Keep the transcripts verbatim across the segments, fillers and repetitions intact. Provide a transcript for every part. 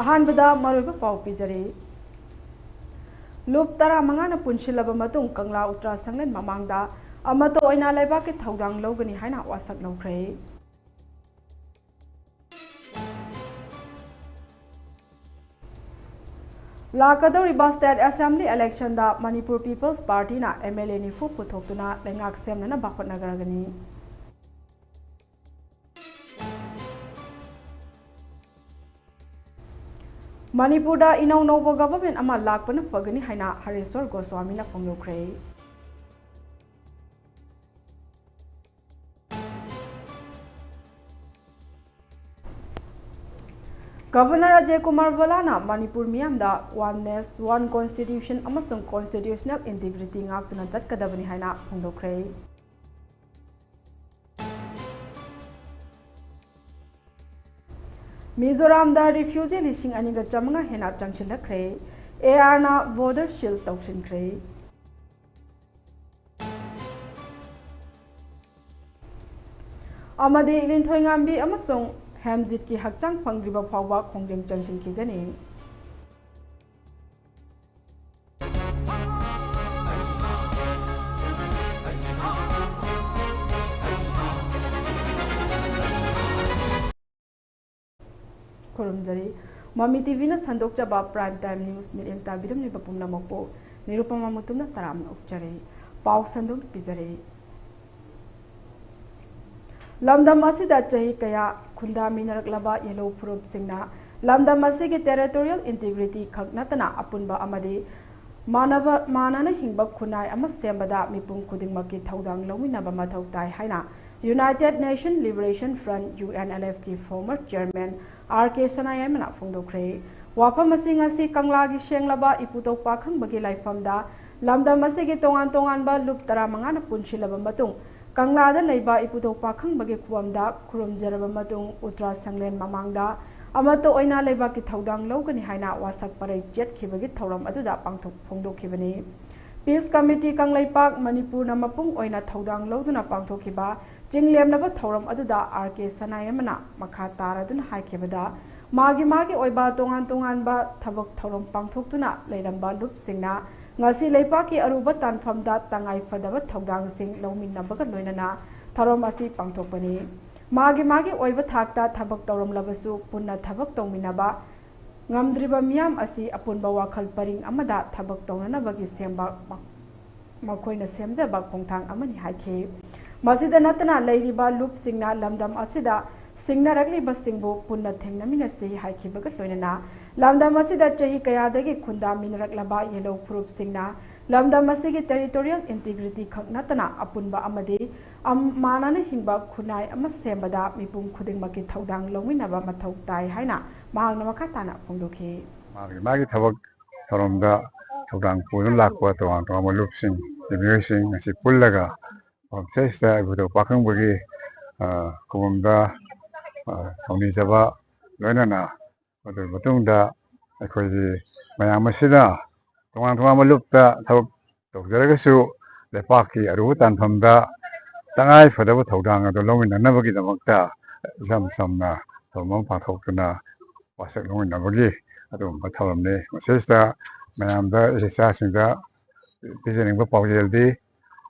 ꯑꯍꯥꯟꯕꯗ ꯃꯔꯨꯑꯣꯏꯕ ꯄꯥꯎ ꯄꯤꯖꯔꯤ꯫ ꯂꯨꯞ ꯇꯔꯥꯃꯉꯥꯅ ꯄꯨꯟꯁꯤꯜꯂꯕ ꯃꯇꯨꯡ ꯀꯪꯂꯥ ꯎꯇ꯭ꯔꯥ ꯁꯪꯂꯦꯟ ꯃꯃꯥꯡꯗ ꯑꯃꯠꯇ ꯑꯣꯏꯅ ꯂꯩꯕꯥꯛꯀꯤ ꯊꯧꯗꯥꯡ ꯂꯧꯒꯅꯤ ꯍꯥꯏꯅ ꯋꯥꯁꯛ ꯂꯧꯈ꯭ꯔꯦ꯫ ꯂꯥꯛꯀꯗꯧꯔꯤꯕ State Assembly election ꯗ Manipur People's Party ꯅ M L A ꯅꯤꯐꯨ ꯄꯨꯊꯣꯛꯇꯨꯅ ꯂꯩꯉꯥꯛ ꯁꯦꯝꯅꯅꯕ ꯍꯣꯠꯅꯒꯅꯤ꯫ ꯃꯅꯤꯄꯨꯔꯗ ꯏꯅꯧ ꯅꯧꯕ government ꯑꯃ ꯂꯥꯛꯄꯅ ꯐꯒꯅꯤ ꯍꯥꯏꯅ ꯍꯔꯦꯁ꯭ꯋꯔ ꯒꯣꯁ꯭ꯋꯥꯃꯤꯅ ꯐꯣꯡꯗꯣꯛꯈ꯭ꯔꯦ꯫ Governor ꯑꯖꯌ ꯀꯨꯃꯥꯔ ꯚꯣꯂꯥꯅ ꯃꯅꯤꯄꯨꯔ ꯃꯤꯌꯥꯝꯗ Oneness, One Constitution ꯑꯃꯁꯨꯡ constitutional integrity ꯉꯥꯛꯇꯨꯅ ꯆꯠꯀꯗꯕꯅꯤ ꯍꯥꯏꯅ ꯐꯣꯡꯗꯣꯛꯈ꯭ꯔꯦ꯫ ꯃꯤꯖꯣꯔꯥꯝꯗ refugee ꯂꯤꯁꯤꯡ ꯑꯅꯤꯒ ꯆꯥꯃꯉꯥ ꯍꯦꯟꯅ ꯆꯪꯁꯤꯜꯂꯛꯈ꯭ꯔꯦ꯫ A R ꯅ border seal ꯇꯧꯁꯤꯟꯈ꯭ꯔꯦ꯫ ꯑꯃꯗꯤ ꯂꯤꯟꯊꯣꯏꯉꯥꯝꯕꯤ ꯑꯃꯁꯨꯡ ꯍꯦꯝꯖꯤꯠꯀꯤ ꯍꯛꯆꯥꯡ ꯐꯪꯗ꯭ꯔꯤꯕ ꯐꯥꯎꯕ ꯈꯣꯡꯖꯪ ꯆꯪꯁꯤꯟꯈꯤꯒꯅꯤ꯫ ꯈꯨꯔꯨꯝꯖꯔꯤ꯫ ꯃꯃꯤ ꯇꯤꯚꯤꯅ ꯁꯟꯗꯣꯛꯆꯕ Prime Time News ꯃꯤꯠꯌꯦꯡ ꯇꯥꯕꯤꯔꯝꯂꯤꯕ ꯄꯨꯝꯅꯃꯛꯄꯨ ꯅꯤꯔꯨꯄꯃꯥ ꯃꯨꯇꯨꯝꯅ ꯇꯔꯥꯝꯅ ꯑꯣꯛꯆꯔꯤ꯫ ꯄꯥꯎ ꯁꯟꯗꯣꯛꯅ ꯄꯤꯖꯔꯤ꯫ ꯂꯝꯗꯝ ꯑꯁꯤꯗ ꯆꯍꯤ ꯀꯌꯥ ꯈꯨꯟꯗꯥꯃꯤꯟꯅꯔꯛꯂꯕ ꯌꯦꯜꯍꯧ ꯐꯨꯔꯨꯞꯁꯤꯡꯅ ꯂꯝꯗꯝ ꯑꯁꯤꯒꯤ territorial integrity ꯈꯛ ꯅꯠꯇꯅ ꯑꯄꯨꯟꯕ ꯑꯃꯗꯤ ꯃꯥꯟꯅꯕ, ꯃꯥꯟꯅꯅ ꯍꯤꯡꯕ ꯈꯨꯟꯅꯥꯏ ꯑꯃ ꯁꯦꯝꯕꯗ ꯃꯤꯄꯨꯝ ꯈꯨꯗꯤꯡꯃꯛꯀꯤ ꯊꯧꯗꯥꯡ ꯂꯧꯃꯤꯟꯅꯕ ꯃꯊꯧ ꯇꯥꯏ ꯍꯥꯏꯅ United Nation Liberation Front, U N L F, ꯀꯤ former chairman R K ꯁꯅꯥꯌꯥꯏꯃꯅ ꯐꯣꯡꯗꯣꯛꯈ꯭ꯔꯦ꯫ ꯋꯥꯐꯝ ꯑꯁꯤ ꯉꯁꯤ ꯀꯪꯂꯥꯒꯤ ꯁꯦꯡꯂꯕ ꯏꯄꯨꯗꯧ ꯄꯥꯈꯪꯕꯒꯤ ꯂꯥꯏꯐꯝꯗ ꯂꯝꯗꯝ ꯑꯁꯤꯒꯤ ꯇꯣꯉꯥꯟ ꯇꯣꯉꯥꯟꯕ ꯂꯨꯞ ꯇꯔꯥꯃꯉꯥꯅ ꯄꯨꯟꯁꯤꯜꯂꯕ ꯃꯇꯨꯡ ꯀꯪꯂꯥꯗ ꯂꯩꯕ ꯏꯄꯨꯗꯧ ꯄꯥꯈꯪꯕꯒꯤ ꯈꯨꯕꯝꯗ ꯈꯨꯔꯨꯝꯖꯔꯕ ꯃꯇꯨꯡ ꯎꯇ꯭ꯔꯥ ꯁꯪꯂꯦꯟ ꯃꯃꯥꯡꯗ ꯑꯃꯠꯇ ꯑꯣꯏꯅ ꯂꯩꯕꯥꯛꯀꯤ ꯊꯧꯗꯥꯡ ꯂꯧꯒꯅꯤ ꯍꯥꯏꯅ ꯋꯥꯁꯛ ꯄꯔꯩ ꯆꯠꯈꯤꯕꯒꯤ ꯊꯧꯔꯝ ꯑꯗꯨꯗ ꯄꯥꯡꯊꯣꯛ ꯐꯣꯡꯗꯣꯛꯈꯤꯕꯅꯤ꯫ Peace Committee ꯀꯪꯂꯩꯄꯥꯛ ꯃꯅꯤꯄꯨꯔꯅ ꯃꯄꯨꯡ ꯑꯣꯏꯅ ꯊꯧꯗꯥꯡ ꯂꯧꯗꯨꯅ ꯄꯥꯡꯊꯣꯛꯈꯤꯕ ꯆꯤꯡꯂꯦꯝꯅꯕ ꯊꯧꯔꯝ ꯑꯗꯨꯗ R K ꯁꯅꯥꯌꯥꯏꯃꯅ ꯃꯈꯥ ꯇꯥꯔꯗꯨꯅ ꯍꯥꯏꯈꯤꯕꯗ, ꯃꯥꯒꯤ ꯃꯥꯒꯤ ꯑꯣꯏꯕ ꯇꯣꯉꯥꯟ ꯇꯣꯉꯥꯟꯕ ꯊꯕꯛ ꯊꯧꯔꯝ ꯄꯥꯡꯊꯣꯛꯇꯨꯅ ꯂꯩꯔꯝꯕ ꯂꯨꯞꯁꯤꯡꯅ ꯉꯁꯤ ꯂꯩꯄꯥꯛꯀꯤ ꯑꯔꯨꯕ ꯇꯥꯟꯐꯝꯗ ꯇꯉꯥꯏ ꯐꯗꯕ ꯊꯧꯗꯥꯡꯁꯤꯡ ꯂꯧꯃꯤꯟꯅꯕꯒ ꯂꯣꯏꯅꯅ ꯊꯧꯔꯝ ꯑꯁꯤ ꯄꯥꯡꯊꯣꯛꯄꯅꯤ꯫ ꯃꯥꯒꯤ ꯃꯥꯒꯤ ꯑꯣꯏꯕ ꯊꯥꯛꯇ ꯊꯕꯛ ꯇꯧꯔꯝꯂꯕꯁꯨ ꯄꯨꯟꯅ ꯊꯕꯛ ꯇꯧꯃꯤꯟꯅꯕ ꯉꯝꯗ꯭ꯔꯤꯕ ꯃꯤꯌꯥꯝ ꯑꯁꯤ ꯑꯄꯨꯟꯕ ꯋꯥꯈꯜ ꯄꯔꯤꯡ ꯑꯃꯗ ꯊꯕꯛ ꯇꯧꯅꯅꯕꯒꯤ ꯁꯦꯝꯕ ꯃꯈꯣꯏꯅ ꯁꯦꯝꯖꯕ ꯈꯣꯡꯊꯥꯡ ꯑꯃꯅꯤ ꯍꯥꯏꯈꯤ꯫ ꯃꯁꯤꯗ ꯅꯠꯇꯅ ꯂꯩꯔꯤꯕ ꯂꯨꯞꯁꯤꯡꯅ ꯂꯝꯗꯝ ꯑꯁꯤꯗ ꯁꯤꯡꯅꯔꯛꯂꯤꯕꯁꯤꯡꯕꯨ ꯄꯨꯟꯅ ꯊꯦꯡꯅꯃꯤꯟꯅꯁꯤ ꯍꯥꯏꯈꯤꯕꯒ ꯂꯣꯏꯅꯅ ꯂꯝꯗꯝ ꯑꯁꯤꯗ ꯆꯍꯤ ꯀꯌꯥꯗꯒꯤ ꯈꯨꯟꯗꯥꯃꯤꯟꯅꯔꯛꯂꯕ ꯌꯦꯜꯍꯧ ꯐꯨꯔꯨꯞꯁꯤꯡꯅ ꯂꯝꯗꯝ ꯑꯁꯤꯒꯤ territorial integrity ꯈꯛ ꯅꯠꯇꯅ ꯑꯄꯨꯟꯕ ꯑꯃꯗꯤ ꯑꯝ-, ꯃꯥꯟꯅꯅ ꯍꯤꯡꯕ ꯈꯨꯟꯅꯥꯏ ꯑꯃ ꯁꯦꯝꯕꯗ ꯃꯤꯄꯨꯝ ꯈꯨꯗꯤꯡꯃꯛꯀꯤ ꯊꯧꯗꯥꯡ ꯂꯧꯃꯤꯟꯅꯕ ꯃꯊꯧ ꯇꯥꯏ ꯍꯥꯏꯅ ꯃꯍꯥꯛꯅ ꯃꯈꯥ ꯇꯥꯅ ꯐꯣꯡꯗꯣꯛꯈꯤ꯫ ꯃꯥꯒꯤ ꯃꯥꯒꯤ ꯊꯕꯛ ꯊꯧꯔꯝꯗ ꯊꯧꯗꯥꯡ ꯄꯨꯗꯨꯅ ꯂꯥꯛꯄ ꯇꯣꯉꯥꯟ ꯇꯣꯉꯥꯟꯕ ꯂꯨꯞꯁꯤꯡ, ꯃꯤꯑꯣꯏꯁꯤꯡ ꯑꯁꯤ ꯄꯨꯜꯂꯒ ꯃꯐꯝꯁꯤꯗꯩꯁꯤꯗ ꯑꯩꯈꯣꯏ ꯄꯥꯈꯪꯕꯒꯤ, ꯑ, ꯀꯨꯝꯑꯣꯟꯗ, ꯑ, ꯊꯧꯅꯤꯖꯕ ꯂꯣꯏꯅꯅ ꯑꯗꯨꯒꯤ ꯃꯇꯨꯡꯗ ꯑꯩꯈꯣꯏꯒꯤ ꯃꯌꯥꯝ ꯑꯁꯤꯅ ꯇꯣꯉꯥꯟ ꯇꯣꯉꯥꯟꯕ ꯂꯨꯞꯇ ꯊꯕꯛ ꯇꯧꯖꯔꯒꯁꯨ ꯂꯩꯄꯥꯛꯀꯤ ꯑꯔꯨꯕ ꯇꯥꯟꯐꯝꯗ ꯇꯉꯥꯏ ꯐꯗꯕ ꯊꯧꯗꯥꯡ ꯑꯗꯨ ꯂꯧꯃꯤꯟꯅꯅꯕꯒꯤꯗꯃꯛꯇ ꯏꯆꯝ ꯆꯝꯅ ꯊꯧꯔꯝ ꯑꯃ ꯄꯥꯡꯊꯣꯛꯇꯨꯅ ꯋꯥꯁꯛ ꯂꯧꯃꯤꯟꯅꯕꯒꯤ ꯑꯗꯨꯒꯨꯝꯕ ꯊꯧꯔꯝꯅꯤ꯫ ꯃꯁꯤꯗꯩꯁꯤꯗ ꯃꯌꯥꯝꯗ ꯏꯆꯥꯁꯤꯡꯗ ꯄꯤꯖꯅꯤꯡꯕ ꯄꯥꯎꯖꯦꯜꯗꯤ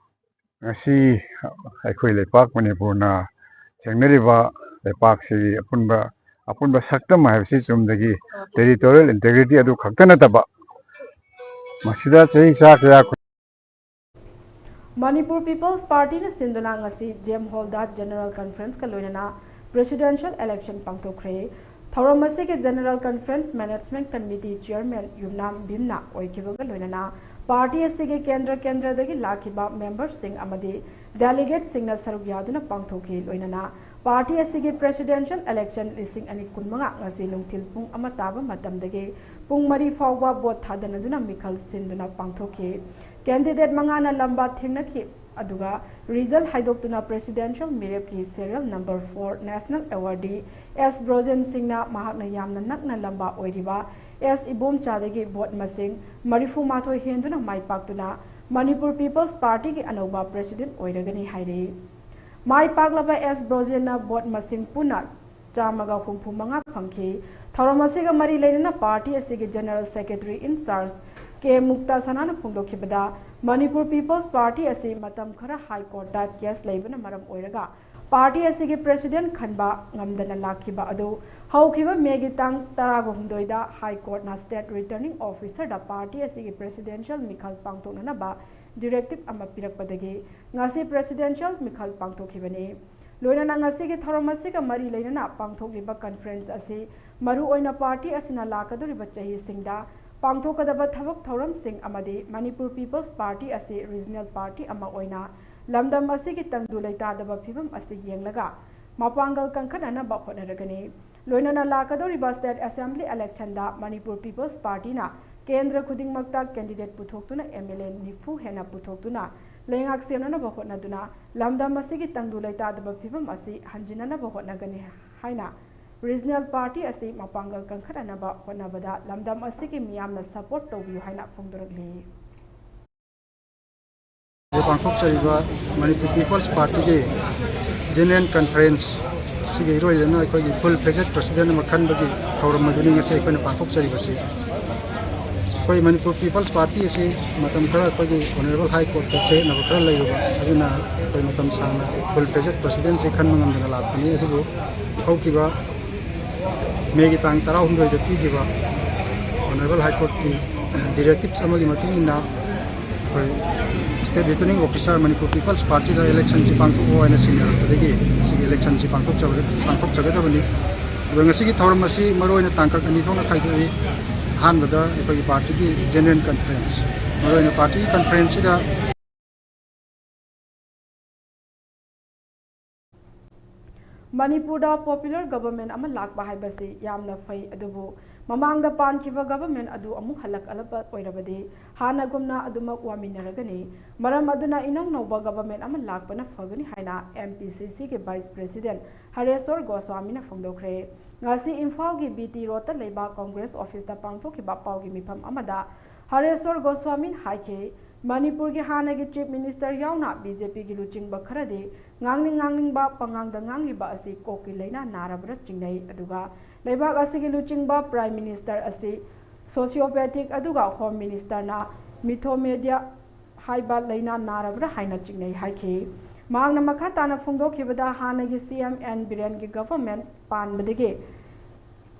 ꯉꯁꯤ ꯑꯩꯈꯣꯏ ꯂꯩꯄꯥꯛ ꯃꯅꯤꯄꯨꯔꯅ ꯊꯦꯡꯅꯔꯤꯕ ꯂꯩꯄꯥꯛꯁꯤꯒꯤ ꯑꯄꯨꯟꯕ, ꯑꯄꯨꯟꯕ ꯁꯛꯇꯝ ꯍꯥꯏꯕꯁꯤ ꯆꯨꯝꯅꯒꯤ territorial integrity ꯑꯗꯨ ꯈꯛꯇ ꯅꯠꯇꯕ, ꯃꯁꯤꯗ ꯆꯍꯤ ꯆꯥ ꯀꯌꯥ Manipur People's Partyꯅ ꯁꯤꯟꯗꯨꯅ ꯉꯁꯤ J M Hallꯗ General Conferenceꯀ ꯂꯣꯏꯅꯅ Presidential Election ꯄꯥꯡꯊꯣꯛꯈ꯭ꯔꯦ꯫ ꯊꯧꯔꯝ ꯑꯁꯤꯒꯤ General Conference Management Committee Chairman ꯌꯨꯝꯅꯥꯝ ꯚꯤꯝꯅ ꯑꯣꯏꯈꯤꯕꯒ ꯂꯣꯏꯅꯅ party ꯑꯁꯤꯒꯤ ꯀꯦꯟꯗ꯭ꯔ ꯀꯦꯟꯗ꯭ꯔꯗꯒꯤ ꯂꯥꯛꯈꯤꯕ memberꯁꯤꯡ ꯑꯃꯗꯤ delegateꯁꯤꯡꯅ ꯁꯔꯨꯛ ꯌꯥꯗꯨꯅ ꯄꯥꯡꯊꯣꯛꯈꯤ꯫ ꯂꯣꯏꯅꯅ party ꯑꯁꯤꯒꯤ Presidential Election ꯂꯤꯁꯤꯡ ꯑꯅꯤ ꯀꯨꯟꯃꯉꯥ ꯉꯁꯤ ꯅꯨꯡꯊꯤꯜ ꯄꯨꯡ ꯑꯃ ꯇꯥꯕ ꯃꯇꯝꯗꯒꯤ ꯄꯨꯡ ꯃꯔꯤ ꯐꯥꯎꯕ vote ꯊꯥꯗꯅꯗꯨꯅ ꯃꯤꯈꯜ ꯁꯤꯟꯗꯨꯅ ꯄꯥꯡꯊꯣꯛꯈꯤ꯫ Candidate ꯃꯉꯥꯅ ꯂꯝꯕꯥ ꯊꯦꯡꯅꯈꯤ꯫ ꯑꯗꯨꯒ result ꯍꯥꯏꯗꯣꯛꯇꯨꯅ Presidential ꯃꯤꯔꯦꯞꯀꯤ serial number four National Awardee S Brojen ꯁꯤꯡꯅ ꯃꯍꯥꯛꯅ ꯌꯥꯝꯅ ꯅꯛꯅ ꯂꯝꯕꯥ ꯑꯣꯏꯔꯤꯕ S ꯏꯕꯣꯝꯆꯥꯗꯒꯤ vote ꯃꯁꯤꯡ ꯃꯔꯤꯐꯨ ꯃꯥꯊꯣꯏ ꯍꯦꯟꯗꯨꯅ ꯃꯥꯏ ꯄꯥꯛꯇꯨꯅ Manipur People's Partyꯒꯤ ꯑꯅꯧꯕ President ꯑꯣꯏꯔꯒꯅꯤ ꯍꯥꯏꯔꯤ꯫ ꯃꯥꯏ ꯄꯥꯛꯂꯕ S ꯕ꯭ꯔꯣꯖꯦꯟꯅ vote ꯃꯁꯤꯡ ꯄꯨꯟꯅ ꯆꯥꯝꯃꯒ ꯍꯨꯝꯐꯨ ꯃꯉꯥ ꯐꯪꯈꯤ꯫ ꯊꯧꯔꯝ ꯑꯁꯤꯒ ꯃꯔꯤ ꯂꯩꯅꯅ party ꯑꯁꯤꯒꯤ General Secretary in charge K Mukta ꯁꯅꯥꯅ ꯐꯣꯡꯗꯣꯛꯈꯤꯕꯗ, Manipur People's Party ꯑꯁꯤ ꯃꯇꯝ ꯈꯔ High Courtꯇ case ꯂꯩꯕꯅ ꯃꯔꯝ ꯑꯣꯏꯔꯒ party ꯑꯁꯤꯒꯤ president ꯈꯟꯕ ꯉꯝꯗꯅ ꯂꯥꯛꯈꯤꯕ ꯑꯗꯨ ꯍꯧꯈꯤꯕ ꯃꯦꯒꯤ ꯇꯥꯡ ꯇꯔꯥꯒ ꯍꯨꯝꯗꯣꯏꯗ High Courtꯅ State Returning Officerꯗ party ꯑꯁꯤꯒꯤ presidential ꯃꯤꯈꯜ ꯄꯥꯡꯊꯣꯛꯅꯅꯕ directive ꯑꯃ ꯄꯤꯔꯛꯄꯗꯒꯤ ꯉꯁꯤ presidential ꯃꯤꯈꯜ ꯄꯥꯡꯊꯣꯛꯈꯤꯕꯅꯤ꯫ ꯂꯣꯏꯅꯅ ꯉꯁꯤꯒꯤ ꯊꯧꯔꯝ ꯑꯁꯤꯒ ꯃꯔꯤ ꯂꯩꯅꯅ ꯄꯥꯡꯊꯣꯛꯂꯤꯕ conference ꯑꯁꯤ ꯃꯔꯨꯑꯣꯏꯅ party ꯑꯁꯤꯅ ꯂꯥꯛꯀꯗꯧꯔꯤꯕ ꯆꯍꯤꯁꯤꯡꯗ ꯄꯥꯡꯊꯣꯛꯀꯗꯕ ꯊꯕꯛ ꯊꯧꯔꯝꯁꯤꯡ ꯑꯃꯗꯤ Manipur People's Party ꯑꯁꯤ regional party ꯑꯃ ꯑꯣꯏꯅ ꯂꯝꯗꯝ ꯑꯁꯤꯒꯤ ꯇꯪꯗꯨ ꯂꯩꯇꯥꯗꯕ ꯐꯤꯕꯝ ꯑꯁꯤ ꯌꯦꯡꯂꯒ ꯃꯄꯥꯡꯒꯜ ꯀꯟꯈꯠꯅꯅꯕ ꯍꯣꯠꯅꯔꯒꯅꯤ꯫ ꯂꯣꯏꯅꯅ ꯂꯥꯛꯀꯗꯧꯔꯤꯕ State Assembly electionꯗ Manipur People's Partyꯅ ꯀꯦꯟꯗ꯭ꯔ ꯈꯨꯗꯤꯡꯃꯛꯇ candidate ꯄꯨꯊꯣꯛꯇꯨꯅ MLA ꯅꯤꯐꯨ ꯍꯦꯟꯅ ꯄꯨꯊꯣꯛꯇꯨꯅ ꯂꯩꯉꯥꯛ ꯁꯦꯝꯅꯅꯕ ꯍꯣꯠꯅꯗꯨꯅ ꯂꯝꯗꯝ ꯑꯁꯤꯒꯤ ꯇꯪꯗꯨ ꯂꯩꯇꯥꯗꯕ ꯐꯤꯕꯝ ꯑꯁꯤ ꯍꯟꯖꯤꯟꯅꯅꯕ ꯍꯣꯠꯅꯒꯅꯤ ꯍꯥꯏꯅ regional party ꯑꯁꯤ ꯃꯄꯥꯡꯒꯜ ꯀꯟꯈꯠꯅꯅꯕ ꯍꯣꯠꯅꯕꯗ ꯂꯝꯗꯝ ꯑꯁꯤꯒꯤ ꯃꯤꯌꯥꯝꯅ support ꯇꯧꯕꯤꯌꯨ ꯍꯥꯏꯅ ꯐꯣꯡꯗꯣꯔꯛꯂꯤ꯫ ꯄꯥꯡꯊꯣꯛꯆꯔꯤꯕ Manipur People's Partyꯒꯤ General Conference ꯑꯁꯤꯒꯤ ꯏꯔꯣꯏꯗꯅ ꯑꯩꯈꯣꯏꯒꯤ full fledged president ꯑꯃ ꯈꯟꯕꯒꯤ ꯊꯧꯔꯝ ꯑꯗꯨꯅꯤ ꯉꯁꯤ ꯑꯩꯈꯣꯏꯅ ꯄꯥꯡꯊꯣꯛꯆꯔꯤꯕꯁꯤ꯫ ꯑꯩꯈꯣꯏ Manipur People's Party ꯑꯁꯤ ꯃꯇꯝ ꯈꯔ ꯑꯩꯈꯣꯏꯒꯤ Honourable High Courtꯇ ꯆꯌꯦꯠꯅꯕ ꯈꯔ ꯂꯩꯔꯨꯕ ꯑꯗꯨꯅ ꯑꯩꯈꯣꯏ ꯃꯇꯝ ꯁꯥꯡꯅ full fledged presidentꯁꯤ ꯈꯟꯕ ꯉꯝꯗꯅ ꯂꯥꯛꯄꯅꯤ꯫ ꯑꯗꯨꯕꯨ ꯍꯧꯈꯤꯕ ꯃꯦꯒꯤ ꯇꯥꯡ ꯇꯔꯥꯍꯨꯝꯗꯣꯏꯗ ꯄꯤꯈꯤꯕ Honourable High Courtꯀꯤ directives ꯑꯃꯒꯤ ꯃꯇꯨꯡ ꯏꯟꯅ ꯑꯩꯈꯣꯏ State Returning Officer Manipur People's Partyꯗ electionꯁꯤ ꯄꯥꯡꯊꯣꯛꯑꯣ ꯍꯥꯏꯅ ꯁꯤꯟꯅꯔꯛꯄꯗꯒꯤ ꯉꯁꯤꯒꯤ electionꯁꯤ ꯄꯥꯡꯊꯣꯛꯆꯕ-, ꯄꯥꯡꯊꯣꯛꯆꯒꯗꯕꯅꯤ꯫ ꯑꯗꯣ ꯉꯁꯤꯒꯤ ꯊꯧꯔꯝ ꯑꯁꯤ ꯃꯔꯨꯑꯣꯏꯅ ꯇꯥꯡꯀꯛ ꯑꯅꯤ ꯊꯣꯛꯅ ꯈꯥꯏꯗꯣꯛꯏ꯫ ꯑꯍꯥꯟꯕꯗ ꯑꯩꯈꯣꯏꯒꯤ partyꯒꯤ General Conference, ꯃꯔꯨꯑꯣꯏꯅ partyꯒꯤ conferenceꯁꯤꯗ ꯃꯅꯤꯄꯨꯔꯗ popular government ꯑꯃ ꯂꯥꯛꯄ ꯍꯥꯏꯕꯁꯤ ꯌꯥꯝꯅ ꯐꯩ, ꯑꯗꯨꯕꯨ ꯃꯃꯥꯡꯗ ꯄꯥꯟꯈꯤꯕ government ꯑꯗꯨ ꯑꯃꯨꯛ ꯍꯜꯂꯛꯂꯕ ꯑꯣꯏꯔꯕꯗꯤ ꯍꯥꯟꯅꯒꯨꯝꯅ ꯑꯗꯨꯃꯛ ꯋꯥꯃꯤꯟꯅꯔꯒꯅꯤ꯫ ꯃꯔꯝ ꯑꯗꯨꯅ ꯏꯅꯧ ꯅꯧꯕ government ꯑꯃ ꯂꯥꯛꯄꯅ ꯐꯒꯅꯤ ꯍꯥꯏꯅ MPCCꯒꯤ Vice President ꯍꯔꯦꯁ꯭ꯋꯔ ꯒꯣꯁ꯭ꯋꯥꯃꯤꯅ ꯐꯣꯡꯗꯣꯛꯈ꯭ꯔꯦ꯫ ꯉꯁꯤ ꯏꯝꯐꯥꯜꯒꯤ BT Roadꯇ ꯂꯩꯕ Congress officeꯇ ꯄꯥꯡꯊꯣꯛꯈꯤꯕ ꯄꯥꯎꯒꯤ ꯃꯤꯐꯝ ꯑꯃꯗ ꯍꯔꯦꯁ꯭ꯋꯔ ꯒꯣꯁ꯭ꯋꯥꯃꯤꯅ ꯍꯥꯏꯈꯤ, ꯃꯅꯤꯄꯨꯔꯒꯤ ꯍꯥꯟꯅꯒꯤ Chief Minister ꯌꯥꯎꯅ BJPꯒꯤ ꯂꯨꯆꯤꯡꯕ ꯈꯔꯗꯤ ꯉꯥꯡꯅꯤꯡ ꯉꯥꯡꯅꯤꯡꯕ ꯄꯉꯥꯡꯗ ꯉꯥꯡꯂꯤꯕ ꯑꯁꯤ ꯀꯣꯛꯀꯤ ꯂꯥꯏꯅꯥ ꯅꯥꯔꯕ꯭ꯔꯥ ꯆꯤꯡꯅꯩ꯫ ꯑꯗꯨꯒ ꯂꯩꯕꯥꯛ ꯑꯁꯤꯒꯤ ꯂꯨꯆꯤꯡꯕ Prime Minister ꯑꯁꯤ sociopathic ꯑꯗꯨꯒ Home Ministerꯅ mythomania ꯍꯥꯏꯕ ꯂꯥꯏꯅꯥ ꯅꯥꯔꯕ꯭ꯔꯥ ꯍꯥꯏꯅ ꯆꯤꯡꯅꯩ ꯍꯥꯏꯈꯤ꯫ ꯃꯍꯥꯛꯅ ꯃꯈꯥ ꯇꯥꯅ ꯐꯣꯡꯗꯣꯛꯈꯤꯕꯗ, ꯍꯥꯟꯅꯒꯤ C M N ꯕꯤꯔꯦꯟꯒꯤ government ꯄꯥꯟꯕꯗꯒꯤ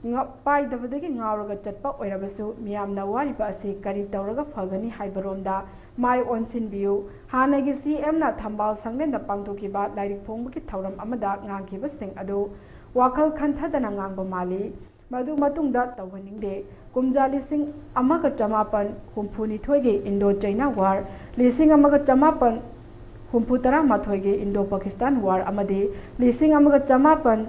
ꯉ-, ꯄꯥꯏꯗꯕꯗꯒꯤ ꯉꯥꯎꯔꯒ ꯆꯠꯄ ꯑꯣꯏꯔꯕꯁꯨ, ꯃꯤꯌꯥꯝꯅ ꯋꯥꯔꯤꯕ ꯑꯁꯤ ꯀꯔꯤ ꯇꯧꯔꯒ ꯐꯒꯅꯤ ꯍꯥꯏꯕꯔꯣꯝꯗ ꯃꯥꯏ ꯑꯣꯟꯁꯤꯟꯕꯤꯌꯨ꯫ ꯍꯥꯟꯅꯒꯤ C Mꯅ ꯊꯝꯕꯥꯜ ꯁꯪꯂꯦꯟꯗ ꯄꯥꯡꯊꯣꯛꯈꯤꯕ ꯂꯥꯏꯔꯤꯛ ꯐꯣꯡꯕꯒꯤ ꯊꯧꯔꯝ ꯑꯃꯗ ꯉꯥꯡꯈꯤꯕꯁꯤꯡ ꯑꯗꯨ ꯋꯥꯈꯜ ꯈꯟꯊꯗꯅ ꯉꯥꯡꯕ ꯃꯥꯜꯂꯤ꯫ ꯃꯗꯨ ꯃꯇꯨꯡꯗ ꯇꯧꯍꯟꯅꯤꯡꯗꯦ꯫ ꯀꯨꯝꯖꯥ ꯂꯤꯁꯤꯡ ꯑꯃꯒ ꯆꯃꯥꯄꯟ ꯍꯨꯝꯐꯨꯅꯤꯊꯣꯏꯒꯤ Indo China War, ꯂꯤꯁꯤꯡ ꯑꯃꯒ ꯆꯃꯥꯄꯟ ꯍꯨꯝꯐꯨ ꯇꯔꯥꯃꯥꯊꯣꯏꯒꯤ Indo Pakistan War ꯑꯃꯗꯤ ꯂꯤꯁꯤꯡ ꯑꯃꯒ ꯆꯃꯥꯄꯟ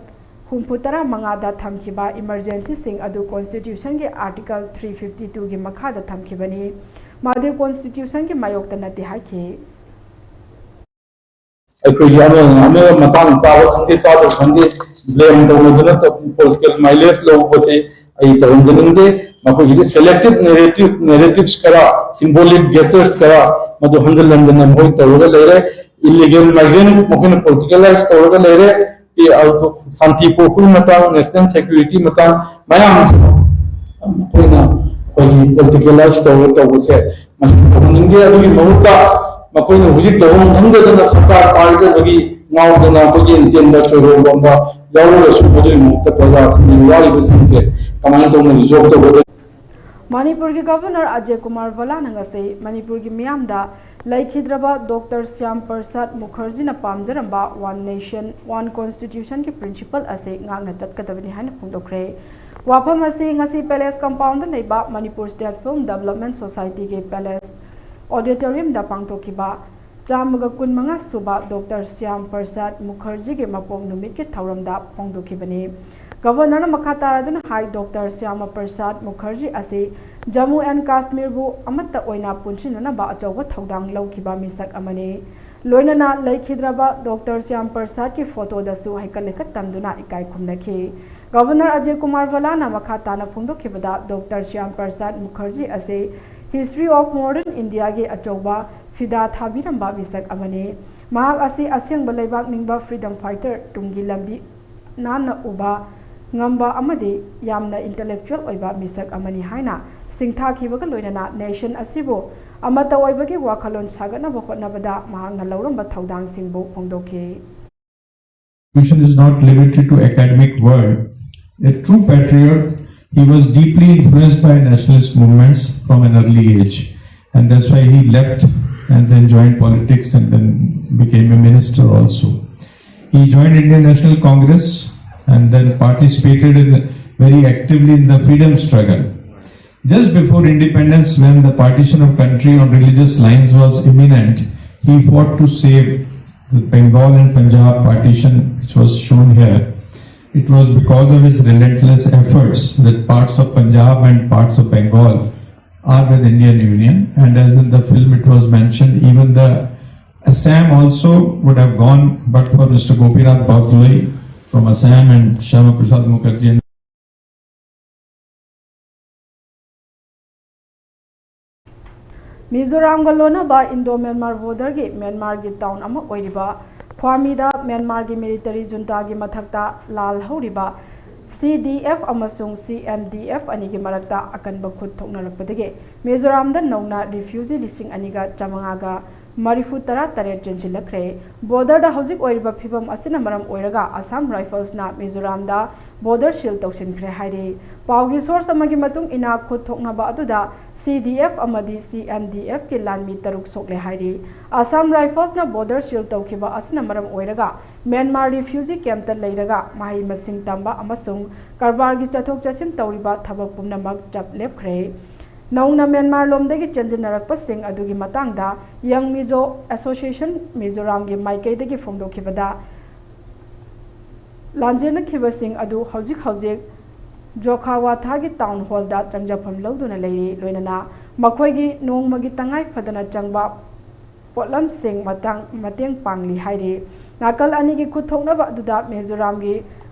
ꯍꯨꯝꯐꯨ ꯇꯔꯥ ꯃꯉꯥꯗ ꯊꯝꯈꯤꯕ emergencyꯁꯤꯡ ꯑꯗꯨ Constitutionꯒꯤ Article three fifty twoꯒꯤ ꯃꯈꯥꯗ ꯊꯝꯈꯤꯕꯅꯤ꯫ ꯃꯗꯨ Constitutionꯒꯤ ꯃꯥꯌꯣꯛꯇ ꯅꯠꯇꯦ ꯍꯥꯏꯈꯤ꯫ ꯑꯩꯈꯣꯏꯒꯤ ꯑꯃꯅ ꯑꯃꯒ ꯃꯇꯥꯡ ꯆꯥꯕ ꯈꯪꯗꯦ, ꯆꯥꯗꯕ ꯈꯪꯗꯦ, blame ꯇꯧꯅꯗꯨꯅ political mileage ꯂꯧꯕꯁꯦ ꯑꯩ ꯇꯧꯍꯟꯖꯅꯤꯡꯗꯦ꯫ ꯃꯈꯣꯏꯒꯤꯗꯤ selective narrative, narratives ꯈꯔ, symbolic gestures ꯈꯔ, ꯃꯗꯨ ꯍꯟꯖꯤꯟ ꯍꯟꯖꯤꯟꯅ ꯃꯈꯣꯏ ꯇꯧꯔꯒ ꯂꯩꯔꯦ꯫ Illegal migrant ꯃꯈꯣꯏꯅ politicalize ꯇꯧꯔꯒ ꯂꯩꯔꯦ꯫ ꯁꯥꯟꯇꯤ ꯄꯨꯔꯛꯄꯒꯤ ꯃꯇꯥꯡ, national security ꯃꯇꯥꯡ ꯃꯌꯥꯝꯁꯦ ꯃꯈꯣꯏꯅ ꯑꯩꯈꯣꯏꯒꯤ politicalize ꯇꯧꯔ ꯇꯧꯕꯁꯦ ꯃꯁꯤ ꯇꯧꯍꯟꯅꯤꯡꯗꯦ꯫ ꯑꯗꯨꯒꯤ ꯃꯍꯨꯠꯇ ꯃꯈꯣꯏꯅ ꯍꯧꯖꯤꯛ ꯇꯧꯐꯝ ꯈꯪꯗꯗꯅ ꯁꯔꯀꯥꯔ ꯄꯥꯏꯗꯕꯒꯤ ꯉꯥꯎꯗꯅ ꯀꯣꯏꯆꯦꯟ ꯆꯦꯟꯕ, ꯆꯣꯏꯔꯣꯝ ꯂꯣꯝꯕ ꯌꯥꯎꯔꯒꯁꯨ, ꯃꯗꯨꯒꯤ ꯃꯍꯨꯠꯇ ꯄ꯭ꯔꯖꯥꯁꯤꯡꯒꯤ ꯋꯥꯔꯤꯕꯁꯤꯡꯁꯦ ꯀꯃꯥꯏꯅ ꯇꯧꯅ resolve ꯇꯧꯒꯗꯒꯦ? ꯃꯅꯤꯄꯨꯔꯒꯤ Governor ꯑꯖꯌ ꯀꯨꯃꯥꯔ ꯚꯂꯥꯅ ꯉꯁꯤ ꯃꯅꯤꯄꯨꯔꯒꯤ ꯃꯤꯌꯥꯝꯗ ꯂꯩꯈꯤꯗ꯭ꯔꯕ Doctor ꯁ꯭ꯌꯥꯝ ꯄ꯭ꯔꯁꯥꯗ ꯃꯨꯈꯔꯖꯤꯅ ꯄꯥꯝꯖꯔꯝꯕ One Nation, One Constitutionꯒꯤ principle ꯑꯁꯤ ꯉꯥꯛꯅ ꯆꯠꯀꯗꯕꯅꯤ ꯍꯥꯏꯅ ꯐꯣꯡꯗꯣꯛꯈ꯭ꯔꯦ꯫ ꯋꯥꯐꯝ ꯑꯁꯤ ꯉꯁꯤ Palace Compoundꯗ ꯂꯩꯕ Manipur State Film Development Societyꯒꯤ Palace Auditoriumꯗ ꯄꯥꯡꯊꯣꯛꯈꯤꯕ ꯆꯥꯝꯃꯒ ꯀꯨꯟꯃꯉꯥ ꯁꯨꯕ Doctor ꯁ꯭ꯌꯥꯝ ꯄ꯭ꯔꯁꯥꯗ ꯃꯨꯈꯔꯖꯤꯒꯤ ꯃꯄꯣꯛ ꯅꯨꯃꯤꯠꯀꯤ ꯊꯧꯔꯝꯗ ꯐꯣꯡꯗꯣꯛꯈꯤꯕꯅꯤ꯫ Governorꯅ ꯃꯈꯥ ꯇꯥꯔꯗꯨꯅ ꯍꯥꯏ, Doctor ꯁ꯭ꯌꯥꯃ ꯄ꯭ꯔꯁꯥꯗ ꯃꯨꯈꯔꯖꯤ ꯑꯁꯤ ꯖꯝꯃꯨ and ꯀꯥꯁꯃꯤꯔꯕꯨ ꯑꯃꯠꯇ ꯑꯣꯏꯅ ꯄꯨꯟꯁꯤꯟꯅꯅꯕ ꯑꯆꯧꯕ ꯊꯧꯗꯥꯡ ꯂꯧꯈꯤꯕ ꯃꯤꯁꯛ ꯑꯃꯅꯤ꯫ ꯂꯣꯏꯅꯅ ꯂꯩꯈꯤꯗ꯭ꯔꯕ Doctor ꯁ꯭ꯌꯥꯝ ꯄ꯭ꯔꯁꯥꯗꯀꯤ photoꯗꯁꯨ ꯍꯩꯀꯠ ꯂꯩꯀꯠ ꯇꯝꯗꯨꯅ ꯏꯀꯥꯏ ꯈꯨꯝꯅꯈꯤ꯫ Governor ꯑꯖꯌ ꯀꯨꯃꯥꯔ ꯚꯂꯥꯅ ꯃꯈꯥ ꯇꯥꯅ ꯐꯣꯡꯗꯣꯛꯈꯤꯕꯗ, Doctor ꯁ꯭ꯌꯥꯝ ꯄ꯭ꯔꯁꯥꯗ ꯃꯨꯈꯔꯖꯤ ꯑꯁꯤ History of Modern Indiaꯒꯤ ꯑꯆꯧꯕ ꯐꯤꯗꯥ ꯊꯥꯕꯤꯔꯝꯕ ꯃꯤꯁꯛ ꯑꯃꯅꯤ꯫ ꯃꯍꯥꯛ ꯑꯁꯤ ꯑꯁꯦꯡꯕ ꯂꯩꯕꯥꯛ ꯅꯤꯡꯕ freedom fighter, ꯇꯨꯡꯒꯤ ꯂꯝꯕꯤ ꯅꯥꯟꯅ ꯎꯕ ꯉꯝꯕ ꯑꯃꯗꯤ ꯌꯥꯝꯅ intellectual ꯑꯣꯏꯕ ꯃꯤꯁꯛ ꯑꯃꯅꯤ ꯍꯥꯏꯅ ꯁꯤꯡꯊꯥꯈꯤꯕꯒ ꯂꯣꯏꯅꯅ nation ꯑꯁꯤꯕꯨ ꯑꯃꯠꯇ ꯑꯣꯏꯕꯒꯤ ꯋꯥꯈꯜꯂꯣꯟ ꯁꯥꯒꯠꯅꯕ ꯍꯣꯠꯅꯕꯗ ꯃꯍꯥꯛꯅ ꯂꯧꯔꯝꯕ ꯊꯧꯗꯥꯡꯁꯤꯡꯕꯨ ꯐꯣꯡꯗꯣꯛꯈꯤ꯫ Contribution is not limited to academic world. A true patriot, he was deeply influenced by nationalist movements from an early age, and that's why he left and then joined politics and then became a minister also. He joined Indian National Congress and then participated in, very actively in the freedom struggle. Just before independence, when the partition of country on religious lines was imminent, he fought to save the Bengal and Punjab partition, which was shown here. It was because of his relentless efforts that parts of Punjab and parts of Bengal are with Indian Union, and as in the film it was mentioned, even the Assam also would have gone but for Mister Gopinath Bordoloi from Assam and Shyama Prasad Mukherjee. ꯃꯤꯖꯣꯔꯥꯝꯒ ꯂꯣꯟꯅꯕ Indo Myanmar borderꯒꯤ ꯃ꯭ꯌꯥꯟꯃꯥꯔꯒꯤ town ꯑꯃ ꯑꯣꯏꯔꯤꯕ ꯈ꯭ꯋꯥꯃꯤꯗ ꯃ꯭ꯌꯥꯟꯃꯥꯔꯒꯤ military juntaꯒꯤ ꯃꯊꯛꯇ ꯂꯥꯜ ꯍꯧꯔꯤꯕ C D F ꯑꯃꯁꯨꯡ C N D F ꯑꯅꯤꯒꯤ ꯃꯔꯛꯇ ꯑꯀꯟꯕ ꯈꯨꯠ ꯊꯣꯛꯅꯔꯛꯄꯗꯒꯤ ꯃꯤꯖꯣꯔꯥꯝꯗ ꯅꯧꯅ refugee ꯂꯤꯁꯤꯡ ꯑꯅꯤꯒ ꯆꯥꯃꯉꯥꯒ ꯃꯔꯤꯐꯨ ꯇꯔꯥ ꯇꯔꯦꯠ ꯆꯦꯟꯁꯤꯜꯂꯛꯈ꯭ꯔꯦ꯫ Borderꯗ ꯍꯧꯖꯤꯛ ꯑꯣꯏꯔꯤꯕ ꯐꯤꯕꯝ ꯑꯁꯤꯅ ꯃꯔꯝ ꯑꯣꯏꯔꯒ Assam Riflesꯅ ꯃꯤꯖꯣꯔꯥꯝꯗ border seal ꯇꯧꯁꯤꯟꯈ꯭ꯔꯦ ꯍꯥꯏꯔꯤ꯫ ꯄꯥꯎꯒꯤ source ꯑꯃꯒꯤ ꯃꯇꯨꯡ ꯏꯟꯅ, ꯈꯨꯠ ꯊꯣꯛꯅꯕ ꯑꯗꯨꯗ C D F ꯑꯃꯗꯤ C N D Fꯀꯤ ꯂꯥꯟꯃꯤ ꯇꯔꯨꯛ ꯁꯣꯛꯂꯦ ꯍꯥꯏꯔꯤ꯫ Assam Riflesꯅ border seal ꯇꯧꯈꯤꯕ ꯑꯁꯤꯅ ꯃꯔꯝ ꯑꯣꯏꯔꯒ ꯃ꯭ꯌꯥꯟꯃꯥꯔ refugee campꯇ ꯂꯩꯔꯒ ꯃꯍꯩ ꯃꯁꯤꯡ ꯇꯝꯕ ꯑꯃꯁꯨꯡ ꯀꯔꯕꯥꯔꯒꯤ ꯆꯠꯊꯣꯛ ꯆꯠꯁꯤꯟ ꯇꯧꯔꯤꯕ ꯊꯕꯛ ꯄꯨꯝꯅꯃꯛ ꯆꯞ ꯂꯦꯞꯈ꯭ꯔꯦ꯫ ꯅꯧꯅ ꯃ꯭ꯌꯥꯟꯃꯥꯔ ꯂꯣꯝꯗꯒꯤ ꯆꯦꯟꯁꯤꯟꯅꯔꯛꯄꯁꯤꯡ ꯑꯗꯨꯒꯤ ꯃꯇꯥꯡꯗ Young Mizo Association ꯃꯤꯖꯣꯔꯥꯝꯒꯤ ꯃꯥꯏꯀꯩꯗꯒꯤ ꯐꯣꯡꯗꯣꯛꯈꯤꯕꯗ, ꯂꯥꯟꯖꯦꯟꯅꯈꯤꯕꯁꯤꯡ ꯑꯗꯨ ꯍꯧꯖꯤꯛ ꯍꯧꯖꯤꯛ ꯖꯣꯈꯥꯋꯥꯊꯥꯒꯤ town hallꯗ ꯆꯪꯖꯐꯝ ꯂꯧꯗꯨꯅ ꯂꯩꯔꯤ꯫ ꯂꯣꯏꯅꯅ ꯃꯈꯣꯏꯒꯤ ꯅꯣꯡꯃꯒꯤ ꯇꯉꯥꯏ ꯐꯗꯅ ꯆꯪꯕ ꯄꯣꯠꯂꯝꯁꯤꯡ ꯃꯇꯥꯡ, ꯃꯇꯦꯡ ꯄꯥꯡꯂꯤ ꯍꯥꯏꯔꯤ꯫ ꯅꯥꯀꯜ ꯑꯅꯤꯒꯤ ꯈꯨꯠ ꯊꯣꯛꯅꯕ ꯑꯗꯨꯗ ꯃꯤꯖꯣꯔꯥꯝꯒꯤ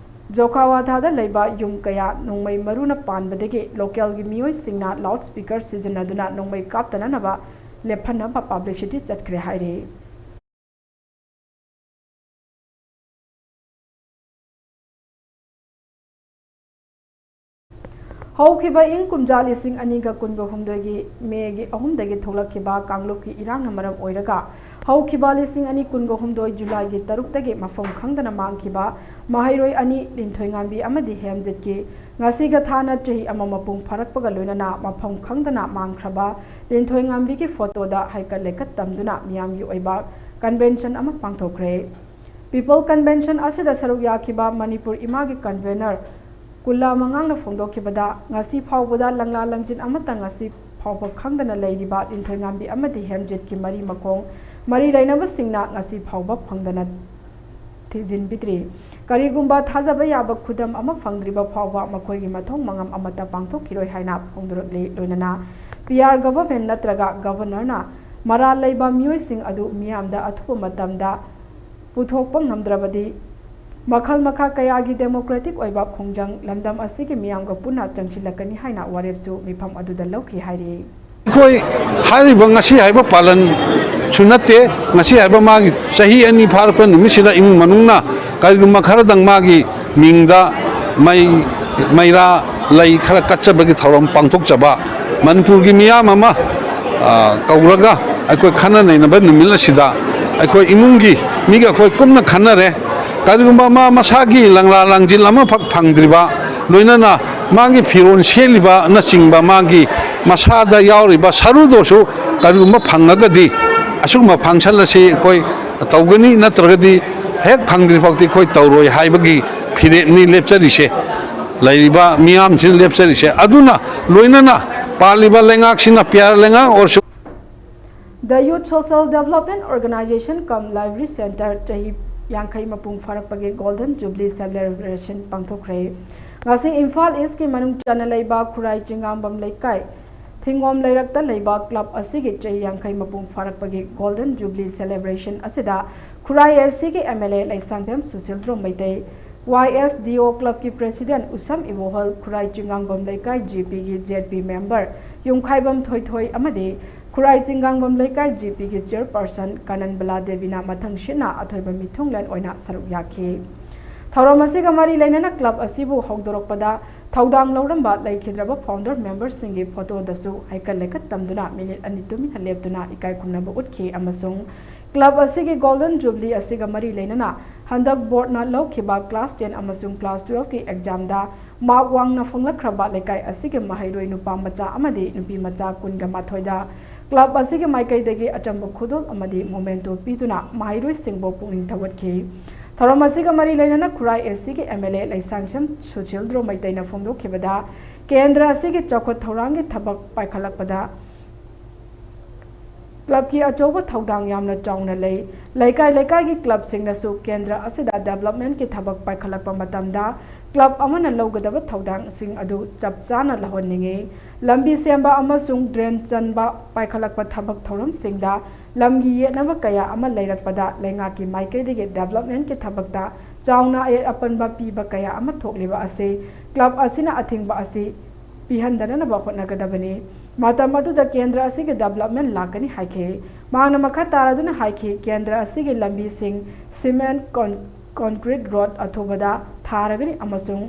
ꯖꯣꯈꯥꯋꯥꯊꯥꯗ ꯂꯩꯕ ꯌꯨꯝ ꯀꯌꯥ ꯅꯣꯡꯃꯩ ꯃꯔꯨꯅ ꯄꯥꯟꯕꯗꯒꯤ localꯒꯤ ꯃꯤꯑꯣꯏꯁꯤꯡꯅ loudspeaker ꯁꯤꯖꯤꯟꯅꯗꯨꯅ ꯅꯣꯡꯃꯩ ꯀꯥꯞꯇꯅꯅꯕ ꯂꯦꯞꯍꯟꯅꯕ publicity ꯆꯠꯈ꯭ꯔꯦ ꯍꯥꯏꯔꯤ꯫ ꯍꯧꯈꯤꯕ ꯏꯪ ꯀꯨꯝꯖꯥ ꯂꯤꯁꯤꯡ ꯑꯅꯤꯒ ꯀꯨꯟꯒ ꯍꯨꯝꯗꯣꯏꯒꯤ ꯃꯦꯒꯤ ꯑꯍꯨꯝꯗꯒꯤ ꯊꯣꯛꯂꯛꯈꯤꯕ ꯀꯥꯡꯂꯨꯞꯀꯤ ꯏꯔꯥꯡꯅ ꯃꯔꯝ ꯑꯣꯏꯔꯒ ꯍꯧꯈꯤꯕ ꯂꯤꯁꯤꯡ ꯑꯅꯤ ꯀꯨꯟꯒ ꯍꯨꯝꯗꯣꯏ ꯖꯨꯂꯥꯏꯒꯤ ꯇꯔꯨꯛꯇꯒꯤ ꯃꯐꯝ ꯈꯪꯗꯅ ꯃꯥꯡꯈꯤꯕ ꯃꯍꯩꯔꯣꯏ ꯑꯅꯤ ꯂꯤꯟꯊꯣꯏꯉꯥꯝꯕꯤ ꯑꯃꯗꯤ ꯍꯦꯝꯖꯤꯠꯀꯤ ꯉꯁꯤꯒ ꯊꯥꯅ ꯆꯍꯤ ꯑꯃ ꯃꯄꯨꯡ ꯐꯥꯔꯛꯄꯒ ꯂꯣꯏꯅꯅ ꯃꯐꯝ ꯈꯪꯗꯅ ꯃꯥꯡꯈ꯭ꯔꯕ ꯂꯤꯟꯊꯣꯏꯉꯥꯝꯕꯤꯒꯤ ꯐꯣꯇꯣꯗ ꯍꯩꯀꯠ ꯂꯩꯀꯠ ꯇꯝꯗꯨꯅ ꯃꯤꯌꯥꯝꯒꯤ ꯑꯣꯏꯕ ꯀꯟꯚꯦꯟꯁꯟ ꯑꯃ ꯄꯥꯡꯊꯣꯛꯈ꯭ꯔꯦ꯫ ꯄꯤꯄꯜ ꯀꯟꯚꯦꯟꯁꯟ ꯑꯁꯤꯗ ꯁꯔꯨꯛ ꯌꯥꯈꯤꯕ ꯃꯅꯤꯄꯨꯔ ꯏꯃꯥꯒꯤ ꯀꯟꯚꯦꯅꯔ ꯀꯨꯂꯥ ꯃꯉꯥꯡꯅ ꯐꯣꯡꯗꯣꯛꯈꯤꯕꯗ, ꯉꯁꯤ ꯐꯥꯎꯕꯗ ꯂꯪꯂꯥ ꯂꯪꯖꯤꯟ ꯑꯃꯠꯇ ꯉꯁꯤ ꯐꯥꯎꯕ ꯈꯪꯗꯅ ꯂꯩꯔꯤꯕ ꯂꯤꯟꯊꯣꯏꯉꯥꯝꯕꯤ ꯑꯃꯗꯤ ꯍꯦꯝꯖꯤꯠꯀꯤ ꯃꯔꯤ ꯃꯈꯣꯡ ꯃꯔꯤ ꯂꯩꯅꯕꯁꯤꯡꯅ ꯉꯁꯤ ꯐꯥꯎꯕ ꯐꯪꯗꯅ ꯊꯤꯖꯤꯟꯕꯤꯗ꯭ꯔꯤ꯫ ꯀꯔꯤꯒꯨꯝꯕ ꯊꯥꯖꯕ ꯌꯥꯕ ꯈꯨꯗꯝ ꯑꯃ ꯐꯪꯗ꯭ꯔꯤꯕ ꯐꯥꯎꯕ ꯃꯈꯣꯏꯒꯤ ꯃꯊꯧ ꯃꯉꯝ ꯑꯃꯠꯇ ꯄꯥꯡꯊꯣꯛꯈꯤꯔꯣꯏ ꯍꯥꯏꯅ ꯐꯣꯡꯗꯣꯔꯛꯂꯤ꯫ ꯂꯣꯏꯅꯅ ꯄꯤ ꯑꯥꯔ ꯒꯚꯔꯟꯃꯦꯟꯠ ꯅꯠꯇ꯭ꯔꯒ ꯒꯚꯔꯅꯔꯅ ꯃꯔꯥꯜ ꯂꯩꯕ ꯃꯤꯑꯣꯏꯁꯤꯡ ꯑꯗꯨ ꯃꯤꯌꯥꯝꯗ ꯑꯊꯨꯕ ꯃꯇꯝꯗ ꯄꯨꯊꯣꯛꯄ ꯉꯝꯗ꯭ꯔꯕꯗꯤ ꯃꯈꯜ ꯃꯈꯥ ꯀꯌꯥꯒꯤ ꯗꯦꯃꯣꯀ꯭ꯔꯦꯇꯤꯛ ꯑꯣꯏꯕ ꯈꯣꯡꯖꯪ ꯂꯝꯗꯝ ꯑꯁꯤꯒꯤ ꯃꯤꯌꯥꯝꯒ ꯄꯨꯟꯅ ꯆꯪꯁꯤꯜꯂꯛꯀꯅꯤ ꯍꯥꯏꯅ ꯋꯥꯔꯦꯞꯁꯨ ꯃꯤꯐꯝ ꯑꯗꯨꯗ ꯂꯧꯈꯤ ꯍꯥꯏꯔꯤ꯫ ꯑꯩꯈꯣꯏ ꯍꯥꯏꯔꯤꯕ ꯉꯁꯤ ꯍꯥꯏꯕ ꯄꯥꯂꯟꯁꯨ ꯅꯠꯇꯦ, ꯉꯁꯤ ꯍꯥꯏꯕ ꯃꯥꯒꯤ ꯆꯍꯤ ꯑꯅꯤ ꯐꯥꯔꯛꯄ ꯅꯨꯃꯤꯠꯁꯤꯗ ꯏꯃꯨꯡ ꯃꯅꯨꯡꯅ ꯀꯔꯤꯒꯨꯝꯕ ꯈꯔꯗꯪ ꯃꯥꯒꯤ ꯃꯤꯡꯗ ꯃꯩ, ꯃꯩꯔꯥ ꯂꯩ ꯈꯔ ꯀꯠꯆꯕꯒꯤ ꯊꯧꯔꯝ ꯄꯥꯡꯊꯣꯛꯆꯕ, ꯃꯅꯤꯄꯨꯔꯒꯤ ꯃꯤꯌꯥꯝ ꯑꯃ, ꯑ, ꯀꯧꯔꯒ ꯑꯩꯈꯣꯏ ꯈꯟꯅ ꯅꯩꯅꯕ ꯅꯨꯃꯤꯠ ꯑꯁꯤꯗ ꯑꯩꯈꯣꯏ ꯏꯃꯨꯡꯒꯤ ꯃꯤꯒ ꯑꯩꯈꯣꯏ ꯀꯨꯞꯅ ꯈꯟꯅꯔꯦ꯫ ꯀꯔꯤꯒꯨꯝꯕ ꯃꯥ ꯃꯁꯥꯒꯤ ꯂꯪꯂꯥ ꯂꯪꯖꯤꯜ ꯑꯃꯐꯛ ꯐꯪꯗ꯭ꯔꯤꯕ, ꯂꯣꯏꯅꯅ ꯃꯥꯒꯤ ꯐꯤꯔꯣꯜ ꯁꯦꯠꯂꯤꯕꯅꯆꯤꯡꯕ ꯃꯥꯒꯤ ꯃꯁꯥꯗ ꯌꯥꯎꯔꯤꯕ ꯁꯔꯨꯗꯨꯁꯨ ꯀꯔꯤꯒꯨꯝꯕ ꯐꯪꯉꯒꯗꯤ ꯑꯁꯤꯒꯨꯝꯕ ꯐꯪꯁꯟ ꯑꯁꯤ ꯑꯩꯈꯣꯏ ꯇꯧꯒꯅꯤ, ꯅꯠꯇ꯭ꯔꯒꯗꯤ ꯍꯦꯛ ꯐꯪꯗ꯭ꯔꯤ ꯐꯥꯎꯗꯤ ꯑꯩꯈꯣꯏ ꯇꯧꯔꯣꯏ ꯍꯥꯏꯕꯒꯤ ꯐꯤꯔꯦꯞꯅꯤ ꯂꯦꯞꯆꯔꯤꯁꯦ, ꯂꯩꯔꯤꯕ ꯃꯤꯌꯥꯝꯁꯤꯅ ꯂꯦꯞꯆꯔꯤꯁꯦ꯫ ꯑꯗꯨꯅ ꯂꯣꯏꯅꯅ ꯄꯥꯜꯂꯤꯕ ꯂꯩꯉꯥꯛꯁꯤꯅ, ꯄꯤꯌꯥꯔ ꯂꯩꯉꯥꯛ ꯑꯣꯏꯔꯁꯨ, The Youth Social Development Organization cum Library Center ꯆꯍꯤ ꯌꯥꯡꯈꯩ ꯃꯄꯨꯡ ꯐꯥꯔꯛꯄꯒꯤ Golden Jubilee Celebration ꯄꯥꯡꯊꯣꯛꯈ꯭ꯔꯦ꯫ ꯉꯁꯤ ꯏꯝꯐꯥꯜ ꯏꯁꯀꯤ ꯃꯅꯨꯡ ꯆꯟꯅ ꯂꯩꯕ ꯈꯨꯔꯥꯏ ꯆꯤꯡꯉꯥꯝꯕꯝ ꯂꯩꯀꯥꯏ ꯊꯤꯡꯒꯣꯝ ꯂꯩꯔꯛꯇ ꯂꯩꯕ ꯀ꯭ꯂꯕ ꯑꯁꯤꯒꯤ ꯆꯍꯤ ꯌꯥꯡꯈꯩ ꯃꯄꯨꯡ ꯐꯥꯔꯛꯄꯒꯤ Golden Jubilee Celebration ꯑꯁꯤꯗ ꯈꯨꯔꯥꯏ ꯑꯦꯁ ꯁꯤꯒꯤ M L A Leishangthem Susindro Meitei, Y S D O ꯀ꯭ꯂꯕꯀꯤ ꯄ꯭ꯔꯦꯁꯤꯗꯦꯟꯠ ꯎꯁꯝ ꯏꯕꯣꯍꯜ, ꯈꯨꯔꯥꯏ ꯆꯤꯡꯉꯥꯝꯕꯝ ꯂꯩꯀꯥꯏ ꯖꯤ ꯄꯤꯒꯤ ꯖꯦꯠ ꯄꯤ ꯃꯦꯝꯕꯔ ꯌꯨꯝꯈꯥꯏꯕꯝ ꯊꯣꯏꯊꯣꯏ ꯑꯃꯗꯤ ꯈꯨꯔꯥꯏ ꯆꯤꯡꯉꯥꯝꯕꯝ ꯂꯩꯀꯥꯏ ꯖꯤ ꯄꯤꯒꯤ ꯆꯤꯌꯔꯄꯔꯁꯟ ꯀꯥꯅꯟꯕꯂꯥ ꯗꯦꯕꯤꯅ ꯃꯊꯪꯁꯤꯠꯅ ꯑꯊꯣꯏꯕ ꯃꯤꯊꯨꯡꯂꯦꯟ ꯑꯣꯏꯅ ꯁꯔꯨꯛ ꯌꯥꯈꯤ꯫ ꯊꯧꯔꯝ ꯑꯁꯤꯒ ꯃꯔꯤ ꯂꯩꯅꯅ ꯀ꯭ꯂꯕ ꯑꯁꯤꯕꯨ ꯍꯧꯗꯣꯔꯛꯄꯗ ꯊꯧꯗꯥꯡ ꯂꯧꯔꯝꯕ ꯂꯩꯈꯤꯗ꯭ꯔꯕ founder memberꯁꯤꯡꯒꯤ photoꯗꯁꯨ ꯍꯩꯀꯠ ꯂꯩꯀꯠ ꯇꯝꯗꯨꯅ minute ꯑꯅꯤ ꯇꯨꯃꯤꯟꯅ ꯂꯦꯞꯇꯨꯅ ꯏꯀꯥꯏ ꯈꯨꯝꯅꯕ ꯎꯠꯈꯤ ꯑꯃꯁꯨꯡ club ꯑꯁꯤꯒꯤ Golden Jubilee ꯑꯁꯤꯒ ꯃꯔꯤ ꯂꯩꯅꯅ ꯍꯟꯗꯛ boardꯅ ꯂꯧꯈꯤꯕ class ten ꯑꯃꯁꯨꯡ class twelveꯀꯤ examꯗ mark ꯋꯥꯡꯅ ꯐꯪꯂꯛꯈ꯭ꯔꯕ ꯂꯩꯀꯥꯏ ꯑꯁꯤꯒꯤ ꯃꯍꯩꯔꯣꯏ ꯅꯨꯄꯥ ꯃꯆꯥ ꯑꯃꯗꯤ ꯅꯨꯄꯤ ꯃꯆꯥ ꯀꯨꯟꯒ ꯃꯥꯊꯣꯏꯗ club ꯑꯁꯤꯒꯤ ꯃꯥꯏꯀꯩꯗꯒꯤ ꯑꯆꯝꯕ ꯈꯨꯗꯣꯜ ꯑꯃꯗꯤ memento ꯄꯤꯗꯨꯅ ꯃꯍꯩꯔꯣꯏꯁꯤꯡꯕꯨ ꯄꯨꯛꯅꯤꯡ ꯊꯧꯒꯠꯈꯤ꯫ ꯊꯧꯔꯝ ꯑꯁꯤꯒ ꯃꯔꯤ ꯂꯩꯅꯅ ꯈꯨꯔꯥꯏ ACꯒꯤ MLA ꯂꯩꯁꯥꯡꯁꯝ ꯁꯨꯁꯤꯜꯗ꯭ꯔꯣ ꯃꯩꯇꯩꯅ ꯐꯣꯡꯗꯣꯛꯈꯤꯕꯗ, ꯀꯦꯟꯗ꯭ꯔ ꯑꯁꯤꯒꯤ ꯆꯥꯎꯈꯠ ꯊꯧꯔꯥꯡꯒꯤ ꯊꯕꯛ ꯄꯥꯏꯈꯠꯂꯛꯄꯗ clubꯀꯤ ꯑꯆꯧꯕ ꯊꯧꯗꯥꯡ ꯌꯥꯝꯅ ꯆꯥꯎꯅ ꯂꯩ꯫ ꯂꯩꯀꯥꯏ ꯂꯩꯀꯥꯏꯒꯤ clubꯁꯤꯡꯅꯁꯨ ꯀꯦꯟꯗ꯭ꯔ ꯑꯁꯤꯗ developmentꯀꯤ ꯊꯕꯛ ꯄꯥꯏꯈꯠꯂꯛꯄ ꯃꯇꯝꯗ club ꯑꯃꯅ ꯂꯧꯒꯗꯕ ꯊꯧꯗꯥꯡꯁꯤꯡ ꯑꯗꯨ ꯆꯞ ꯆꯥꯅ ꯂꯧꯍꯟꯅꯤꯡꯏ꯫ ꯂꯝꯕꯤ ꯁꯦꯝꯕ ꯑꯃꯁꯨꯡ drain ꯆꯟꯕ ꯄꯥꯏꯈꯠꯂꯛꯄ ꯊꯕꯛ ꯊꯧꯔꯝꯁꯤꯡꯗ ꯂꯝꯒꯤ ꯌꯦꯠꯅꯕ ꯀꯌꯥ ꯑꯃ ꯂꯩꯔꯛꯄꯗ ꯂꯩꯉꯥꯛꯀꯤ ꯃꯥꯏꯀꯩꯗꯒꯤ developmentꯀꯤ ꯊꯕꯛꯇ ꯆꯥꯎꯅ ꯑꯌꯦꯠ ꯑꯄꯟꯕ ꯄꯤꯕ ꯀꯌꯥ ꯑꯃ ꯊꯣꯛꯂꯤꯕ ꯑꯁꯤ club ꯑꯁꯤꯅ ꯑꯊꯤꯡꯕ ꯑꯁꯤ ꯄꯤꯍꯟꯗꯅꯕ ꯍꯣꯠꯅꯒꯗꯕꯅꯤ꯫ ꯃꯇꯝ ꯑꯗꯨꯗ ꯀꯦꯟꯗ꯭ꯔ ꯑꯁꯤꯒꯤ development ꯂꯥꯛꯀꯅꯤ ꯍꯥꯏꯈꯤ꯫ ꯃꯍꯥꯛꯅ ꯃꯈꯥ ꯇꯥꯔꯗꯨꯅ ꯍꯥꯏꯈꯤ, ꯀꯦꯟꯗ꯭ꯔ ꯑꯁꯤꯒꯤ ꯂꯝꯕꯤꯁꯤꯡ cement, con-, concrete road ꯑꯊꯨꯕꯗ ꯊꯥꯔꯒꯅꯤ ꯑꯃꯁꯨꯡ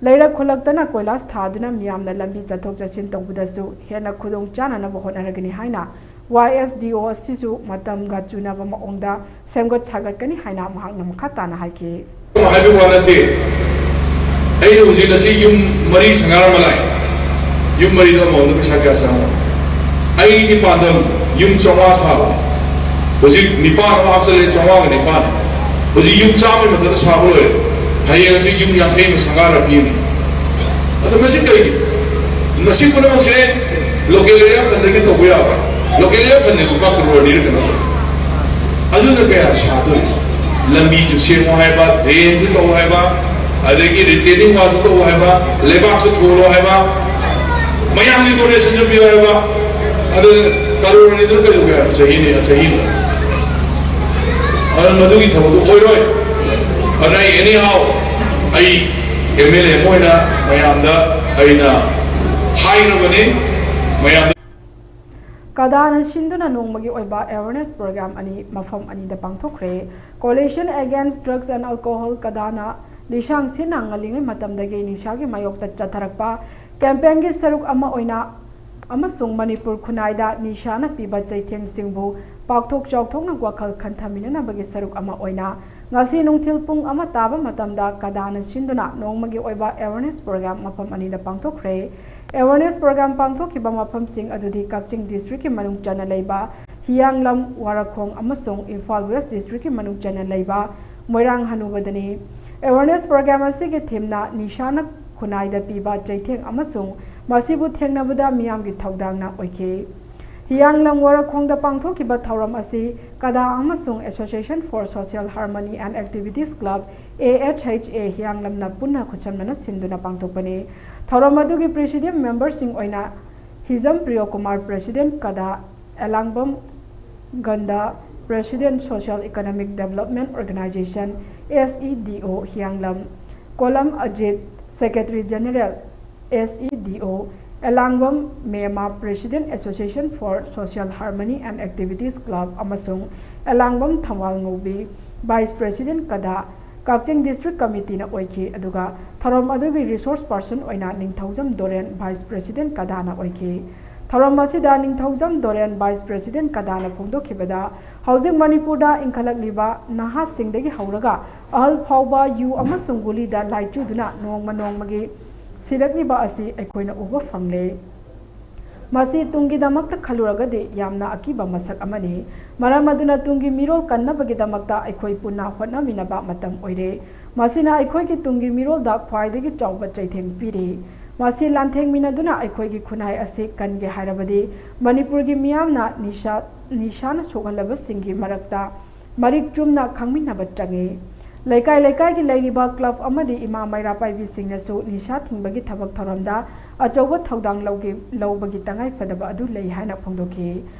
ꯂꯩꯔꯛ ꯈꯨꯜꯂꯛꯇꯅ ꯀꯣꯏꯂꯥꯁ ꯊꯥꯗꯨꯅ ꯃꯤꯌꯥꯝꯅ ꯂꯝꯕꯤ ꯆꯠꯊꯣꯛ ꯆꯠꯁꯤꯟ ꯇꯧꯕꯗꯁꯨ ꯍꯦꯟꯅ ꯈꯨꯗꯣꯡ ꯆꯥꯅꯅꯕ ꯍꯣꯠꯅꯔꯒꯅꯤ ꯍꯥꯏꯅ Y S D O ꯑꯁꯤꯁꯨ ꯃꯇꯝꯒ ꯆꯨꯅꯕ ꯃꯑꯣꯡꯗ ꯁꯦꯝꯒꯠ ꯁꯥꯒꯠꯀꯅꯤ ꯍꯥꯏꯅ ꯃꯍꯥꯛꯅ ꯃꯈꯥ ꯇꯥꯅ ꯍꯥꯏꯈꯤ꯫ ꯍꯥꯏꯕ ꯋꯥ ꯅꯠꯇꯦ꯫ ꯑꯩꯅ ꯍꯧꯖꯤꯛ ꯉꯁꯤ ꯌꯨꯝ ꯃꯔꯤ ꯁꯪꯒꯥꯔ ꯑꯃ ꯂꯥꯛꯏ꯫ ꯌꯨꯝ ꯃꯔꯤꯗꯣ ꯑꯃꯃꯝꯗ ꯄꯩꯁꯥ ꯀꯌꯥ ꯆꯪꯉꯣ? ꯑꯩꯒꯤ ꯄꯥꯟꯗꯝ ꯌꯨꯝ ꯆꯥꯝꯃꯉꯥ ꯁꯥꯕ꯫ ꯍꯧꯖꯤꯛ ꯅꯤꯄꯥꯟ ꯑꯃ ꯍꯥꯞꯆꯜꯂꯦ, ꯆꯥꯝꯃꯉꯥꯒ ꯅꯤꯄꯥꯟ꯫ ꯍꯧꯖꯤꯛ ꯌꯨꯝ ꯆꯥꯝꯃꯒꯤ ꯃꯊꯛꯇ ꯁꯥꯕ ꯂꯣꯏꯔꯦ꯫ ꯍꯌꯦꯡ ꯍꯧꯖꯤꯛ ꯌꯨꯝ ꯌꯥꯡꯈꯩ ꯑꯃ ꯁꯪꯒꯥꯔ ꯄꯤꯅꯤ꯫ ꯑꯗꯣ ꯃꯁꯤ ꯀꯔꯤꯒꯤ? ꯃꯁꯤ ꯄꯨꯝꯅꯃꯛꯁꯦ local area fundꯗꯒꯤ ꯇꯧꯕ ꯌꯥꯕ꯫ Local area fundꯗꯤ ꯂꯨꯄꯥ ꯀꯔꯣꯔ ꯑꯅꯤꯔ ꯀꯩꯅꯣ ꯇꯧ꯫ ꯑꯗꯨꯅ ꯀꯌꯥ ꯁꯥꯗꯣꯔꯤ? ꯂꯝꯕꯤꯁꯨ ꯁꯦꯝꯃꯣ ꯍꯥꯏꯕ, drainꯁꯨ ꯇꯧ ꯍꯥꯏꯕ, ꯑꯗꯒꯤ retaining wallꯁꯨ ꯇꯧ ꯍꯥꯏꯕ, ꯂꯩꯕꯥꯛꯁꯨ ꯊꯣꯜꯂꯣ ꯍꯥꯏꯕ, ꯃꯌꯥꯝꯒꯤ donationꯁꯨ ꯄꯤꯌꯨ ꯍꯥꯏꯕ꯫ ꯑꯗꯨ ꯀꯔꯣꯔ ꯑꯅꯤꯗꯨꯅ ꯀꯩꯗꯧꯒꯦ ꯍꯥꯏꯕ? ꯆꯍꯤ ꯑꯅꯤ, ꯆꯍꯤ ꯑꯃꯗ꯫ ꯑꯗꯨꯅ ꯃꯗꯨꯒꯤ ꯊꯕꯛꯇꯨ ꯑꯣꯏꯔꯣꯏ꯫ ꯑꯗꯨꯅ ꯑꯩ anyhow ꯑꯩ MLA ꯑꯃ ꯑꯣꯏꯅ ꯃꯌꯥꯝꯗ ꯑꯩꯅ ꯍꯥꯏꯈ꯭ꯔꯕꯅꯤ꯫ ꯃꯌꯥꯝꯗ ꯀꯗꯥꯅ ꯁꯤꯟꯗꯨꯅ ꯅꯣꯡꯃꯒꯤ ꯑꯣꯏꯕ awareness program ꯑꯅꯤ ꯃꯐꯝ ꯑꯅꯤꯗ ꯄꯥꯡꯊꯣꯛꯈ꯭ꯔꯦ꯫ Coalition Against Drugs and Alcohol, ꯀꯗꯥꯅ ꯂꯤꯁꯥꯡ ꯁꯤꯠꯅ ꯉꯜꯂꯤꯉꯩ ꯃꯇꯝꯗꯒꯤ ꯅꯤꯁꯥꯒꯤ ꯃꯥꯌꯣꯛꯇ ꯆꯠꯊꯔꯛꯄ ꯀꯦꯝꯄꯦꯟꯒꯤ ꯁꯔꯨꯛ ꯑꯃ ꯑꯣꯏꯅ ꯑꯃꯁꯨꯡ ꯃꯅꯤꯄꯨꯔ ꯈꯨꯟꯅꯥꯏꯗ ꯅꯤꯁꯥꯅ ꯄꯤꯕ ꯆꯩꯊꯦꯡꯁꯤꯡꯕꯨ ꯄꯥꯛꯊꯣꯛ ꯆꯥꯎꯊꯣꯛꯅ ꯋꯥꯈꯜ ꯈꯟꯊꯃꯤꯟꯅꯅꯕꯒꯤ ꯁꯔꯨꯛ ꯑꯃ ꯑꯣꯏꯅ ꯉꯁꯤ ꯅꯨꯡꯊꯤꯜ ꯄꯨꯡ ꯑꯃ ꯇꯥꯕ ꯃꯇꯝꯗ ꯀꯗꯥꯅ ꯁꯤꯟꯗꯨꯅ ꯅꯣꯡꯃꯒꯤ ꯑꯣꯏꯕ ꯑꯦꯋꯥꯔꯅꯦꯁ ꯄ꯭ꯔꯣꯒ꯭ꯔꯥꯝ ꯃꯐꯝ ꯑꯅꯤꯗ ꯄꯥꯡꯊꯣꯛꯈ꯭ꯔꯦ꯫ ꯑꯦꯋꯥꯔꯅꯦꯁ ꯄ꯭ꯔꯣꯒ꯭ꯔꯥꯝ ꯄꯥꯡꯊꯣꯛꯈꯤꯕ ꯃꯐꯝꯁꯤꯡ ꯑꯗꯨꯗꯤ ꯀꯛꯆꯤꯡ ꯗꯤꯁꯇ꯭ꯔꯤꯛꯀꯤ ꯃꯅꯨꯡ ꯆꯟꯅ ꯂꯩꯕ ꯍꯤꯌꯥꯡꯂꯝ, ꯋꯥꯔꯈꯣꯡ ꯑꯃꯁꯨꯡ ꯏꯝꯐꯥꯜ ꯋꯦꯁ ꯗꯤꯁꯇ꯭ꯔꯤꯛꯀꯤ ꯃꯅꯨꯡ ꯆꯟꯅ ꯂꯩꯕ ꯃꯣꯏꯔꯥꯡ ꯍꯅꯨꯕꯗꯅꯤ꯫ ꯑꯦꯋꯥꯔꯅꯦꯁ ꯄ꯭ꯔꯣꯒ꯭ꯔꯥꯝ ꯑꯁꯤꯒꯤ ꯊꯤꯝꯅ ꯅꯤꯁꯥꯅ ꯈꯨꯟꯅꯥꯏꯗ ꯄꯤꯕ ꯆꯩꯊꯦꯡ ꯑꯃꯁꯨꯡ ꯃꯁꯤꯕꯨ ꯊꯦꯡꯅꯕꯗ ꯃꯤꯌꯥꯝꯒꯤ ꯊꯧꯗꯥꯡꯅ ꯑꯣꯏꯈꯤ꯫ ꯍꯤꯌꯥꯡꯂꯝ ꯋꯥꯔꯈꯣꯡꯗ ꯄꯥꯡꯊꯣꯛꯈꯤꯕ ꯊꯧꯔꯝ ꯑꯁꯤ ꯀꯗꯥ ꯑꯃꯁꯨꯡ Association for Social Harmony and Activities Club, A H H A, ꯍꯤꯌꯥꯡꯂꯝꯅ ꯄꯨꯟꯅ ꯈꯨꯠꯁꯝꯅꯅ ꯁꯤꯟꯗꯨꯅ ꯄꯥꯡꯊꯣꯛꯄꯅꯤ꯫ ꯊꯧꯔꯝ ꯑꯗꯨꯒꯤ ꯄ꯭ꯔꯤꯁꯤꯗꯤꯌꯝ ꯃꯦꯝꯕꯔꯁꯤꯡ ꯑꯣꯏꯅ ꯍꯤꯖꯝ ꯄ꯭ꯔꯤꯌꯣ ꯀꯨꯃꯥꯔ, ꯄ꯭ꯔꯦꯁꯤꯗꯦꯟꯠ ꯀꯗꯥ, Elangbam Ganda, president, Social Economic Development Organisation, S E D O, Hiyanglam, Kolam Ajit, secretary general, S E D O, Elangbam Mema, president, Association for Social Harmony and Activities Club, ꯑꯃꯁꯨꯡ Elangbam Thoubal Ngoubi, vice president ꯀꯗꯥ, Kakching district ꯀꯃꯤꯇꯤꯅ ꯑꯣꯏꯈꯤ, ꯑꯗꯨꯒ ꯊꯧꯔꯝ ꯑꯗꯨꯒꯤ ꯔꯤꯁꯣꯔꯁ ꯄꯥꯔꯁꯟ ꯑꯣꯏꯅ ꯅꯤꯡꯊꯧꯖꯝ ꯗꯣꯔꯦꯟ, ꯚꯥꯏꯁ ꯄ꯭ꯔꯦꯁꯤꯗꯦꯟꯠ ꯀꯗꯥꯅ ꯑꯣꯏꯈꯤ꯫ ꯊꯧꯔꯝ ꯑꯁꯤꯗ ꯅꯤꯡꯊꯧꯖꯝ ꯗꯣꯔꯦꯟ, ꯚꯥꯏꯁ ꯄ꯭ꯔꯦꯁꯤꯗꯦꯟꯠ ꯀꯗꯥꯅ ꯐꯣꯡꯗꯣꯛꯈꯤꯕꯗ, ꯍꯧꯖꯤꯛ ꯃꯅꯤꯄꯨꯔꯗ ꯏꯟꯈꯠꯂꯛꯂꯤꯕ ꯅꯍꯥꯁꯤꯡꯗꯒꯤ ꯍꯧꯔꯒ ꯑꯍꯜ ꯐꯥꯎꯕ ꯌꯨ ꯑꯃꯁꯨꯡ ꯒꯨꯂꯤꯗ ꯂꯥꯏꯆꯨꯗꯨꯅ ꯅꯣꯡꯃ ꯅꯣꯡꯃꯒꯤ ꯁꯤꯔꯛꯂꯤꯕ ꯑꯁꯤ ꯑꯩꯈꯣꯏꯅ ꯎꯕ ꯐꯪꯂꯦ꯫ ꯃꯁꯤ ꯇꯨꯡꯒꯤꯗꯃꯛꯇ ꯈꯜꯂꯨꯔꯒꯗꯤ ꯌꯥꯝꯅ ꯑꯀꯤꯕ ꯃꯁꯛ ꯑꯃꯅꯤ꯫ ꯃꯔꯝ ꯑꯗꯨꯅ ꯇꯨꯡꯒꯤ ꯃꯤꯔꯣꯜ ꯀꯟꯅꯕꯒꯤꯗꯃꯛꯇ ꯑꯩꯈꯣꯏ ꯄꯨꯟꯅ ꯍꯣꯠꯅꯃꯤꯟꯅꯕ ꯃꯇꯝ ꯑꯣꯏꯔꯦ꯫ ꯃꯁꯤꯅ ꯑꯩꯈꯣꯏꯒꯤ ꯇꯨꯡꯒꯤ ꯃꯤꯔꯣꯜꯗ ꯈ꯭ꯋꯥꯏꯗꯒꯤ ꯆꯥꯎꯕ ꯆꯩꯊꯦꯡ ꯄꯤꯔꯤ꯫ ꯃꯁꯤ ꯂꯥꯟꯊꯦꯡꯃꯤꯟꯅꯗꯨꯅ ꯑꯩꯈꯣꯏꯒꯤ ꯈꯨꯟꯅꯥꯏ ꯑꯁꯤ ꯀꯟꯒꯦ ꯍꯥꯏꯔꯕꯗꯤ ꯃꯅꯤꯄꯨꯔꯒꯤ ꯃꯤꯌꯥꯝꯅ ꯅꯤꯁꯥ, ꯅꯤꯁꯥꯅ ꯁꯣꯛꯍꯜꯂꯕꯁꯤꯡꯒꯤ ꯃꯔꯛꯇ ꯃꯔꯤꯛ ꯆꯨꯝꯅ ꯈꯪꯃꯤꯟꯅꯕ ꯆꯪꯏ꯫ ꯂꯩꯀꯥꯏ ꯂꯩꯀꯥꯏꯒꯤ ꯂꯩꯔꯤꯕ ꯀ꯭ꯂꯕ ꯑꯃꯗꯤ ꯏꯃꯥ ꯃꯩꯔꯥ ꯄꯥꯏꯕꯤꯁꯤꯡꯅꯁꯨ ꯅꯤꯁꯥ ꯊꯤꯡꯕꯒꯤ ꯊꯕꯛ ꯊꯧꯔꯝꯗ ꯑꯆꯧꯕ ꯊꯧꯗꯥꯡ ꯂꯧꯒꯤ-, ꯂꯧꯕꯒꯤ ꯇꯉꯥꯏꯐꯗꯕ ꯑꯗꯨ ꯂꯩ ꯍꯥꯏꯅ ꯐꯣꯡꯗꯣꯛꯈꯤ꯫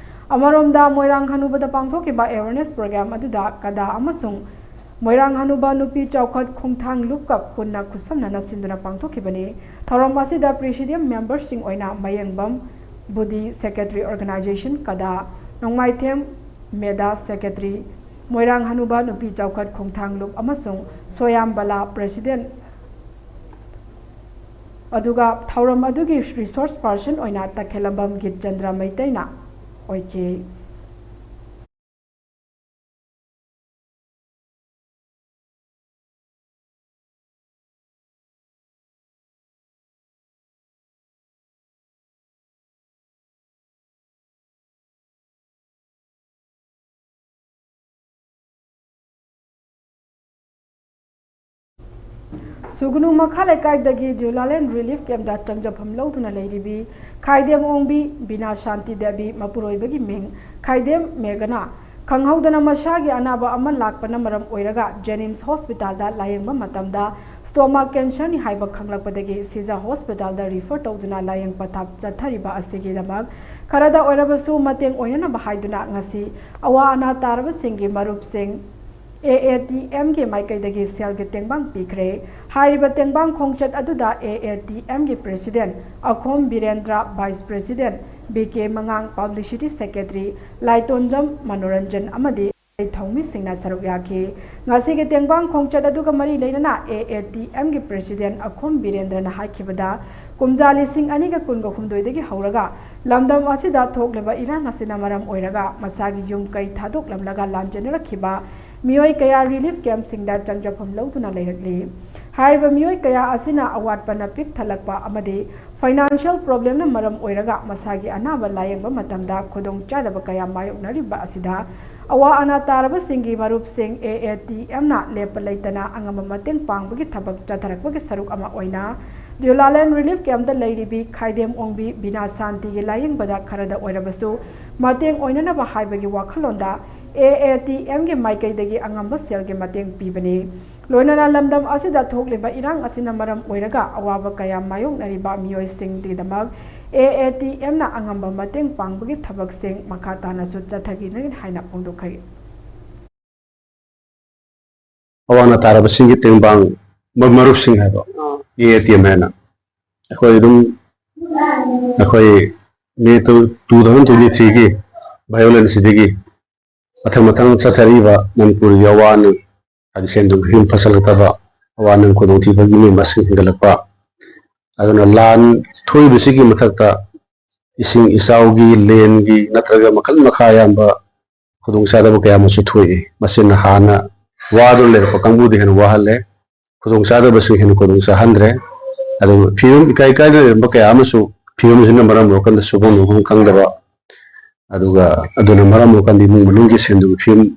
ꯑꯃꯔꯣꯝꯗ ꯃꯣꯏꯔꯥꯡ ꯍꯅꯨꯕꯗ ꯄꯥꯡꯊꯣꯛꯈꯤꯕ ꯑꯦꯋꯥꯔꯅꯦꯁ ꯄ꯭ꯔꯣꯒ꯭ꯔꯥꯝ ꯑꯗꯨꯗ ꯀꯗꯥ ꯑꯃꯁꯨꯡ ꯃꯣꯏꯔꯥꯡ ꯍꯅꯨꯕ ꯅꯨꯄꯤ ꯆꯥꯎꯈꯠ ꯈꯣꯡꯊꯥꯡ ꯂꯨꯞꯀ ꯄꯨꯟꯅ ꯈꯨꯠꯁꯝꯅꯅ ꯁꯤꯟꯗꯨꯅ ꯄꯥꯡꯊꯣꯛꯈꯤꯕꯅꯤ꯫ ꯊꯧꯔꯝ ꯑꯁꯤꯗ ꯄ꯭ꯔꯤꯁꯤꯗꯤꯌꯝ ꯃꯦꯝꯕꯔꯁꯤꯡ ꯑꯣꯏꯅ ꯃꯌꯦꯡꯕꯝ ꯕꯨꯗꯤ, ꯁꯦꯀ꯭ꯔꯦꯇꯔꯤ ꯑꯣꯔꯒꯅꯥꯏꯖꯦꯁꯟ ꯀꯗꯥ, ꯅꯣꯡꯃꯥꯏꯊꯦꯝ ꯃꯦꯗꯥ, ꯁꯦꯀ꯭ꯔꯦꯇꯔꯤ ꯃꯣꯏꯔꯥꯡ ꯍꯅꯨꯕ ꯅꯨꯄꯤ ꯆꯥꯎꯈꯠ ꯈꯣꯡꯊꯥꯡ ꯂꯨꯞ ꯑꯃꯁꯨꯡ ꯁꯣꯌꯥꯝꯕꯂꯥ president, ꯑꯗꯨꯒ ꯊꯧꯔꯝ ꯑꯗꯨꯒꯤ resource person ꯑꯣꯏꯅ ꯇꯈꯦꯜꯂꯝꯕꯝ ꯒꯤꯠꯆꯟꯗ꯭ꯔ ꯃꯩꯇꯩꯅ ꯑꯣꯏꯈꯤ꯫ ꯁꯨꯒꯅꯨ ꯃꯈꯥ ꯂꯩꯀꯥꯏꯗꯒꯤ ꯖꯨꯂꯥꯂꯦꯟ relief campꯇ ꯆꯪꯖꯐꯝ ꯂꯧꯗꯨꯅ ꯂꯩꯔꯤꯕꯤ ꯈꯥꯏꯗꯦꯝ ꯑꯣꯡꯕꯤ ꯕꯤꯅꯥ ꯁꯥꯟꯇꯤ ꯗꯦꯕꯤ, ꯃꯄꯨꯔꯣꯏꯕꯒꯤ ꯃꯤꯡ ꯈꯥꯏꯗꯦꯝ ꯃꯦꯒꯅ, ꯈꯪꯍꯧꯗꯅ ꯃꯁꯥꯒꯤ ꯑꯅꯥꯕ ꯑꯃ ꯂꯥꯛꯄꯅ ꯃꯔꯝ ꯑꯣꯏꯔꯒ JNIMS hospitalꯗ ꯂꯥꯌꯦꯡꯕ ꯃꯇꯝꯗ stomach cancerꯅꯤ ꯍꯥꯏꯕ ꯈꯪꯂꯛꯄꯗꯒꯤ ꯁꯤꯖ hospitalꯗ refer ꯇꯧꯗꯨꯅ ꯂꯥꯌꯦꯡ ꯄꯊꯥꯞ ꯆꯠꯊꯔꯤꯕ ꯑꯁꯤꯒꯤꯗꯃꯛ ꯈꯔꯗ ꯑꯣꯏꯔꯕꯁꯨ ꯃꯇꯦꯡ ꯑꯣꯏꯅꯅꯕ ꯍꯥꯏꯗꯨꯅ ꯉꯁꯤ ꯑꯋꯥ ꯑꯅꯥ ꯇꯥꯔꯕꯁꯤꯡꯒꯤ ꯃꯔꯨꯞꯁꯤꯡ AATMꯒꯤ ꯃꯥꯏꯀꯩꯗꯒꯤ ꯁꯦꯜꯒꯤ ꯇꯦꯡꯕꯥꯡ ꯄꯤꯈ꯭ꯔꯦ꯫ ꯍꯥꯏꯔꯤꯕ ꯇꯦꯡꯕꯥꯡ ꯈꯣꯡꯆꯠ ꯑꯗꯨꯗ AATMꯒꯤ president ꯑꯈꯣꯝ Birendra, vice president B ꯀꯦ ꯃꯉꯥꯡ, publicity secretary ꯂꯥꯏꯇꯣꯟꯖꯝ ꯃꯅꯣꯔꯟꯖꯟ ꯑꯃꯗꯤ ꯊꯧꯃꯤꯁꯤꯡꯅ ꯁꯔꯨꯛ ꯌꯥꯈꯤ꯫ ꯉꯁꯤꯒꯤ ꯇꯦꯡꯕꯥꯡ ꯈꯣꯡꯆꯠ ꯑꯗꯨꯒ ꯃꯔꯤ ꯂꯩꯅꯅ AATMꯒꯤ president ꯑꯈꯣꯝ ꯕꯤꯔꯦꯟꯗ꯭ꯔꯅ ꯍꯥꯏꯈꯤꯕꯗ, ꯀꯨꯝꯖꯥ ꯂꯤꯁꯤꯡ ꯑꯅꯤꯒ ꯀꯨꯟꯒ ꯍꯨꯝꯗꯣꯏꯗꯒꯤ ꯍꯧꯔꯒ ꯂꯝꯗꯝ ꯑꯁꯤꯗ ꯊꯣꯛꯂꯤꯕ ꯏꯔꯥꯡ ꯑꯁꯤꯅ ꯃꯔꯝ ꯑꯣꯏꯔꯒ ꯃꯁꯥꯒꯤ ꯌꯨꯝ ꯀꯩ ꯊꯥꯗꯣꯛꯂꯝꯂꯒ ꯂꯥꯟꯖꯦꯟꯅꯔꯛꯈꯤꯕ ꯃꯤꯑꯣꯏ ꯀꯌꯥ relief campꯁꯤꯡꯗ ꯆꯪꯖꯐꯝ ꯂꯧꯗꯨꯅ ꯂꯩꯔꯛꯂꯤ꯫ ꯍꯥꯏꯔꯤꯕ ꯃꯤꯑꯣꯏ ꯀꯌꯥ ꯑꯁꯤꯅ ꯑꯋꯥꯠꯄꯅ ꯄꯤꯛ ꯊꯜꯂꯛꯄ ꯑꯃꯗꯤ financial problemꯅ ꯃꯔꯝ ꯑꯣꯏꯔꯒ ꯃꯁꯥꯒꯤ ꯑꯅꯥꯕ ꯂꯥꯌꯦꯡꯕ ꯃꯇꯝꯗ ꯈꯨꯗꯣꯡꯆꯥꯗꯕ ꯀꯌꯥ ꯃꯥꯌꯣꯛꯅꯔꯤꯕ ꯑꯁꯤꯗ ꯑꯋꯥ ꯑꯅꯥ ꯇꯥꯔꯕꯁꯤꯡꯒꯤ ꯃꯔꯨꯞꯁꯤꯡ AATMꯅ ꯂꯦꯞꯄ ꯂꯩꯇꯅ ꯑꯉꯝꯕ ꯃꯇꯦꯡ ꯄꯥꯡꯕꯒꯤ ꯊꯕꯛ ꯆꯠꯊꯔꯛꯄꯒꯤ ꯁꯔꯨꯛ ꯑꯃ ꯑꯣꯏꯅ ꯖꯨꯂꯥꯂꯦꯟ relief campꯇ ꯂꯩꯔꯤꯕꯤ ꯈꯥꯏꯗꯦꯝ ꯑꯣꯡꯕꯤ ꯕꯤꯅꯥ ꯁꯥꯟꯇꯤꯒꯤ ꯂꯥꯌꯦꯡꯕꯗ ꯈꯔꯗ ꯑꯣꯏꯔꯕꯁꯨ ꯃꯇꯦꯡ ꯑꯣꯏꯅꯅꯕ ꯍꯥꯏꯕꯒꯤ ꯋꯥꯈꯜꯂꯣꯟꯗ AATMꯒꯤ ꯃꯥꯏꯀꯩꯗꯒꯤ ꯑꯉꯝꯕ ꯁꯦꯜꯒꯤ ꯃꯇꯦꯡ ꯄꯤꯕꯅꯤ꯫ ꯂꯣꯏꯅꯅ ꯂꯝꯗꯝ ꯑꯁꯤꯗ ꯊꯣꯛꯂꯤꯕ ꯏꯔꯥꯡ ꯑꯁꯤꯅ ꯃꯔꯝ ꯑꯣꯏꯔꯒ ꯑꯋꯥꯕ ꯀꯌꯥ ꯃꯥꯌꯣꯛꯅꯔꯤꯕ ꯃꯤꯑꯣꯏꯁꯤꯡꯒꯤꯗꯃꯛ AATMꯅ ꯑꯉꯝꯕ ꯃꯇꯦꯡ ꯄꯥꯡꯕꯒꯤ ꯊꯕꯛꯁꯤꯡ ꯃꯈꯥ ꯇꯥꯅꯁꯨ ꯆꯠꯊꯈꯤꯒꯅꯤ ꯍꯥꯏꯅ ꯐꯣꯡꯗꯣꯛꯈꯤ꯫ ꯑꯋꯥ ꯑꯅꯥ ꯇꯥꯔꯕꯁꯤꯡꯒꯤ ꯇꯦꯡꯕꯥꯡ ꯃ-, ꯃꯔꯨꯞꯁꯤꯡ ꯍꯥꯏꯕ, ꯑꯥ꯫ AATM ꯍꯥꯏꯅ ꯑꯩꯈꯣꯏ ꯑꯗꯨꯝ, ꯑꯩꯈꯣꯏ May two thousand twenty threeꯒꯤ violenceꯁꯤꯗꯒꯤ ꯃꯊꯪ ꯃꯊꯪ ꯆꯠꯊꯔꯤꯕ ꯃꯅꯤꯄꯨꯔꯒꯤ ꯑꯋꯥ ꯑꯅꯥ, ꯍꯥꯏꯗꯤ ꯁꯦꯟ ꯊꯨꯝꯒꯤ ꯐꯤꯕꯝ ꯐꯠꯁꯜꯂꯛꯇꯕ, ꯑꯋꯥ ꯑꯅꯥ ꯈꯨꯗꯣꯡꯊꯤꯕꯒꯤ ꯃꯤ ꯃꯁꯤꯡ ꯍꯦꯟꯒꯠꯂꯛꯄ, ꯑꯗꯨꯅ ꯂꯥꯟ ꯊꯣꯛꯏꯕꯁꯤꯒꯤ ꯃꯊꯛꯇ ꯏꯁꯤꯡ ꯏꯆꯥꯎꯒꯤ, ꯂꯦꯟꯒꯤ ꯅꯠꯇ꯭ꯔꯒ ꯃꯈꯜ ꯃꯈꯥ ꯑꯌꯥꯝꯕ ꯈꯨꯗꯣꯡꯆꯥꯗꯕ ꯀꯌꯥ ꯑꯃꯁꯨ ꯊꯣꯛꯏ꯫ ꯃꯁꯤꯅ ꯍꯥꯟꯅ ꯋꯥꯗꯨꯅ ꯂꯩꯔꯛꯄ ꯀꯥꯡꯕꯨꯗ ꯍꯦꯟꯅ ꯋꯥꯍꯜꯂꯦ꯫ ꯈꯨꯗꯣꯡꯆꯥꯗꯕꯁꯤꯡ ꯍꯦꯟꯅ ꯈꯨꯗꯣꯡ ꯆꯥꯍꯟꯗ꯭ꯔꯦ꯫ ꯑꯗꯨꯒ ꯐꯤꯕꯝ ꯏꯀꯥꯏ ꯀꯥꯏꯗꯅ ꯂꯩꯔꯝꯕ ꯀꯌꯥ ꯑꯃꯁꯨ ꯐꯤꯕꯝꯁꯤꯅ ꯃꯔꯝ ꯑꯣꯏꯔꯀꯥꯟꯗ ꯁꯨꯐꯝ ꯅꯣꯝꯐꯝ ꯈꯪꯗꯕ, ꯑꯗꯨꯒ ꯑꯗꯨꯅ ꯃꯔꯝ ꯑꯣꯏꯔꯀꯥꯟꯗ ꯏꯃꯨꯡ ꯃꯅꯨꯡꯒꯤ ꯁꯦꯟ ꯊꯨꯝꯒꯤ ꯐꯤꯕꯝ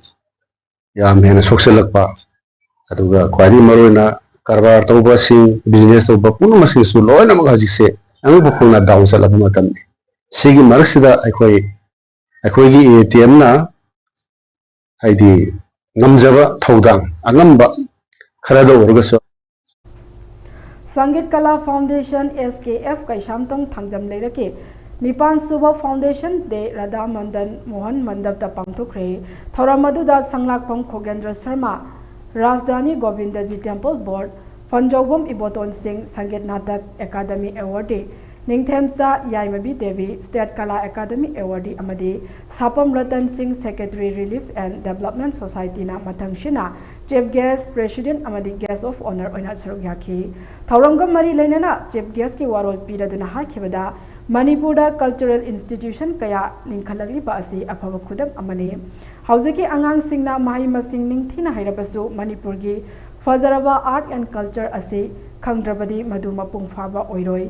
ꯌꯥꯝ ꯍꯦꯟꯅ ꯁꯣꯛꯆꯤꯜꯂꯛꯄ, ꯑꯗꯨꯒ ꯈ꯭ꯋꯥꯏꯗꯒꯤ ꯃꯔꯨꯑꯣꯏꯅ ꯀꯔꯕꯥꯔ ꯇꯧꯕꯁꯤꯡ, ꯕꯤꯖꯤꯅꯦꯁ ꯇꯧꯕ ꯄꯨꯝꯅꯃꯛꯁꯤꯡꯁꯨ ꯂꯣꯏꯅꯃꯛ ꯍꯧꯖꯤꯛꯁꯦ ꯑꯉꯛꯄ ꯐꯪꯅ ꯗꯥꯎꯟ ꯆꯠꯂꯕ ꯃꯇꯝꯅꯤ꯫ ꯁꯤꯒꯤ ꯃꯔꯛꯁꯤꯗ ꯑꯩꯈꯣꯏ, ꯑꯩꯈꯣꯏꯒꯤ ꯑꯦ ꯇꯤ ꯑꯦꯝꯅ ꯍꯥꯏꯗꯤ ꯉꯝꯖꯕ ꯊꯧꯗꯥꯡ ꯑꯉꯝꯕ ꯈꯔꯗ ꯑꯣꯏꯔꯒꯁꯨ꯫ Sangeet Kala foundation, S K F, Keisamthong Thangjam ꯂꯩꯔꯛꯀꯤ ꯅꯤꯄꯥꯟ ꯁꯨꯕ ꯐꯥꯎꯟꯗꯦꯁꯟ ꯗꯦ ꯔꯥꯙꯥ ꯃꯟꯗꯟ ꯃꯣꯍꯟ ꯃꯟꯗꯞꯇ ꯄꯥꯡꯊꯣꯛꯈ꯭ꯔꯦ꯫ ꯊꯧꯔꯝ ꯑꯗꯨꯗ ꯁꯪꯂꯥꯛꯐꯝ Khogendra Sharma, Rajdhani Govindaji temple board, Phanjoubam Ibotom Singh, Sangeet Natak academy awardee Ningthemcha Yaimabi Devi, state Kala academy awardee ꯑꯃꯗꯤ Sapam Ratan Singh, secretary, relief and development ꯁꯣꯁꯥꯏꯇꯤꯅ ꯃꯊꯪꯁꯤꯅ ꯆꯤꯐ ꯒꯦꯁ꯭ꯠ, ꯄ꯭ꯔꯦꯁꯤꯗꯦꯟꯠ ꯑꯃꯗꯤ ꯒꯦꯁ꯭ꯠ ꯑꯣꯐ ꯑꯣꯅꯔ ꯑꯣꯏꯅ ꯁꯔꯨꯛ ꯌꯥꯈꯤ꯫ ꯊꯧꯔꯝꯒ ꯃꯔꯤ ꯂꯩꯅꯅ ꯆꯤꯐ ꯒꯦꯁ꯭ꯠꯀꯤ ꯋꯥꯔꯣꯜ ꯄꯤꯔꯗꯨꯅ ꯍꯥꯏꯈꯤꯕꯗ, ꯃꯅꯤꯄꯨꯔꯗ ꯀꯜꯆꯔꯦꯜ ꯏꯟꯁꯇꯤꯇ꯭ꯌꯨꯁꯟ ꯀꯌꯥ ꯂꯤꯡꯈꯠꯂꯛꯂꯤꯕ ꯑꯁꯤ ꯑꯐꯕ ꯈꯨꯗꯝ ꯑꯃꯅꯤ꯫ ꯍꯧꯖꯤꯛꯀꯤ ꯑꯉꯥꯡꯁꯤꯡꯅ ꯃꯍꯩ ꯃꯁꯤꯡ ꯅꯤꯡꯊꯤꯅ ꯍꯩꯔꯕꯁꯨ ꯃꯅꯤꯄꯨꯔꯒꯤ ꯐꯖꯔꯕ ꯑꯥꯔꯠ ꯑꯦꯟ ꯀꯜꯆꯔ ꯑꯁꯤ ꯈꯪꯗ꯭ꯔꯕꯗꯤ ꯃꯗꯨ ꯃꯄꯨꯡ ꯐꯥꯕ ꯑꯣꯏꯔꯣꯏ꯫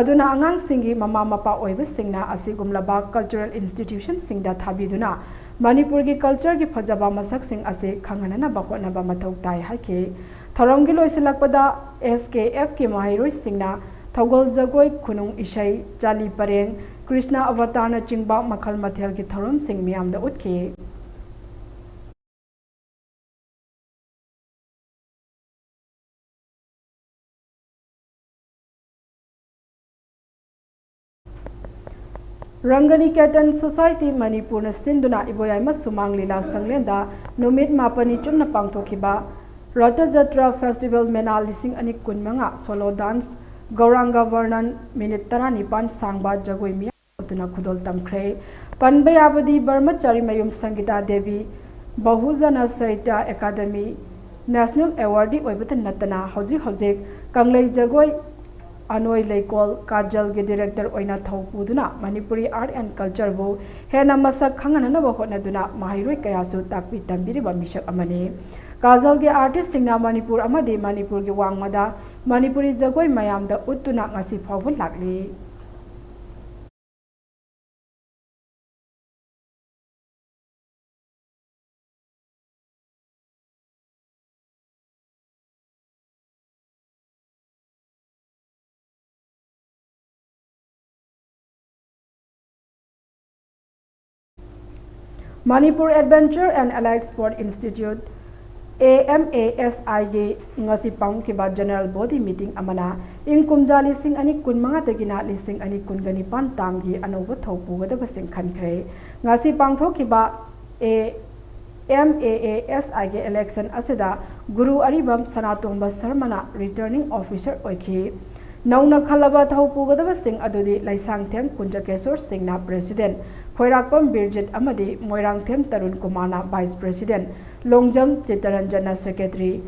ꯑꯗꯨꯅ ꯑꯉꯥꯡꯁꯤꯡꯒꯤ ꯃꯃꯥ ꯃꯄꯥ ꯑꯣꯏꯕꯁꯤꯡꯅ ꯑꯁꯤꯒꯨꯝꯂꯕ ꯀꯜꯆꯔꯦꯜ ꯏꯟꯁꯇꯤꯇ꯭ꯌꯨꯁꯟꯁꯤꯡꯗ ꯊꯥꯕꯤꯗꯨꯅ ꯃꯅꯤꯄꯨꯔꯒꯤ ꯀꯜꯆꯔꯒꯤ ꯐꯖꯕ ꯃꯁꯛꯁꯤꯡ ꯑꯁꯤ ꯈꯪꯍꯟꯅꯅꯕ ꯍꯣꯠꯅꯕ ꯃꯊꯧ ꯇꯥꯏ ꯍꯥꯏꯈꯤ꯫ ꯊꯧꯔꯝꯒꯤ ꯂꯣꯏꯁꯤꯜꯂꯛꯄꯗ ꯑꯦꯁ ꯀꯦ ꯑꯦꯐꯀꯤ ꯃꯍꯩꯔꯣꯏꯁꯤꯡꯅ ꯊꯧꯒꯜ ꯖꯒꯣꯏ, ꯈꯨꯅꯨꯡ ꯏꯁꯩ, ꯆꯥꯂꯤ ꯄꯔꯦꯡ, ꯀ꯭ꯔꯤꯁꯅ ꯑꯕꯇꯥꯔꯅꯆꯤꯡꯕ ꯃꯈꯜ ꯃꯊꯦꯜꯒꯤ ꯊꯧꯔꯝꯁꯤꯡ ꯃꯤꯌꯥꯝꯗ ꯎꯠꯈꯤ꯫ ꯔꯪꯒꯅꯤꯀꯦꯇꯟ ꯁꯣꯁꯥꯏꯇꯤ ꯃꯅꯤꯄꯨꯔꯅ ꯁꯤꯟꯗꯨꯅ ꯏꯕꯣꯌꯥꯏꯃ ꯁꯨꯃꯥꯡ ꯂꯤꯂꯥ ꯁꯪꯂꯦꯟꯗ ꯅꯨꯃꯤꯠ ꯃꯥꯄꯟꯅꯤ ꯆꯨꯞꯅ ꯄꯥꯡꯊꯣꯛꯈꯤꯕ ꯔꯊ ꯖꯇ꯭ꯔꯥ ꯐꯦꯁꯇꯤꯚꯦꯜ ꯃꯦꯂꯥ ꯂꯤꯁꯤꯡ ꯑꯅꯤ ꯀꯨꯟꯃꯉꯥ ꯁꯣꯂꯣ ꯗꯥꯟꯁ ꯒꯧꯔꯥꯡꯒ ꯚꯔꯅꯟ ꯃꯤꯅꯤꯠ ꯇꯔꯥꯅꯤꯄꯥꯟ ꯁꯥꯡꯕ ꯖꯒꯣꯏ ꯃꯤꯌꯥꯝ ꯎꯠꯇꯨꯅ ꯈꯨꯗꯣꯜ ꯇꯝꯈ꯭ꯔꯦ꯫ ꯄꯟꯕ ꯌꯥꯕꯗꯤ ꯕ꯭ꯔꯍꯃꯆꯥꯔꯤ ꯃꯌꯨꯝ ꯁꯪꯒꯤꯇꯥ ꯗꯦꯕꯤ ꯕꯍꯨꯖꯅ ꯁꯥꯍꯤꯇ꯭ꯌ ꯑꯦꯀꯥꯗꯃꯤ ꯅꯦꯁꯅꯦꯜ ꯑꯦꯋꯥꯔꯗꯤ ꯑꯣꯏꯕꯇ ꯅꯠꯇꯅ ꯍꯧꯖꯤꯛ ꯍꯧꯖꯤꯛ ꯀꯪꯂꯩ ꯖꯒꯣꯏ ꯑꯅꯣꯏ ꯂꯩꯀꯣꯜ ꯀꯥꯖꯜꯒꯤ ꯗꯤꯔꯦꯛꯇꯔ ꯑꯣꯏꯅ ꯊꯧ ꯄꯨꯗꯨꯅ ꯃꯅꯤꯄꯨꯔꯤ ꯑꯥꯔꯠ ꯑꯦꯟ ꯀꯜꯆꯔꯕꯨ ꯍꯦꯟꯅ ꯃꯁꯛ ꯈꯪꯍꯟꯅꯅꯕ ꯍꯣꯠꯅꯗꯨꯅ ꯃꯍꯩꯔꯣꯏ ꯀꯌꯥꯁꯨ ꯇꯥꯛꯄꯤ ꯇꯝꯕꯤꯔꯤꯕ ꯃꯤꯁꯛ ꯑꯃꯅꯤ꯫ ꯀꯥꯖꯜꯒꯤ ꯑꯥꯔꯇꯤꯁꯁꯤꯡꯅ ꯃꯅꯤꯄꯨꯔ ꯑꯃꯗꯤ ꯃꯅꯤꯄꯨꯔꯒꯤ ꯋꯥꯡꯃꯗ ꯃꯅꯤꯄꯨꯔꯤ ꯖꯒꯣꯏ ꯃꯌꯥꯝꯗ ꯎꯠꯇꯨꯅ ꯉꯁꯤ ꯐꯥꯎꯕ ꯂꯥꯛꯂꯤ꯫ Manipur Adventure and Allied Sport Institute, A M A S I ꯒꯤ ꯉꯁꯤ ꯄꯥꯡꯊꯣꯛꯈꯤꯕ General Body Meeting ꯑꯃꯅ ꯏꯪ ꯀꯨꯝꯖꯥ ꯂꯤꯁꯤꯡ ꯑꯅꯤ ꯀꯨꯟꯃꯉꯥꯗꯒꯤꯅ ꯂꯤꯁꯤꯡ ꯑꯅꯤ ꯀꯨꯟꯒ ꯅꯤꯄꯥꯟ ꯇꯥꯝꯒꯤ ꯑꯅꯧꯕ ꯊꯧ ꯄꯨꯒꯗꯕꯁꯤꯡ ꯈꯟꯈ꯭ꯔꯦ꯫ ꯉꯁꯤ ꯄꯥꯡꯊꯣꯛꯈꯤꯕ A M A A S I ꯒꯤ election ꯑꯁꯤꯗ ꯒꯨꯔꯨ ꯑꯔꯤꯕꯝ ꯁꯅꯥꯇꯣꯝꯕ ꯁꯔꯃꯅ returning officer ꯑꯣꯏꯈꯤ꯫ ꯅꯧꯅ ꯈꯜꯂꯕ ꯊꯧ ꯄꯨꯒꯗꯕꯁꯤꯡ ꯑꯗꯨꯗꯤ ꯂꯩꯁꯥꯡꯊꯦꯝ ꯀꯨꯟꯖꯀꯦꯁꯣꯔ ꯁꯤꯡꯅ president, ꯈꯣꯏꯔꯥꯛꯄꯝ ꯕꯤꯔꯖꯤꯠ ꯑꯃꯗꯤ ꯃꯣꯏꯔꯥꯡꯊꯦꯝ ꯇꯔꯨꯟ ꯀꯨꯃꯥꯔꯅ vice president, Longjam ꯆꯤꯠꯇꯔꯟꯖꯟꯅ secretary,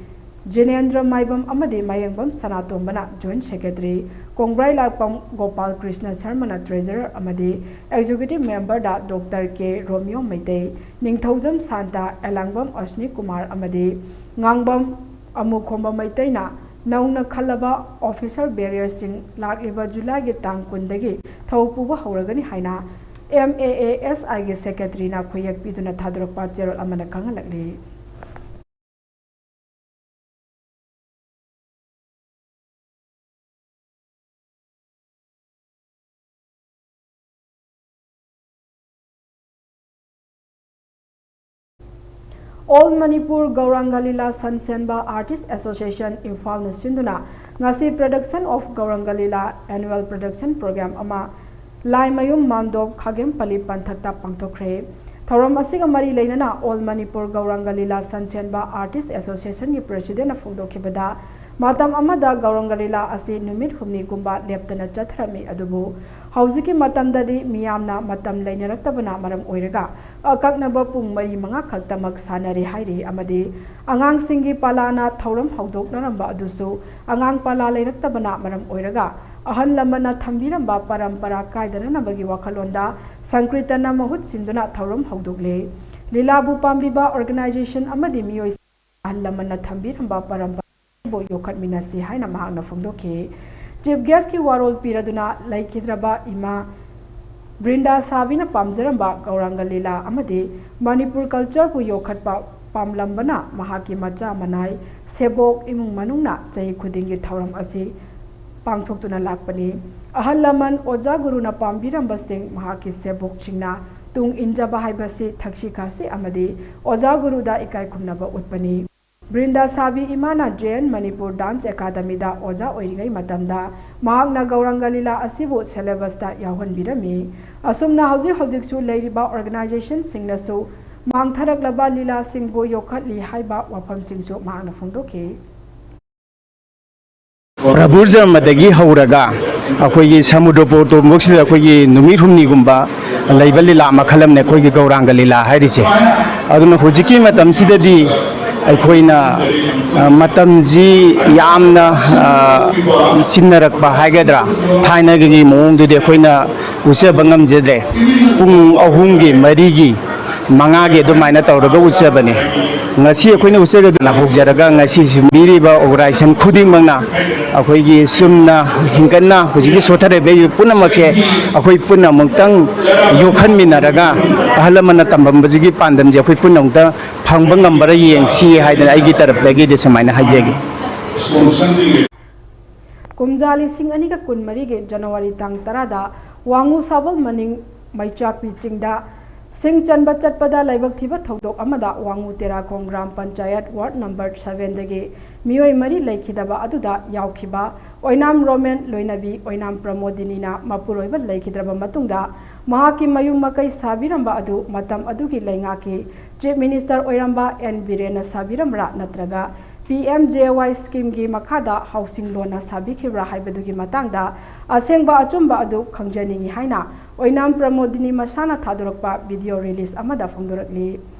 Jinendra Maibam ꯑꯃꯗꯤ ꯃꯌꯦꯡꯕꯝ ꯁꯅꯥꯇꯣꯝꯕꯅ joint secretary, Kongbrailakpam Gopal Krishna ꯁꯔꯃꯅ treasurer ꯑꯃꯗꯤ executive member ꯗ Doctor K Romeo Meitei, Ningthoujam Santa, Elangbam Asani Kumar ꯑꯃꯗꯤ ꯉꯥꯡꯕꯝ ꯑꯃꯨꯈꯣꯝꯕ ꯃꯩꯇꯩꯅ ꯅꯧꯅ ꯈꯜꯂꯕ officer bearerꯁꯤꯡ ꯂꯥꯛꯂꯤꯕ ꯖꯨꯂꯥꯏꯒꯤ ꯇꯥꯡ ꯀꯨꯟꯗꯒꯤ ꯊꯧ ꯄꯨꯕ ꯍꯧꯔꯒꯅꯤ ꯍꯥꯏꯅ M A A S I ꯒꯤ secretaryꯅ ꯈꯨꯌꯦꯛ ꯄꯤꯗꯨꯅ ꯊꯥꯗꯣꯔꯛꯄ ꯆꯦꯔꯣꯜ ꯑꯃꯅ ꯈꯪꯍꯜꯂꯛꯂꯤ꯫ All Manipur Gauranga Lila Sansenba Artist Association ꯏꯝꯐꯥꯜꯅ ꯁꯤꯟꯗꯨꯅ ꯉꯁꯤ Production of Gauranga Lila Annual Production Program ꯑꯃ ꯂꯥꯏꯃꯌꯨꯝ ꯃꯥꯝꯗꯣꯞ ꯈꯥꯒꯦꯝꯄꯜꯂꯤ ꯄꯟꯊꯛꯇ ꯄꯥꯡꯊꯣꯛꯈ꯭ꯔꯦ꯫ ꯊꯧꯔꯝ ꯑꯁꯤꯒ ꯃꯔꯤ ꯂꯩꯅꯅ All Manipur Gauranga Lila Sansenba Artist Associationꯒꯤ presidentꯅ ꯐꯣꯡꯗꯣꯛꯈꯤꯕꯗ, ꯃꯇꯝ ꯑꯃꯗ ꯒꯧꯔꯪꯒ ꯂꯤꯂꯥ ꯑꯁꯤ ꯅꯨꯃꯤꯠ ꯍꯨꯝꯅꯤꯒꯨꯝꯕ ꯂꯦꯞꯇꯅ ꯆꯠꯊꯔꯝꯃꯤ, ꯑꯗꯨꯕꯨ ꯍꯧꯖꯤꯛꯀꯤ ꯃꯇꯝꯗꯗꯤ ꯃꯤꯌꯥꯝꯅ ꯃꯇꯝ ꯂꯩꯅꯔꯛꯇꯕꯅ ꯃꯔꯝ ꯑꯣꯏꯔꯒ ꯑꯀꯛꯅꯕ ꯄꯨꯡ ꯃꯔꯤ ꯃꯉꯥ ꯈꯛꯇꯃꯛ ꯁꯥꯟꯅꯔꯦ ꯍꯥꯏꯔꯤ꯫ ꯑꯃꯗꯤ ꯑꯉꯥꯡꯁꯤꯡꯒꯤ ꯄꯥꯂꯥꯅ ꯊꯧꯔꯝ ꯍꯧꯗꯣꯛꯅꯔꯝꯕ ꯑꯗꯨꯁꯨ ꯑꯉꯥꯡ ꯄꯥꯂꯥ ꯂꯩꯔꯛꯇꯕꯅ ꯃꯔꯝ ꯑꯣꯏꯔꯒ ꯑꯍꯜ ꯂꯃꯟꯅ ꯊꯝꯕꯤꯔꯝꯕ ꯄꯔꯝꯄꯔꯥ ꯀꯥꯏꯗꯅꯅꯕꯒꯤ ꯋꯥꯈꯜꯂꯣꯟꯗ ꯁꯪꯀ꯭ꯔꯤꯇꯅ ꯃꯍꯨꯠ ꯁꯤꯟꯗꯨꯅ ꯊꯧꯔꯝ ꯍꯧꯗꯣꯛꯂꯦ꯫ ꯂꯤꯂꯥꯕꯨ ꯄꯥꯝꯕꯤꯕ organization ꯑꯃꯗꯤ ꯃꯤꯑꯣꯏ ꯑꯍꯜ ꯂꯃꯟꯅ ꯊꯝꯕꯤꯔꯝꯕ ꯄꯔꯝꯄꯔꯥꯕꯨ ꯌꯣꯛꯈꯠꯃꯤꯟꯅꯁꯤ ꯍꯥꯏꯅ ꯃꯍꯥꯛꯅ ꯐꯣꯡꯗꯣꯛꯈꯤ꯫ Chief guest ꯀꯤ ꯋꯥꯔꯣꯜ ꯄꯤꯔꯗꯨꯅ ꯂꯩꯈꯤꯗ꯭ꯔꯕ ꯏꯃꯥ ꯕ꯭ꯔꯤꯟꯗꯥ ꯁꯥꯕꯤꯅ ꯄꯥꯝꯖꯔꯝꯕ ꯒꯧꯔꯥꯡꯒ ꯂꯤꯂꯥ ꯑꯃꯗꯤ ꯃꯅꯤꯄꯨꯔ culture ꯕꯨ ꯌꯣꯛꯈꯠꯄ ꯄꯥꯝꯂꯝꯕꯅ ꯃꯍꯥꯛꯀꯤ ꯃꯆꯥ ꯃꯅꯥꯏ, ꯁꯦꯕꯣꯛ, ꯏꯃꯨꯡ ꯃꯅꯨꯡꯅ ꯆꯍꯤ ꯈꯨꯗꯤꯡꯒꯤ ꯊꯧꯔꯝ ꯑꯁꯤ ꯄꯥꯡꯊꯣꯛꯇꯨꯅ ꯂꯥꯛꯄꯅꯤ꯫ ꯑꯍꯜ ꯂꯃꯟ ꯑꯣꯖꯥ ꯒꯨꯔꯨꯅ ꯄꯥꯝꯕꯤꯔꯝꯕꯁꯤꯡ ꯃꯍꯥꯛꯀꯤ ꯁꯦꯕꯣꯛꯁꯤꯡꯅ ꯇꯨꯡ ꯏꯟꯖꯕ ꯍꯥꯏꯕꯁꯤ ꯊꯛꯁꯤ ꯈꯥꯁꯤ ꯑꯃꯗꯤ ꯑꯣꯖꯥ ꯒꯨꯔꯨꯗ ꯏꯀꯥꯏ ꯈꯨꯝꯅꯕ ꯎꯠꯄꯅꯤ꯫ ꯕ꯭ꯔꯤꯟꯗꯥ ꯁꯥꯕꯤ ꯏꯃꯥꯅ J and Manipur dance academy ꯗ ꯑꯣꯖꯥ ꯑꯣꯏꯔꯤꯉꯩ ꯃꯇꯝꯗ ꯃꯍꯥꯛꯅ ꯒꯧꯔꯥꯡꯒ ꯂꯤꯂꯥ ꯑꯁꯤꯕꯨ syllabus ꯇ ꯌꯥꯎꯍꯟꯕꯤꯔꯝꯃꯤ꯫ ꯑꯁꯨꯝꯅ ꯍꯧꯖꯤꯛ ꯍꯧꯖꯤꯛꯁꯨ ꯂꯩꯔꯤꯕ organization ꯁꯤꯡꯅꯁꯨ ꯃꯥꯡꯊꯔꯛꯂꯕ ꯂꯤꯂꯥꯁꯤꯡꯕꯨ ꯌꯣꯛꯈꯠꯂꯤ ꯍꯥꯏꯕ ꯋꯥꯐꯝꯁꯤꯡꯁꯨ ꯃꯍꯥꯛꯅ ꯐꯣꯡꯗꯣꯛꯈꯤ꯫ ꯄ꯭ꯔꯚꯨ ꯖꯔꯃꯗꯒꯤ ꯍꯧꯔꯒ ꯑꯩꯈꯣꯏꯒꯤ ꯁꯃꯨꯗ꯭ꯔ ꯄꯣꯔꯇꯣꯝꯕꯣꯛꯁꯤꯗ ꯑꯩꯈꯣꯏꯒꯤ ꯅꯨꯃꯤꯠ ꯍꯨꯝꯅꯤꯒꯨꯝꯕ ꯂꯩꯕ ꯂꯤꯂꯥ ꯃꯈꯜ ꯑꯃꯅꯦ ꯑꯩꯈꯣꯏꯒꯤ ꯒꯧꯔꯥꯡꯒ ꯂꯤꯂꯥ ꯍꯥꯏꯔꯤꯁꯦ꯫ ꯑꯗꯨꯅ ꯍꯧꯖꯤꯛꯀꯤ ꯃꯇꯝꯁꯤꯗꯗꯤ ꯑꯩꯈꯣꯏꯅ, ꯑ, ꯃꯇꯝꯁꯤ ꯌꯥꯝꯅ, ꯑ, ꯆꯤꯟꯅꯔꯛꯄ ꯍꯥꯏꯒꯗ꯭ꯔꯥ, ꯊꯥꯏꯅꯒꯤ ꯃꯑꯣꯡꯗꯨꯗꯤ ꯑꯩꯈꯣꯏꯅ ꯎꯠꯆꯕ ꯉꯝꯖꯗ꯭ꯔꯦ꯫ ꯄꯨꯡ ꯑꯍꯨꯝꯒꯤ, ꯃꯔꯤꯒꯤ, ꯃꯉꯥꯒꯤ ꯑꯗꯨꯃꯥꯏꯅ ꯇꯧꯔꯒ ꯎꯠꯆꯕꯅꯤ꯫ ꯉꯁꯤ ꯑꯩꯈꯣꯏꯅ ꯎꯠꯆꯒꯗꯅ ꯍꯧꯖꯔꯒ ꯉꯁꯤ ꯁꯤꯟꯕꯤꯔꯤꯕ organization ꯈꯨꯗꯤꯡꯃꯛꯅ ꯑꯩꯈꯣꯏꯒꯤ ꯆꯨꯝꯅ ꯍꯤꯡꯒꯠꯅ ꯍꯧꯖꯤꯛꯀꯤ ꯁꯣꯠꯊꯔꯤꯕ ꯄꯨꯝꯅꯃꯛꯁꯦ ꯑꯩꯈꯣꯏ ꯄꯨꯟꯅ ꯑꯃꯨꯛꯇꯪ ꯌꯣꯛꯍꯟꯃꯤꯟꯅꯔꯒ ꯑꯍꯜ ꯂꯃꯟꯅ ꯇꯝꯕꯝꯕꯁꯤꯒꯤ ꯄꯥꯟꯗꯝꯁꯦ ꯑꯩꯈꯣꯏ ꯄꯨꯟꯅ ꯑꯃꯨꯛꯇ ꯐꯪꯕ ꯉꯝꯕꯔꯥ ꯌꯦꯡꯁꯤ ꯍꯥꯏꯗꯅ ꯑꯩꯒꯤ ꯇꯔꯞꯇꯒꯤꯗꯤ ꯁꯨꯃꯥꯏꯅ ꯍꯥꯏꯖꯒꯦ꯫ ꯀꯨꯝꯖꯥ ꯂꯤꯁꯤꯡ ꯑꯅꯤꯒ ꯀꯨꯟꯃꯔꯤꯒꯤ ꯖꯅꯋꯥꯔꯤ ꯇꯥꯡ ꯇꯔꯥꯗ ꯋꯥꯉꯨ ꯁꯥꯕꯜ ꯃꯅꯤꯡ ꯃꯩꯆꯥꯛꯄꯤ ꯆꯤꯡꯗ ꯁꯤꯡ ꯆꯟꯕ ꯆꯠꯄꯗ ꯂꯥꯏꯕꯛ ꯊꯤꯕ ꯊꯧꯗꯣꯛ ꯑꯃꯗ Wangoo Terakhong gram panchayat ward number seven ꯗꯒꯤ ꯃꯤꯑꯣꯏ ꯃꯔꯤ ꯂꯩꯈꯤꯗꯕ ꯑꯗꯨꯗ ꯌꯥꯎꯈꯤꯕ ꯑꯣꯏꯅꯥꯝ ꯔꯣꯃꯦꯟ ꯂꯣꯏꯅꯕꯤ ꯑꯣꯏꯅꯥꯝ ꯄ꯭ꯔꯃꯣꯗꯤꯅꯤꯅ ꯃꯄꯨꯔꯣꯏꯕ ꯂꯩꯈꯤꯗ꯭ꯔꯕ ꯃꯇꯨꯡꯗ ꯃꯍꯥꯛꯀꯤ ꯃꯌꯨꯝ ꯃꯀꯩ ꯁꯥꯕꯤꯔꯝꯕ ꯑꯗꯨ ꯃꯇꯝ ꯑꯗꯨꯒꯤ ꯂꯩꯉꯥꯛꯀꯤ Chief Minister ꯑꯣꯏꯔꯝꯕ ꯑꯦꯟ ꯕꯤꯔꯦꯟꯅ ꯁꯥꯕꯤꯔꯝꯕ꯭ꯔꯥ ꯅꯠꯇ꯭ꯔꯒ ꯄꯤ ꯑꯦꯝ ꯖꯦ ꯋꯥꯏ ꯁ꯭ꯀꯤꯝꯒꯤ ꯃꯈꯥꯗ ꯍꯥꯎꯁꯤꯡ ꯂꯣꯟꯅ ꯁꯥꯕꯤꯈꯤꯕ꯭ꯔꯥ ꯍꯥꯏꯕꯗꯨꯒꯤ ꯃꯇꯥꯡꯗ ꯑꯁꯦꯡꯕ ꯑꯆꯨꯝꯕ ꯑꯗꯨ ꯈꯪꯖꯅꯤꯡꯏ ꯍꯥꯏꯅ ꯑꯣꯏꯅꯥꯝ ꯄ꯭ꯔꯃꯣꯗꯤꯅꯤ ꯃꯁꯥꯅ ꯊꯥꯗꯣꯔꯛꯄ ꯚꯤꯗꯤꯑꯣ ꯔꯤꯂꯤꯖ ꯑꯃꯗ ꯐꯣꯡꯗꯣꯔꯛꯂꯤ꯫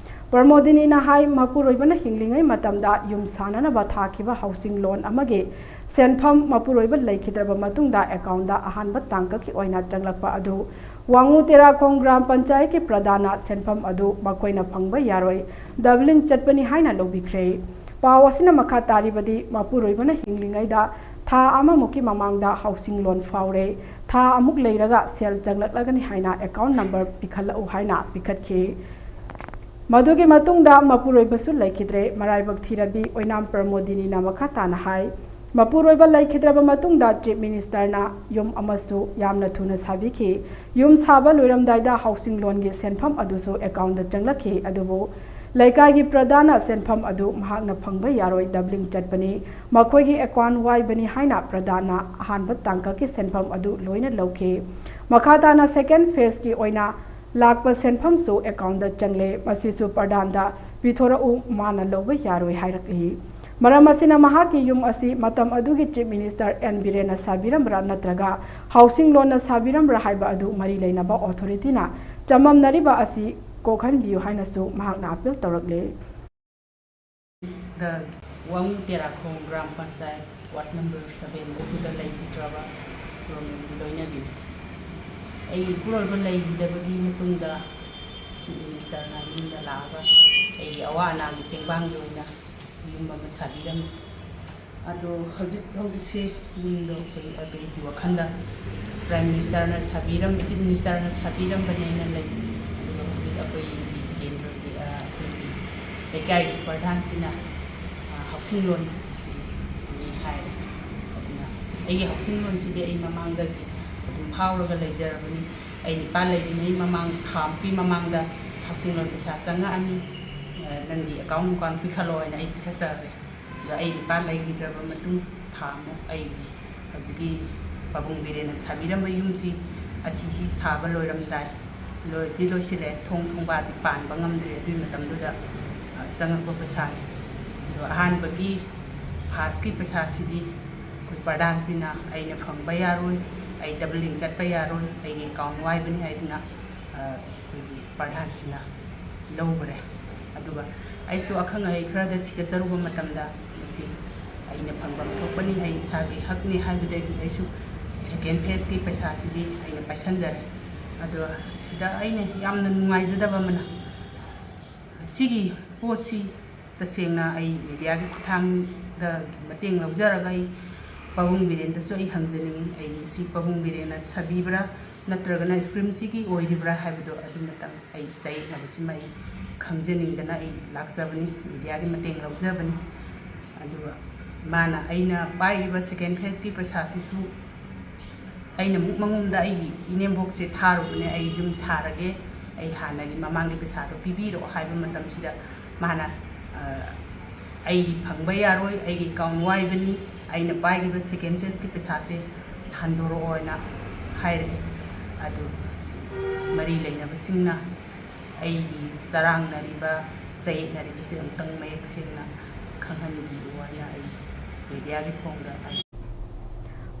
ꯄ꯭ꯔꯃꯣꯗꯤꯅꯤꯅ ꯍꯥꯏ, ꯃꯄꯨꯔꯣꯏꯕꯅ ꯍꯤꯡꯂꯤꯉꯩ ꯃꯇꯝꯗ ꯌꯨꯝ ꯁꯥꯅꯅꯕ ꯊꯥꯈꯤꯕ ꯍꯥꯎꯁꯤꯡ ꯂꯣꯟ ꯑꯃꯒꯤ ꯁꯦꯟꯐꯝ ꯃꯄꯨꯔꯣꯏꯕ ꯂꯩꯈꯤꯗ꯭ꯔꯕ ꯃꯇꯨꯡꯗ ꯑꯦꯀꯥꯎꯟꯗ ꯑꯍꯥꯟꯕ ꯇꯥꯡꯀꯛꯀꯤ ꯑꯣꯏꯅ ꯆꯪꯂꯛꯄ ꯑꯗꯨ ꯋꯥꯉꯨ ꯇꯦꯔꯥꯈꯣꯡ ꯒ꯭ꯔꯥꯝ ꯄꯟꯆꯥꯌꯠꯀꯤ ꯄ꯭ꯔꯙꯥꯟꯅ ꯁꯦꯟꯐꯝ ꯑꯗꯨ ꯃꯈꯣꯏꯅ ꯐꯪꯕ ꯌꯥꯔꯣꯏ, ꯗꯕ꯭ꯂꯤꯡ ꯆꯠꯄꯅꯤ ꯍꯥꯏꯅ ꯂꯧꯕꯤꯈ꯭ꯔꯦ꯫ ꯄꯥꯎ ꯑꯁꯤꯅ ꯃꯈꯥ ꯇꯥꯔꯤꯕꯗꯤ, ꯃꯄꯨꯔꯣꯏꯕꯅ ꯍꯤꯡꯂꯤꯉꯩꯗ ꯊꯥ ꯑꯃꯃꯨꯛꯀꯤ ꯃꯃꯥꯡꯗ ꯍꯥꯎꯁꯤꯡ ꯂꯣꯟ ꯐꯥꯎꯔꯦ, ꯊꯥ ꯑꯃꯨꯛ ꯂꯩꯔꯒ ꯁꯦꯜ ꯆꯪꯂꯛꯂꯒꯅꯤ ꯍꯥꯏꯅ ꯑꯦꯀꯥꯎꯟ ꯅꯝꯕꯔ ꯄꯤꯈꯠꯂꯛꯎ ꯍꯥꯏꯅ ꯄꯤꯈꯠꯈꯤ꯫ ꯃꯗꯨꯒꯤ ꯃꯇꯨꯡꯗ ꯃꯄꯨꯔꯣꯏꯕꯁꯨ ꯂꯩꯈꯤꯗ꯭ꯔꯦ꯫ ꯃꯔꯥꯏꯕꯛ ꯊꯤꯔꯕꯤ ꯑꯣꯏꯅꯥꯝ ꯄ꯭ꯔꯃꯣꯗꯤꯅꯤꯅ ꯃꯈꯥ ꯇꯥꯅ ꯍꯥꯏ, ꯃꯄꯨꯔꯣꯏꯕ ꯂꯩꯈꯤꯗ꯭ꯔꯕ ꯃꯇꯨꯡꯗ ꯆꯤꯐ ꯃꯤꯅꯤꯁꯇꯔꯅ ꯌꯨꯝ ꯑꯃꯁꯨ ꯌꯥꯝꯅ ꯊꯨꯅ ꯁꯥꯕꯤꯈꯤ꯫ ꯌꯨꯝ ꯁꯥꯕ ꯂꯣꯏꯔꯝꯗꯥꯏꯗ ꯍꯥꯎꯁꯤꯡ ꯂꯣꯟꯒꯤ ꯁꯦꯟꯐꯝ ꯑꯗꯨꯁꯨ ꯑꯦꯀꯥꯎꯟꯗ ꯆꯪꯂꯛꯈꯤ, ꯑꯗꯨꯕꯨ ꯂꯩꯀꯥꯏꯒꯤ ꯄ꯭ꯔꯙꯥꯟꯅ ꯁꯦꯟꯐꯝ ꯑꯗꯨ ꯃꯍꯥꯛꯅ ꯐꯪꯕ ꯌꯥꯔꯣꯏ, ꯗꯕ꯭ꯂꯤꯡ ꯆꯠꯄꯅꯤ, ꯃꯈꯣꯏꯒꯤ ꯑꯦꯀꯥꯎꯟ ꯋꯥꯏꯕꯅꯤ ꯍꯥꯏꯅ ꯄ꯭ꯔꯙꯥꯟꯅ ꯑꯍꯥꯟꯕ ꯇꯥꯡꯀꯛꯀꯤ ꯁꯦꯟꯐꯝ ꯑꯗꯨ ꯂꯣꯏꯅ ꯂꯧꯈꯤ꯫ ꯃꯈꯥ ꯇꯥꯅ ꯁꯦꯀꯦꯟ ꯐꯦꯖꯀꯤ ꯑꯣꯏꯅ ꯂꯥꯛꯄ ꯁꯦꯟꯐꯝꯁꯨ ꯑꯦꯀꯥꯎꯟꯗ ꯆꯪꯂꯦ, ꯃꯁꯤꯁꯨ ꯄ꯭ꯔꯙꯥꯟꯗ ꯄꯤꯊꯣꯔꯛꯎ, ꯃꯥꯅ ꯂꯧꯕ ꯌꯥꯔꯣꯏ ꯍꯥꯏꯔꯛꯂꯤ꯫ ꯃꯔꯝ ꯑꯁꯤꯅ ꯃꯍꯥꯛꯀꯤ ꯌꯨꯝ ꯑꯁꯤ ꯃꯇꯝ ꯑꯗꯨꯒꯤ ꯆꯤꯐ ꯃꯤꯅꯤꯁꯇꯔ ꯑꯦꯟ ꯕꯤꯔꯦꯟꯅ ꯁꯥꯕꯤꯔꯝꯕ꯭ꯔꯥ ꯅꯠꯇ꯭ꯔꯒ ꯍꯥꯎꯁꯤꯡ ꯂꯣꯟꯅ ꯁꯥꯕꯤꯔꯝꯕ꯭ꯔꯥ ꯍꯥꯏꯕ ꯑꯗꯨ ꯃꯔꯤ ꯂꯩꯅꯕ ꯑꯣꯊꯣꯔꯤꯇꯤꯅ ꯆꯃꯝꯅꯔꯤꯕ ꯑꯁꯤ ꯀꯣꯛꯍꯟꯕꯤꯌꯨ ꯍꯥꯏꯅꯁꯨ ꯃꯍꯥꯛꯅ ꯑꯄꯤꯜ ꯇꯧꯔꯛꯂꯤ꯫ ꯗ Wangoo Terakhong gram panchayat ward number seven ꯑꯗꯨꯗ ꯂꯩꯈꯤꯗ꯭ꯔꯕ ꯒꯣꯔꯃꯦꯟꯒꯤ ꯂꯣꯏꯅꯕꯤ꯫ ꯑꯩꯒꯤ ꯏꯄꯨꯔꯣꯏꯕ ꯂꯩꯈꯤꯗꯕꯒꯤ ꯃꯇꯨꯡꯗ ꯆꯤꯐ ꯃꯤꯅꯤꯁꯇꯔꯅ ꯌꯨꯝꯗ ꯂꯥꯛꯑꯒ ꯑꯩꯒꯤ ꯑꯋꯥ ꯑꯅꯥꯒꯤ ꯇꯦꯡꯕꯥꯡꯒꯤ ꯑꯣꯏꯅ ꯌꯨꯝ ꯑꯃ ꯁꯥꯕꯤꯔꯝꯃꯤ꯫ ꯑꯗꯣ ꯍꯧꯖꯤꯛ ꯍꯧꯖꯤꯛꯁꯦ ꯌꯨꯝꯗꯣ ꯑꯩꯈꯣꯏ, ꯑꯩꯒꯤ ꯋꯥꯈꯜꯗ ꯄ꯭ꯔꯥꯏꯝ ꯃꯤꯅꯤꯁꯇꯔꯅ ꯁꯥꯕꯤꯔꯝ-, ꯆꯤꯐ ꯃꯤꯅꯤꯁꯇꯔꯅ ꯁꯥꯕꯤꯔꯝꯕꯅꯦꯅ ꯂꯩ꯫ ꯑꯗꯨꯒ ꯍꯧꯖꯤꯛ ꯑꯩꯈꯣꯏꯒꯤ ꯀꯦꯟꯗ꯭ꯔꯒꯤ, ꯑ, ꯑꯩꯈꯣꯏꯒꯤ ꯂꯩꯀꯥꯏꯒꯤ ꯄ꯭ꯔꯙꯥꯟꯁꯤꯅ, ꯑ, ꯍꯥꯎꯁꯤꯡ ꯂꯣꯟꯅꯤ ꯍꯥꯏꯔꯦ꯫ ꯑꯗꯨꯅ ꯑꯩꯒꯤ ꯍꯥꯎꯁꯤꯡ ꯂꯣꯟꯁꯤꯗꯤ ꯑꯩ ꯃꯃꯥꯡꯗꯒꯤ ꯑꯗꯨꯝ ꯐꯥꯎꯔꯒ ꯂꯩꯖꯔꯕꯅꯤ꯫ ꯑꯩ ꯅꯤꯄꯥꯟ ꯂꯩꯔꯤꯉꯩ ꯃꯃꯥꯡ, ꯊꯥ ꯃꯨꯛꯀꯤ ꯃꯃꯥꯡꯗ ꯍꯥꯎꯁꯤꯡ ꯂꯣꯟ ꯄꯩꯁꯥ ꯆꯪꯉꯛꯑꯅꯤ, ꯑ, ꯅꯪꯒꯤ ꯑꯦꯀꯥꯎꯟ ꯅꯨꯡꯀꯥꯎꯟ ꯄꯤꯈꯠꯂꯣ ꯍꯥꯏꯅ ꯑꯩ ꯄꯤꯈꯠꯆꯈ꯭ꯔꯦ꯫ ꯑꯗꯣ ꯑꯩ ꯅꯤꯄꯥꯟ ꯂꯩꯈꯤꯗ꯭ꯔꯕ ꯃꯇꯨꯡ ꯊꯥ ꯑꯃꯨꯛ ꯑꯩꯒꯤ ꯍꯧꯖꯤꯛꯀꯤ ꯄꯥꯕꯨꯡ ꯕꯤꯔꯦꯟꯅ ꯁꯥꯕꯤꯔꯝꯕ ꯌꯨꯝꯁꯤ, ꯑꯁꯤꯁꯤ ꯁꯥꯕ ꯂꯣꯏꯔꯝꯗꯥꯏ, ꯂꯣꯏꯗꯤ ꯂꯣꯏꯁꯤꯜꯂꯦ, ꯊꯣꯡ ꯊꯣꯡꯕꯥꯗꯤ ꯄꯥꯟꯕ ꯉꯝꯗ꯭ꯔꯤ꯫ ꯑꯗꯨꯒꯤ ꯃꯇꯝꯗꯨꯗ, ꯑ, ꯆꯪꯉꯛꯄ ꯄꯩꯁꯥꯅꯤ꯫ ꯑꯗꯣ ꯑꯍꯥꯟꯕꯒꯤ ꯐꯥꯁꯀꯤ ꯄꯩꯁꯥꯁꯤꯗꯤ ꯑꯩꯈꯣꯏ ꯄ꯭ꯔꯙꯥꯟꯁꯤꯅ ꯑꯩꯅ ꯐꯪꯕ ꯌꯥꯔꯣꯏ, ꯑꯩ ꯗꯕꯂꯤꯡ ꯆꯠꯄ ꯌꯥꯔꯣꯏ, ꯑꯩꯒꯤ ꯑꯦꯀꯥꯎꯟ ꯋꯥꯏꯕꯅꯤ ꯍꯥꯏꯗꯅ ꯑꯩꯈꯣꯏꯒꯤ ꯄ꯭ꯔꯙꯥꯟꯁꯤꯅ ꯂꯧꯈ꯭ꯔꯦ꯫ ꯑꯗꯨꯒ ꯑꯩꯁꯨ ꯑꯈꯪ ꯑꯍꯩ ꯈꯔꯗ ꯊꯤꯒꯠꯆꯔꯨꯕ ꯃꯇꯝꯗ ꯃꯁꯤ ꯑꯩꯅ ꯐꯪꯐꯝ ꯊꯣꯛꯄꯅꯤ, ꯑꯩ ꯏꯁꯥꯒꯤ ꯍꯛꯅꯤ ꯍꯥꯏꯕꯗꯒꯤ ꯑꯩꯁꯨ ꯁꯦꯀꯦꯟ ꯐꯦꯁꯀꯤ ꯄꯩꯁꯥꯁꯤꯗꯤ ꯑꯩꯅ ꯄꯥꯏꯁꯟꯖꯔꯦ꯫ ꯑꯗꯣ ꯁꯤꯗ ꯑꯩꯅ ꯌꯥꯝꯅ ꯅꯨꯡꯉꯥꯏꯖꯗꯕ ꯑꯃꯅ, ꯁꯤꯒꯤ ꯄꯣꯠꯁꯤ ꯇꯁꯦꯡꯅ ꯑꯩ ꯃꯦꯗꯤꯌꯥꯒꯤ ꯈꯨꯠꯊꯥꯡꯗ ꯃꯇꯦꯡ ꯂꯧꯖꯔꯒ ꯑꯩ ꯄꯥꯕꯨꯡ ꯕꯤꯔꯦꯟꯗꯁꯨ ꯑꯩ ꯍꯪꯖꯅꯤꯡꯉꯤ, ꯑꯩ ꯃꯁꯤ ꯄꯥꯕꯨꯡ ꯕꯤꯔꯦꯟꯅ ꯁꯥꯕꯤꯕ꯭ꯔꯥ ꯅꯠꯇ꯭ꯔꯒꯅ ꯁ꯭ꯀꯤꯝꯁꯤꯒꯤ ꯑꯣꯏꯔꯤꯕ꯭ꯔꯥ ꯍꯥꯏꯕꯗꯣ ꯑꯗꯨꯃꯇꯪ ꯑꯩ ꯆꯌꯦꯠꯅꯕꯁꯤꯃ ꯑꯩ ꯈꯪꯖꯅꯤꯡꯗꯅ ꯑꯩ ꯂꯥꯛꯆꯕꯅꯤ, ꯃꯦꯗꯤꯌꯥꯒꯤ ꯃꯇꯦꯡ ꯂꯧꯖꯕꯅꯤ꯫ ꯑꯗꯨꯒ ꯃꯥꯅ ꯑꯩꯅ ꯄꯥꯏꯔꯤꯕ ꯁꯦꯀꯦꯟ ꯐꯦꯁꯀꯤ ꯄꯩꯁꯥꯁꯤꯁꯨ ꯑꯩꯅ ꯑꯃꯨꯛ ꯃꯉꯣꯟꯗ ꯑꯩꯒꯤ ꯏꯅꯦꯝꯕꯣꯛꯁꯦ ꯊꯥꯔꯨꯕꯅꯦ, ꯑꯩ ꯌꯨꯝ ꯁꯥꯔꯒꯦ, ꯑꯩ ꯍꯥꯟꯅꯒꯤ ꯃꯃꯥꯡꯒꯤ ꯄꯩꯁꯥꯗꯣ ꯄꯤꯕꯤꯔꯛꯑꯣ ꯍꯥꯏꯕ ꯃꯇꯝꯁꯤꯗ ꯃꯥꯅ, ꯑ, "ꯑꯩ ꯐꯪꯕ ꯌꯥꯔꯣꯏ, ꯑꯩꯒꯤ ꯑꯦꯀꯥꯎꯟ ꯋꯥꯏꯕꯅꯤ, ꯑꯩꯅ ꯄꯥꯏꯔꯤꯕ ꯁꯦꯀꯦꯟ ꯐꯦꯁꯀꯤ ꯄꯩꯁꯥꯁꯦ ꯍꯟꯗꯣꯔꯛꯑꯣꯅ" ꯍꯥꯏꯔꯛꯑꯦ꯫ ꯑꯗꯨ ꯃꯔꯤ ꯂꯩꯅꯕꯁꯤꯡꯅ ꯑꯩꯒꯤ ꯆꯔꯥꯡꯅꯔꯤꯕ, ꯆꯌꯦꯠꯅꯔꯤꯕꯁꯦ ꯑꯃꯨꯛꯇꯪ ꯃꯌꯦꯛ ꯁꯦꯡꯅ ꯈꯪꯍꯟꯕꯤꯌꯨ ꯍꯥꯏꯅ ꯑꯩ ꯃꯦꯗꯤꯌꯥꯒꯤ ꯊꯣꯡꯗ ꯍꯥꯏ꯫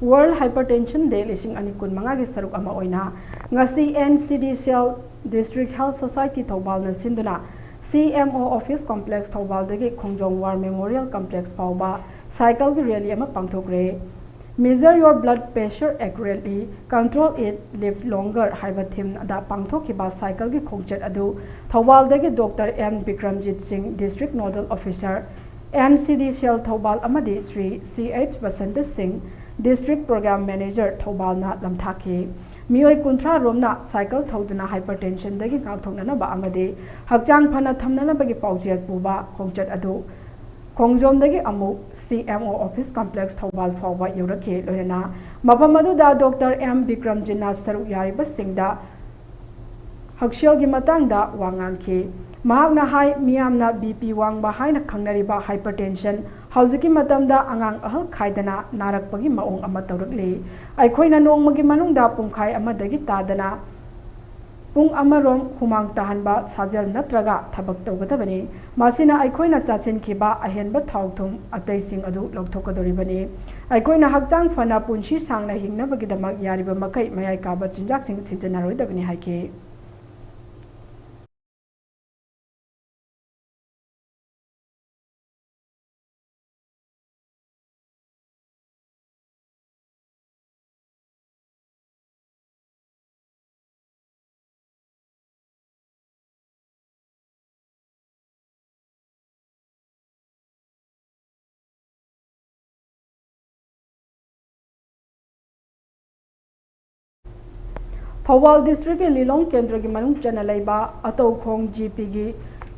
World Hypertension Day ꯂꯤꯁꯤꯡ ꯑꯅꯤ ꯀꯨꯟ ꯃꯉꯥꯒꯤ ꯁꯔꯨꯛ ꯑꯃ ꯑꯣꯏꯅ ꯉꯁꯤ N C D Cell District Health Society ꯊꯧꯕꯥꯜꯅ ꯁꯤꯟꯗꯨꯅ C M O Office Complex ꯊꯧꯕꯥꯜꯗꯒꯤ ꯈꯣꯡꯖꯣꯝ War Memorial Complex ꯐꯥꯎꯕ ꯁꯥꯏꯀꯜꯒꯤ ꯔꯦꯂꯤ ꯑꯃ ꯄꯥꯡꯊꯣꯛꯈ꯭ꯔꯦ꯫ Measure Your Blood Pressure Accurately, Control It, Live Longer ꯍꯥꯏꯕ ꯊꯤꯝꯗ ꯄꯥꯡꯊꯣꯛꯈꯤꯕ ꯁꯥꯏꯀꯜꯒꯤ ꯈꯣꯡꯆꯠ ꯑꯗꯨ ꯊꯧꯕꯥꯜꯗꯒꯤ ꯗꯣꯛꯇꯔ ꯑꯦꯝ ꯕꯤꯀ꯭ꯔꯝꯖꯤꯠ ꯁꯤꯡ, District Nodal Officer, N C D Cell Thoubal ꯑꯃꯗꯤ ꯁ꯭ꯔꯤ ꯁꯤ ꯑꯩꯆ ꯕꯁꯟꯇ ꯁꯤꯡ, District Program Manager ꯊꯧꯕꯥꯜꯅ ꯂꯝꯊꯥꯈꯤ꯫ ꯃꯤꯑꯣꯏ ꯀꯨꯟꯊ꯭ꯔꯥ ꯔꯣꯝꯅ ꯁꯥꯏꯀꯜ ꯊꯧꯗꯨꯅ ꯍꯥꯏꯄꯔꯇꯦꯟꯁꯟꯗꯒꯤ ꯉꯥꯛꯊꯣꯛꯅꯅꯕ ꯑꯃꯗꯤ ꯍꯛꯆꯥꯡ ꯐꯅ ꯊꯝꯅꯅꯕꯒꯤ ꯄꯥꯎꯖꯦꯜ ꯄꯨꯕ ꯈꯣꯡꯆꯠ ꯑꯗꯨ ꯈꯣꯡꯖꯣꯝꯗꯒꯤ ꯑꯃꯨꯛ C M O Office Complex Thoubal ꯐꯥꯎꯕ ꯌꯧꯔꯛꯈꯤ꯫ ꯂꯣꯏꯅꯅ ꯃꯐꯝ ꯑꯗꯨꯗ ꯗꯣꯛꯇꯔ ꯑꯦꯝ ꯕꯤꯀ꯭ꯔꯝꯖꯤꯠꯅ ꯁꯔꯨꯛ ꯌꯥꯔꯤꯕꯁꯤꯡꯗ ꯍꯛꯁꯦꯜꯒꯤ ꯃꯇꯥꯡꯗ ꯋꯥ ꯉꯥꯡꯈꯤ꯫ ꯃꯍꯥꯛꯅ ꯍꯥꯏ, ꯃꯤꯌꯥꯝꯅ B P ꯋꯥꯡꯕ ꯍꯥꯏꯅ ꯈꯪꯅꯔꯤꯕ ꯍꯥꯏꯄꯔꯇꯦꯟꯁꯟ ꯍꯧꯖꯤꯛꯀꯤ ꯃꯇꯝꯗ ꯑꯉꯥꯡ ꯑꯍꯜ ꯈꯥꯏꯗꯅ ꯅꯥꯔꯛꯄꯒꯤ ꯃꯑꯣꯡ ꯑꯃ ꯇꯧꯔꯛꯂꯤ꯫ ꯑꯩꯈꯣꯏꯅ ꯅꯣꯡꯃꯒꯤ ꯃꯅꯨꯡꯗ ꯄꯨꯡꯈꯥꯏ ꯑꯃꯗꯒꯤ ꯇꯥꯗꯅ ꯄꯨꯡ ꯑꯃꯔꯣꯝ ꯍꯨꯃꯥꯡ ꯇꯥꯍꯟꯕ ꯁꯥꯖꯦꯜ ꯅꯠꯇ꯭ꯔꯒ ꯊꯕꯛ ꯇꯧꯒꯗꯕꯅꯤ꯫ ꯃꯁꯤꯅ ꯑꯩꯈꯣꯏꯅ ꯆꯥꯁꯤꯟꯈꯤꯕ ꯑꯍꯦꯟꯕ ꯊꯥꯎ ꯊꯨꯝ ꯑꯇꯩꯁꯤꯡ ꯑꯗꯨ ꯂꯧꯊꯣꯛꯀꯗꯧꯔꯤꯕꯅꯤ꯫ ꯑꯩꯈꯣꯏꯅ ꯍꯛꯆꯥꯡ ꯐꯅ ꯄꯨꯟꯁꯤ ꯁꯥꯡꯅ ꯍꯤꯡꯅꯕꯒꯤꯗꯃꯛ ꯌꯥꯔꯤꯕ ꯃꯈꯩ ꯃꯌꯥꯏ ꯀꯥꯕ ꯆꯤꯟꯖꯥꯛꯁꯤꯡ ꯁꯤꯖꯤꯟꯅꯔꯣꯏꯗꯕꯅꯤ ꯍꯥꯏꯈꯤ꯫ ꯊꯧꯕꯥꯜ ꯗꯤꯁꯇ꯭ꯔꯤꯛꯀꯤ ꯂꯤꯂꯣꯡ ꯀꯦꯟꯗ꯭ꯔꯒꯤ ꯃꯅꯨꯡ ꯆꯟꯅ ꯂꯩꯕ ꯑꯇꯧꯈꯣꯡ ꯖꯤ ꯄꯤꯒꯤ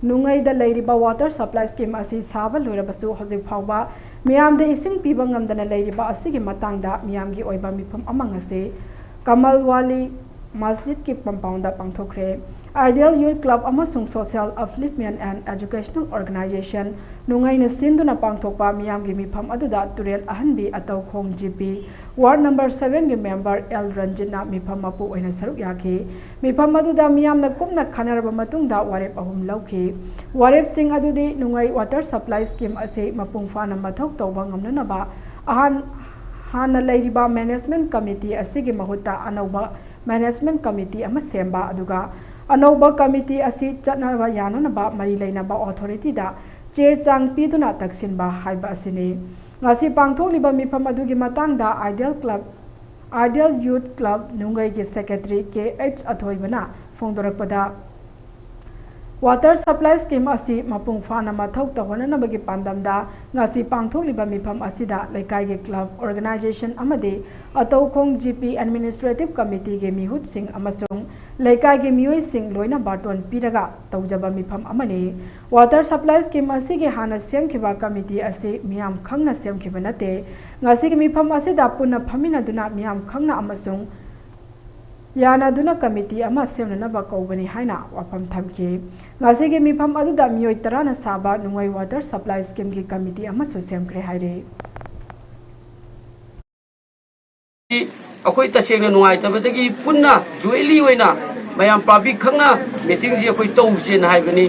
ꯅꯨꯡꯉꯩꯗ ꯂꯩꯔꯤꯕ ꯋꯥꯇꯔ ꯁꯄ꯭ꯂꯥꯏ ꯁ꯭ꯀꯤꯝ ꯑꯁꯤ ꯁꯥꯕ ꯂꯣꯏꯔꯕꯁꯨ ꯍꯧꯖꯤꯛ ꯐꯥꯎꯕ ꯃꯤꯌꯥꯝꯗ ꯏꯁꯤꯡ ꯄꯤꯕ ꯉꯝꯗꯅ ꯂꯩꯔꯤꯕ ꯑꯁꯤꯒꯤ ꯃꯇꯥꯡꯗ ꯃꯤꯌꯥꯝꯒꯤ ꯑꯣꯏꯕ ꯃꯤꯐꯝ ꯑꯃ ꯉꯁꯤ ꯀꯃꯜ ꯋꯥꯂꯤ ꯃꯁꯖꯤꯗꯀꯤ ꯀꯝꯄꯥꯎꯟꯗ ꯄꯥꯡꯊꯣꯛꯈ꯭ꯔꯦ꯫ Ideal Youth Club ꯑꯃꯁꯨꯡ Social Upliftment and Educational Organization ꯅꯨꯡꯉꯩꯅ ꯁꯤꯟꯗꯨꯅ ꯄꯥꯡꯊꯣꯛꯄ ꯃꯤꯌꯥꯝꯒꯤ ꯃꯤꯐꯝ ꯑꯗꯨꯗ ꯇꯨꯔꯦꯜ ꯑꯍꯟꯕꯤ ꯑꯇꯧꯈꯣꯡ ꯖꯤ ꯄꯤ ꯋꯥꯔꯗ ꯅꯝꯕꯔ ꯁꯚꯦꯟꯒꯤ ꯃꯦꯝꯕꯔ ꯑꯦꯜ ꯔꯟꯖꯤꯠꯅ ꯃꯤꯐꯝ ꯃꯄꯨ ꯑꯣꯏꯅ ꯁꯔꯨꯛ ꯌꯥꯈꯤ꯫ ꯃꯤꯐꯝ ꯑꯗꯨꯗ ꯃꯤꯌꯥꯝꯅ ꯀꯨꯞꯅ ꯈꯟꯅꯔꯕ ꯃꯇꯨꯡꯗ ꯋꯥꯔꯦꯞ ꯑꯍꯨꯝ ꯂꯧꯈꯤ꯫ ꯋꯥꯔꯦꯞꯁꯤꯡ ꯑꯗꯨꯗꯤ ꯅꯨꯡꯉꯩ ꯋꯥꯇꯔ ꯁꯄ꯭ꯂꯥꯏ ꯁ꯭ꯀꯤꯝ ꯑꯁꯤ ꯃꯄꯨꯡ ꯐꯥꯅ ꯃꯊꯧ ꯇꯧꯕ ꯉꯝꯅꯅꯕ ꯑꯍꯥꯟ-, ꯍꯥꯟꯅ ꯂꯩꯔꯤꯕ ꯃꯦꯅꯦꯖꯃꯦꯟꯠ ꯀꯃꯤꯇꯤ ꯑꯁꯤꯒꯤ ꯃꯍꯨꯠꯇ ꯑꯅꯧꯕ ꯃꯦꯅꯦꯖꯃꯦꯟꯠ ꯀꯃꯤꯇꯤ ꯑꯃ ꯁꯦꯝꯕ, ꯑꯗꯨꯒ ꯑꯅꯧꯕ ꯀꯃꯤꯇꯤ ꯑꯁꯤ ꯆꯠꯅꯕ ꯌꯥꯅꯅꯕ ꯃꯔꯤ ꯂꯩꯅꯕ ꯑꯣꯊꯣꯔꯤꯇꯤꯗ ꯆꯦ ꯆꯥꯡ ꯄꯤꯗꯨꯅ ꯇꯛꯁꯤꯟꯕ ꯍꯥꯏꯕ ꯑꯁꯤꯅꯤ꯫ ꯉꯁꯤ ꯄꯥꯡꯊꯣꯛꯂꯤꯕ ꯃꯤꯐꯝ ꯑꯗꯨꯒꯤ ꯃꯇꯥꯡꯗ Ideal Club, Ideal Youth Club ꯅꯨꯡꯒꯩꯒꯤ ꯁꯦꯀ꯭ꯔꯦꯇꯔꯤ ꯀꯦ ꯑꯩꯆ ꯑꯊꯣꯏꯕꯅ ꯐꯣꯡꯗꯣꯔꯛꯄꯗ, ꯋꯥꯇꯔ ꯁꯄ꯭ꯂꯥꯏ ꯁ꯭ꯀꯤꯝ ꯑꯁꯤ ꯃꯄꯨꯡ ꯐꯥꯅ ꯃꯊꯧ ꯇꯧꯍꯟꯅꯅꯕꯒꯤ ꯄꯥꯟꯗꯝꯗ ꯉꯁꯤ ꯄꯥꯡꯊꯣꯛꯂꯤꯕ ꯃꯤꯐꯝ ꯑꯁꯤꯗ ꯂꯩꯀꯥꯏꯒꯤ ꯀ꯭ꯂꯕ, ꯑꯣꯔꯒꯅꯥꯏꯖꯦꯁꯟ ꯑꯃꯗꯤ ꯑꯇꯧꯈꯣꯡ ꯖꯤ ꯄꯤ ꯑꯦꯗꯃꯤꯅꯤꯁꯇ꯭ꯔꯦꯇꯤꯚ ꯀꯃꯤꯇꯤꯒꯤ ꯃꯤꯍꯨꯠꯁꯤꯡ ꯑꯃꯁꯨꯡ ꯂꯩꯀꯥꯏꯒꯤ ꯃꯤꯑꯣꯏꯁꯤꯡ ꯂꯣꯏꯅ ꯕꯥꯔꯇꯣꯟ ꯄꯤꯔꯒ ꯇꯧꯖꯕ ꯃꯤꯐꯝ ꯑꯃꯅꯤ꯫ ꯋꯥꯇꯔ ꯁꯄ꯭ꯂꯥꯏ ꯁ꯭ꯀꯤꯝ ꯑꯁꯤꯒꯤ ꯍꯥꯟꯅ ꯁꯦꯝꯈꯤꯕ ꯀꯃꯤꯇꯤ ꯑꯁꯤ ꯃꯤꯌꯥꯝ ꯈꯪꯅ ꯁꯦꯝꯈꯤꯕ ꯅꯠꯇꯦ꯫ ꯉꯁꯤꯒꯤ ꯃꯤꯐꯝ ꯑꯁꯤꯗ ꯄꯨꯟꯅ ꯐꯝꯃꯤꯟꯅꯗꯨꯅ ꯃꯤꯌꯥꯝ ꯈꯪꯅ ꯑꯃꯁꯨꯡ ꯌꯥꯅꯗꯨꯅ ꯀꯃꯤꯇꯤ ꯑꯃ ꯁꯦꯝꯅꯅꯕ ꯀꯧꯕꯅꯤ ꯍꯥꯏꯅ ꯋꯥꯐꯝ ꯊꯝꯈꯤ꯫ ꯉꯁꯤꯒꯤ ꯃꯤꯐꯝ ꯑꯗꯨꯗ ꯃꯤꯑꯣꯏ ꯇꯔꯥꯅ ꯁꯥꯕ ꯅꯨꯡꯉꯩ ꯋꯥꯇꯔ ꯁꯄ꯭ꯂꯥꯏ ꯁ꯭ꯀꯤꯝꯒꯤ ꯀꯃꯤꯇꯤ ꯑꯃꯁꯨ ꯁꯦꯝꯈ꯭ꯔꯦ ꯍꯥꯏꯔꯤ꯫ ꯑꯩꯈꯣꯏ ꯇꯁꯦꯡꯅ ꯅꯨꯡꯉꯥꯏꯇꯕꯗꯒꯤ ꯄꯨꯟꯅ ꯖꯣꯏꯟꯂꯤ ꯑꯣꯏꯅ ꯃꯌꯥꯝ ꯄꯥꯕ꯭ꯂꯤꯛ ꯈꯪꯅ ꯃꯤꯇꯤꯡꯁꯤ ꯑꯩꯈꯣꯏ ꯇꯧꯁꯦꯅ ꯍꯥꯏꯕꯅꯤ꯫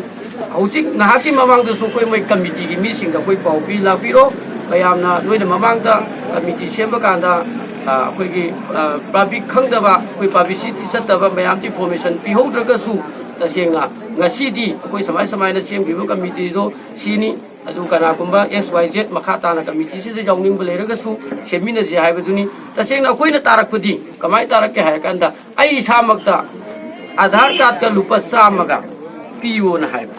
ꯍꯧꯖꯤꯛ ꯉꯥꯏꯍꯥꯛꯀꯤ ꯃꯃꯥꯡꯗꯁꯨ ꯑꯩꯈꯣꯏ ꯃꯣꯏ ꯀꯃꯤꯇꯤꯒꯤ ꯃꯤꯁꯤꯡꯗ ꯑꯩꯈꯣꯏ ꯄꯥꯎ ꯄꯤ ꯂꯥꯛꯄꯤꯔꯣ, ꯃꯌꯥꯝꯅ ꯅꯣꯏꯅ ꯃꯃꯥꯡꯗ ꯀꯃꯤꯇꯤ ꯁꯦꯝꯕ ꯀꯥꯟꯗ ꯑꯩꯈꯣꯏꯒꯤ ꯄꯥꯕ꯭ꯂꯤꯛ ꯈꯪꯗꯕ, ꯑꯩꯈꯣꯏ ꯄꯥꯕ꯭ꯂꯤꯁꯤꯇꯤ ꯆꯠꯇꯕ ꯃꯌꯥꯝꯗ ꯏꯟꯐꯣꯔꯃꯦꯁꯟ ꯄꯤꯍꯧꯗ꯭ꯔꯒꯁꯨ, ꯇꯁꯦꯡꯅ ꯉꯁꯤꯗꯤ ꯑꯩꯈꯣꯏ ꯁꯨꯃꯥꯏ ꯁꯨꯃꯥꯏꯅ ꯁꯦꯝꯈꯤꯕ ꯀꯃꯤꯇꯤꯗꯣ ꯁꯤꯅꯤ꯫ ꯑꯗꯨ ꯀꯅꯥꯒꯨꯝꯕ X Y Z ꯃꯈꯥ ꯇꯥꯅ ꯀꯃꯤꯇꯤꯁꯤꯗ ꯌꯥꯎꯅꯤꯡꯕ ꯂꯩꯔꯒꯁꯨ ꯁꯦꯝꯃꯤꯟꯅꯁꯦ ꯍꯥꯏꯕꯗꯨꯅꯤ꯫ ꯇꯁꯦꯡꯅ ꯑꯩꯈꯣꯏꯅ ꯇꯥꯔꯛꯄꯗꯤ ꯀꯃꯥꯏꯅ ꯇꯥꯔꯛꯀꯦ ꯍꯥꯏꯔ ꯀꯥꯟꯗ, ꯑꯩ ꯏꯁꯥꯃꯛꯇ ꯑꯥꯙꯥꯔ ꯀꯥꯔꯗꯀ ꯂꯨꯄꯥ ꯆꯥꯝꯃꯒ ꯄꯤꯌꯣꯅ ꯍꯥꯏꯕ꯫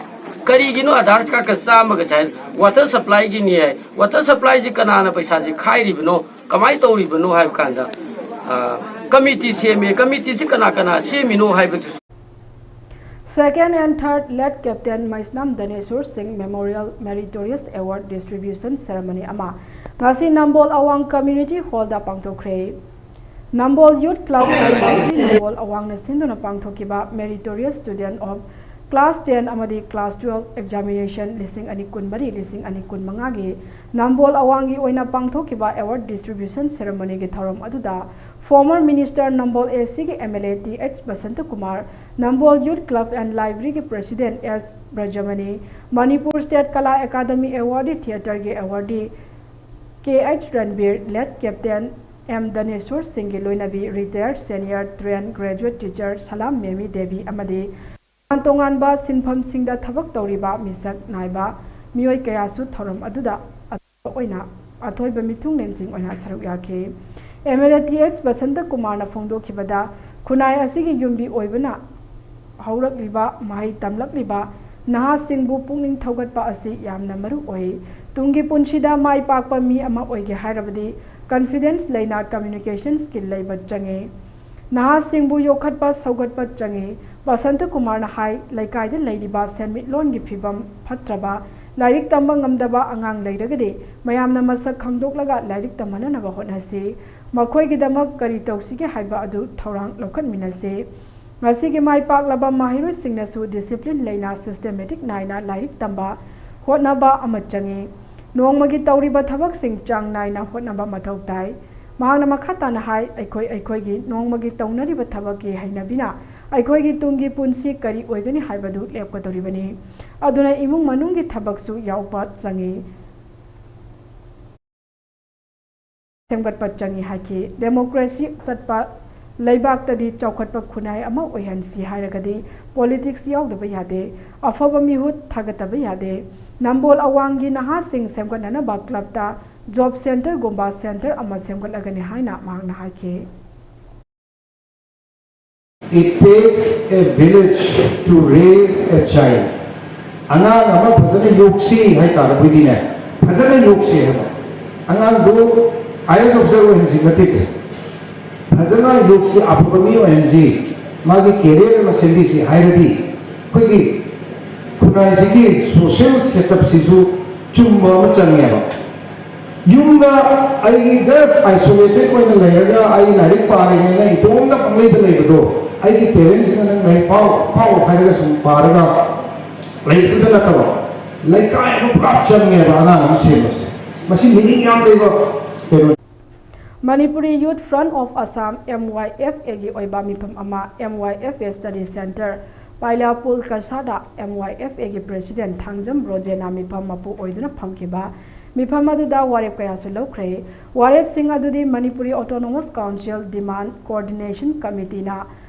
ꯀꯔꯤꯒꯤꯅꯣ ꯑꯥꯙꯥꯔ ꯀꯥꯔꯗꯀ ꯆꯥꯝꯃꯒꯁꯦ ꯍꯥꯏ? ꯋꯥꯇꯔ ꯁꯄ꯭ꯂꯥꯏꯒꯤꯅꯤ ꯍꯥꯏ꯫ ꯋꯥꯇꯔ ꯁꯄ꯭ꯂꯥꯏꯁꯤ ꯀꯅꯥꯅ ꯄꯩꯁꯥꯁꯤ ꯈꯥꯏꯔꯤꯕꯅꯣ, ꯀꯃꯥꯏꯅ ꯇꯧꯔꯤꯕꯅꯣ ꯍꯥꯏꯕ ꯀꯥꯟꯗ, ꯀꯃꯤꯇꯤ ꯁꯦꯝꯃꯦ꯫ ꯀꯃꯤꯇꯤꯁꯤ ꯀꯅꯥ ꯀꯅꯥ ꯁꯦꯝꯃꯤꯅꯣ ꯍꯥꯏꯕꯗꯨꯁꯨ꯫ Second and third Late Captain ꯃꯩꯁꯅꯥꯝ ꯙꯅꯦꯁꯣꯔ ꯁꯤꯡ Memorial Meritorious Award Distribution Ceremony ꯑꯃ ꯉꯁꯤ ꯅꯝꯕꯣꯜ ꯑꯋꯥꯡ Community Hallꯗ ꯄꯥꯡꯊꯣꯛꯈ꯭ꯔꯦ꯫ ꯅꯝꯕꯣꯜ Youth Club ꯅꯝꯕꯣꯜ ꯑꯋꯥꯡꯅ ꯁꯤꯟꯗꯨꯅ ꯄꯥꯡꯊꯣꯛꯈꯤꯕ Meritorious Student of Class ten ꯑꯃꯗꯤ Class twelve Examination ꯂꯤꯁꯤꯡ ꯑꯅꯤ ꯀꯨꯟꯃꯔꯤ ꯂꯤꯁꯤꯡ ꯑꯅꯤ ꯀꯨꯟꯃꯉꯥꯒꯤ ꯅꯝꯕꯣꯜ ꯑꯋꯥꯡꯒꯤ ꯑꯣꯏꯅ ꯄꯥꯡꯊꯣꯛꯈꯤꯕ Award Distribution Ceremonyꯒꯤ ꯊꯧꯔꯝ ꯑꯗꯨꯗ former Minister Nambol ACꯒꯤ MLA Th ꯕꯁꯟꯇꯀꯨꯃꯥꯔ, Nambol Youth Club and Libraryꯒꯤ President S ꯕ꯭ꯔꯖꯃꯅꯤ, Manipur State Kala Academy Awardee Theatreꯒꯤ Awardee Kh Ranbir, Late Captain M ꯙꯅꯦꯁꯣꯔ ꯁꯤꯡꯒꯤ ꯂꯣꯏꯅꯕꯤ Retired Senior Trained Graduate Teacher ꯁꯂꯥꯝ ꯃꯦꯃꯤ ꯗꯦꯕꯤ ꯑꯃꯗꯤ ꯇꯣꯉꯥꯟ ꯇꯣꯉꯥꯟꯕ ꯁꯤꯟꯐꯝꯁꯤꯡꯗ ꯊꯕꯛ ꯇꯧꯔꯤꯕ ꯃꯤꯁꯛ ꯅꯥꯏꯕ ꯃꯤꯑꯣꯏ ꯀꯌꯥꯁꯨ ꯊꯧꯔꯝ ꯑꯗꯨꯗ ꯑꯣꯏꯅ ꯑꯊꯣꯏꯕ ꯃꯤꯊꯨꯡꯂꯦꯟꯁꯤꯡ ꯑꯣꯏꯅ ꯁꯔꯨꯛ ꯌꯥꯈꯤ꯫ MLA Th ꯕꯁꯟꯇ ꯀꯨꯃꯥꯔꯅ ꯐꯣꯡꯗꯣꯛꯈꯤꯕꯗ, ꯈꯨꯟꯅꯥꯏ ꯑꯁꯤꯒꯤ ꯌꯨꯝꯕꯤ ꯑꯣꯏꯕꯅ ꯍꯧꯔꯛꯂꯤꯕ ꯃꯍꯩ ꯇꯝꯂꯛꯂꯤꯕ ꯅꯍꯥꯁꯤꯡꯕꯨ ꯄꯨꯛꯅꯤꯡ ꯊꯧꯒꯠꯄ ꯑꯁꯤ ꯌꯥꯝꯅ ꯃꯔꯨ ꯑꯣꯏ꯫ ꯇꯨꯡꯒꯤ ꯄꯨꯟꯁꯤꯗ ꯃꯥꯏ ꯄꯥꯛꯄ ꯃꯤ ꯑꯃ ꯑꯣꯏꯒꯦ ꯍꯥꯏꯔꯕꯗꯤ confidence ꯂꯩꯅ communication skill ꯂꯩꯕ ꯆꯪꯏ꯫ ꯅꯍꯥꯁꯤꯡꯕꯨ ꯌꯣꯛꯈꯠꯄ ꯁꯧꯒꯠꯄ ꯆꯪꯏ꯫ ꯕꯁꯟꯇ ꯀꯨꯃꯥꯔꯅ ꯍꯥꯏ, ꯂꯩꯀꯥꯏꯗ ꯂꯩꯔꯤꯕ ꯁꯦꯟꯃꯤꯠꯂꯣꯟꯒꯤ ꯐꯤꯚꯝ ꯐꯠꯇ꯭ꯔꯕ, ꯂꯥꯏꯔꯤꯛ ꯇꯝꯕ ꯉꯝꯗꯕ ꯑꯉꯥꯡ ꯂꯩꯔꯒꯗꯤ ꯃꯌꯥꯝꯅ ꯃꯁꯛ ꯈꯪꯗꯣꯛꯂꯒ ꯂꯥꯏꯔꯤꯛ ꯇꯝꯍꯟꯅꯅꯕ ꯍꯣꯠꯅꯁꯤ꯫ ꯃꯈꯣꯏꯒꯤꯗꯃꯛ ꯀꯔꯤ ꯇꯧꯁꯤꯒꯦ ꯍꯥꯏꯕ ꯑꯗꯨ ꯊꯧꯔꯥꯡ ꯂꯧꯈꯠꯃꯤꯟꯅꯁꯤ꯫ ꯉꯁꯤꯒꯤ ꯃꯥꯏ ꯄꯥꯛꯂꯕ ꯃꯍꯩꯔꯣꯏꯁꯤꯡꯅꯁꯨ discipline ꯂꯩꯅ systematic ꯅꯥꯏꯅ ꯂꯥꯏꯔꯤꯛ ꯇꯝꯕ ꯍꯣꯠꯅꯕ ꯑꯃ ꯆꯪꯏ꯫ ꯅꯣꯡꯃꯒꯤ ꯇꯧꯔꯤꯕ ꯊꯕꯛꯁꯤꯡ ꯆꯥꯡ ꯅꯥꯏꯅ ꯍꯣꯠꯅꯕ ꯃꯊꯧ ꯇꯥꯏ꯫ ꯃꯍꯥꯛꯅ ꯃꯈꯥ ꯇꯥꯅ ꯍꯥꯏ, ꯑꯩꯈꯣꯏ ꯑꯩꯈꯣꯏꯒꯤ ꯅꯣꯡꯃꯒꯤ ꯇꯧꯅꯔꯤꯕ ꯊꯕꯛꯀꯤ ꯍꯩꯅꯕꯤꯅ ꯑꯩꯈꯣꯏꯒꯤ ꯇꯨꯡꯒꯤ ꯄꯨꯟꯁꯤ ꯀꯔꯤ ꯑꯣꯏꯒꯅꯤ ꯍꯥꯏꯕꯗꯨ ꯂꯦꯞꯀꯗꯧꯔꯤꯕꯅꯤ꯫ ꯑꯗꯨꯅ ꯏꯃꯨꯡ ꯃꯅꯨꯡꯒꯤ ꯊꯕꯛꯁꯨ ꯌꯥꯎꯕ ꯆꯪꯏ꯫ ꯁꯦꯝꯒꯠꯄ ꯆꯪꯏ ꯍꯥꯏꯈꯤ꯫ ꯗꯦꯃꯣꯀ꯭ꯔꯦꯁꯤ ꯆꯠꯄ ꯂꯩꯕꯥꯛꯇꯗꯤ ꯆꯥꯎꯈꯠꯄ ꯈꯨꯟꯅꯥꯏ ꯑꯃ ꯑꯣꯏꯍꯟꯁꯤ ꯍꯥꯏꯔꯒꯗꯤ ꯄꯣꯂꯤꯇꯤꯛꯁ ꯌꯥꯎꯗꯕ ꯌꯥꯗꯦ꯫ ꯑꯐꯕ ꯃꯤꯍꯨꯠ ꯊꯥꯒꯠꯇꯕ ꯌꯥꯗꯦ꯫ ꯅꯝꯕꯣꯜ ꯑꯋꯥꯡꯒꯤ ꯅꯍꯥꯁꯤꯡ ꯁꯦꯝꯒꯠꯅꯅꯕ ꯀ꯭ꯂꯕꯇ ꯖꯣꯕ ꯁꯦꯟꯇꯔꯒꯨꯝꯕ ꯁꯦꯟꯇꯔ ꯑꯃ ꯁꯦꯝꯒꯠꯂꯒꯅꯤ ꯍꯥꯏꯅ ꯃꯍꯥꯛꯅ ꯍꯥꯏꯈꯤ꯫ It takes a village to raise a child. ꯑꯉꯥꯡ ꯑꯃ ꯐꯖꯅ ꯌꯣꯛꯁꯤ ꯍꯥꯏꯇꯥꯔꯒꯗꯤꯅꯦ, ꯐꯖꯅ ꯌꯣꯛꯁꯤ ꯍꯥꯏꯕ꯫ ꯑꯉꯥꯡꯗꯨ IAS officer ꯑꯣꯏꯍꯟꯁꯤ ꯅꯠꯇꯦ, ꯐꯖꯅ ꯌꯣꯛꯁꯤ, ꯑꯐꯕ ꯃꯤ ꯑꯣꯏꯍꯟꯁꯤ, ꯃꯥꯒꯤ career ꯑꯃ ꯁꯦꯝꯕꯤꯁꯤ ꯍꯥꯏꯔꯗꯤ ꯑꯩꯈꯣꯏꯒꯤ ꯈꯨꯟꯅꯥꯏꯁꯤꯒꯤ social setup ꯁꯤꯁꯨ ꯆꯨꯝꯕ ꯑꯃ ꯆꯪꯉꯦꯕ꯫ ꯌꯨꯝꯗ ꯑꯩꯒꯤ just isolated ꯑꯣꯏꯅ ꯂꯩꯔꯒ ꯑꯩ ꯂꯥꯏꯔꯤꯛ ꯄꯥꯔꯤꯉꯩꯗ ꯏꯇꯣꯝꯇ ꯄꯪꯂꯩꯗ ꯂꯩꯕꯗꯣ, ꯑꯩꯒꯤ parents ꯁꯤꯡꯅ ꯅꯪ ꯂꯥꯏꯔꯤꯛ ꯄꯥꯎ, ꯄꯥꯎ ꯍꯥꯏꯔꯒ ꯁꯨꯝ ꯄꯥꯔꯒ ꯂꯩꯕꯗꯨꯗ ꯅꯠꯇꯕ, ꯂꯩꯀꯥꯏ ꯑꯃ ꯄꯨꯔꯥ ꯆꯪꯉꯦꯕ ꯑꯉꯥꯡ ꯑꯃ ꯁꯦꯝꯕꯁꯦ꯫ ꯃꯁꯤ meaning ꯌꯥꯝ ꯂꯩꯕ ꯀꯩꯅꯣ꯫ Manipuri Youth Front of Assam, MYFA ꯒꯤ ꯑꯣꯏꯕ ꯃꯤꯐꯝ ꯑꯃ, MYFA Study Centre, ꯄꯥꯏꯂꯥꯄꯨꯜ ꯀꯁꯥꯗ MYFA ꯒꯤ President ꯊꯥꯡꯖꯝ ꯔꯣꯖꯦꯅ ꯃꯤꯐꯝ ꯃꯄꯨ ꯑꯣꯏꯗꯨꯅ ꯐꯝꯈꯤꯕ ꯃꯤꯐꯝ ꯑꯗꯨꯗ ꯋꯥꯔꯦꯞ ꯀꯌꯥꯁꯨ ꯂꯧꯈ꯭ꯔꯦ꯫ ꯋꯥꯔꯦꯞꯁꯤꯡ ꯑꯗꯨꯗꯤ Manipuri Autonomous Council Demand Coordination Committee ꯅ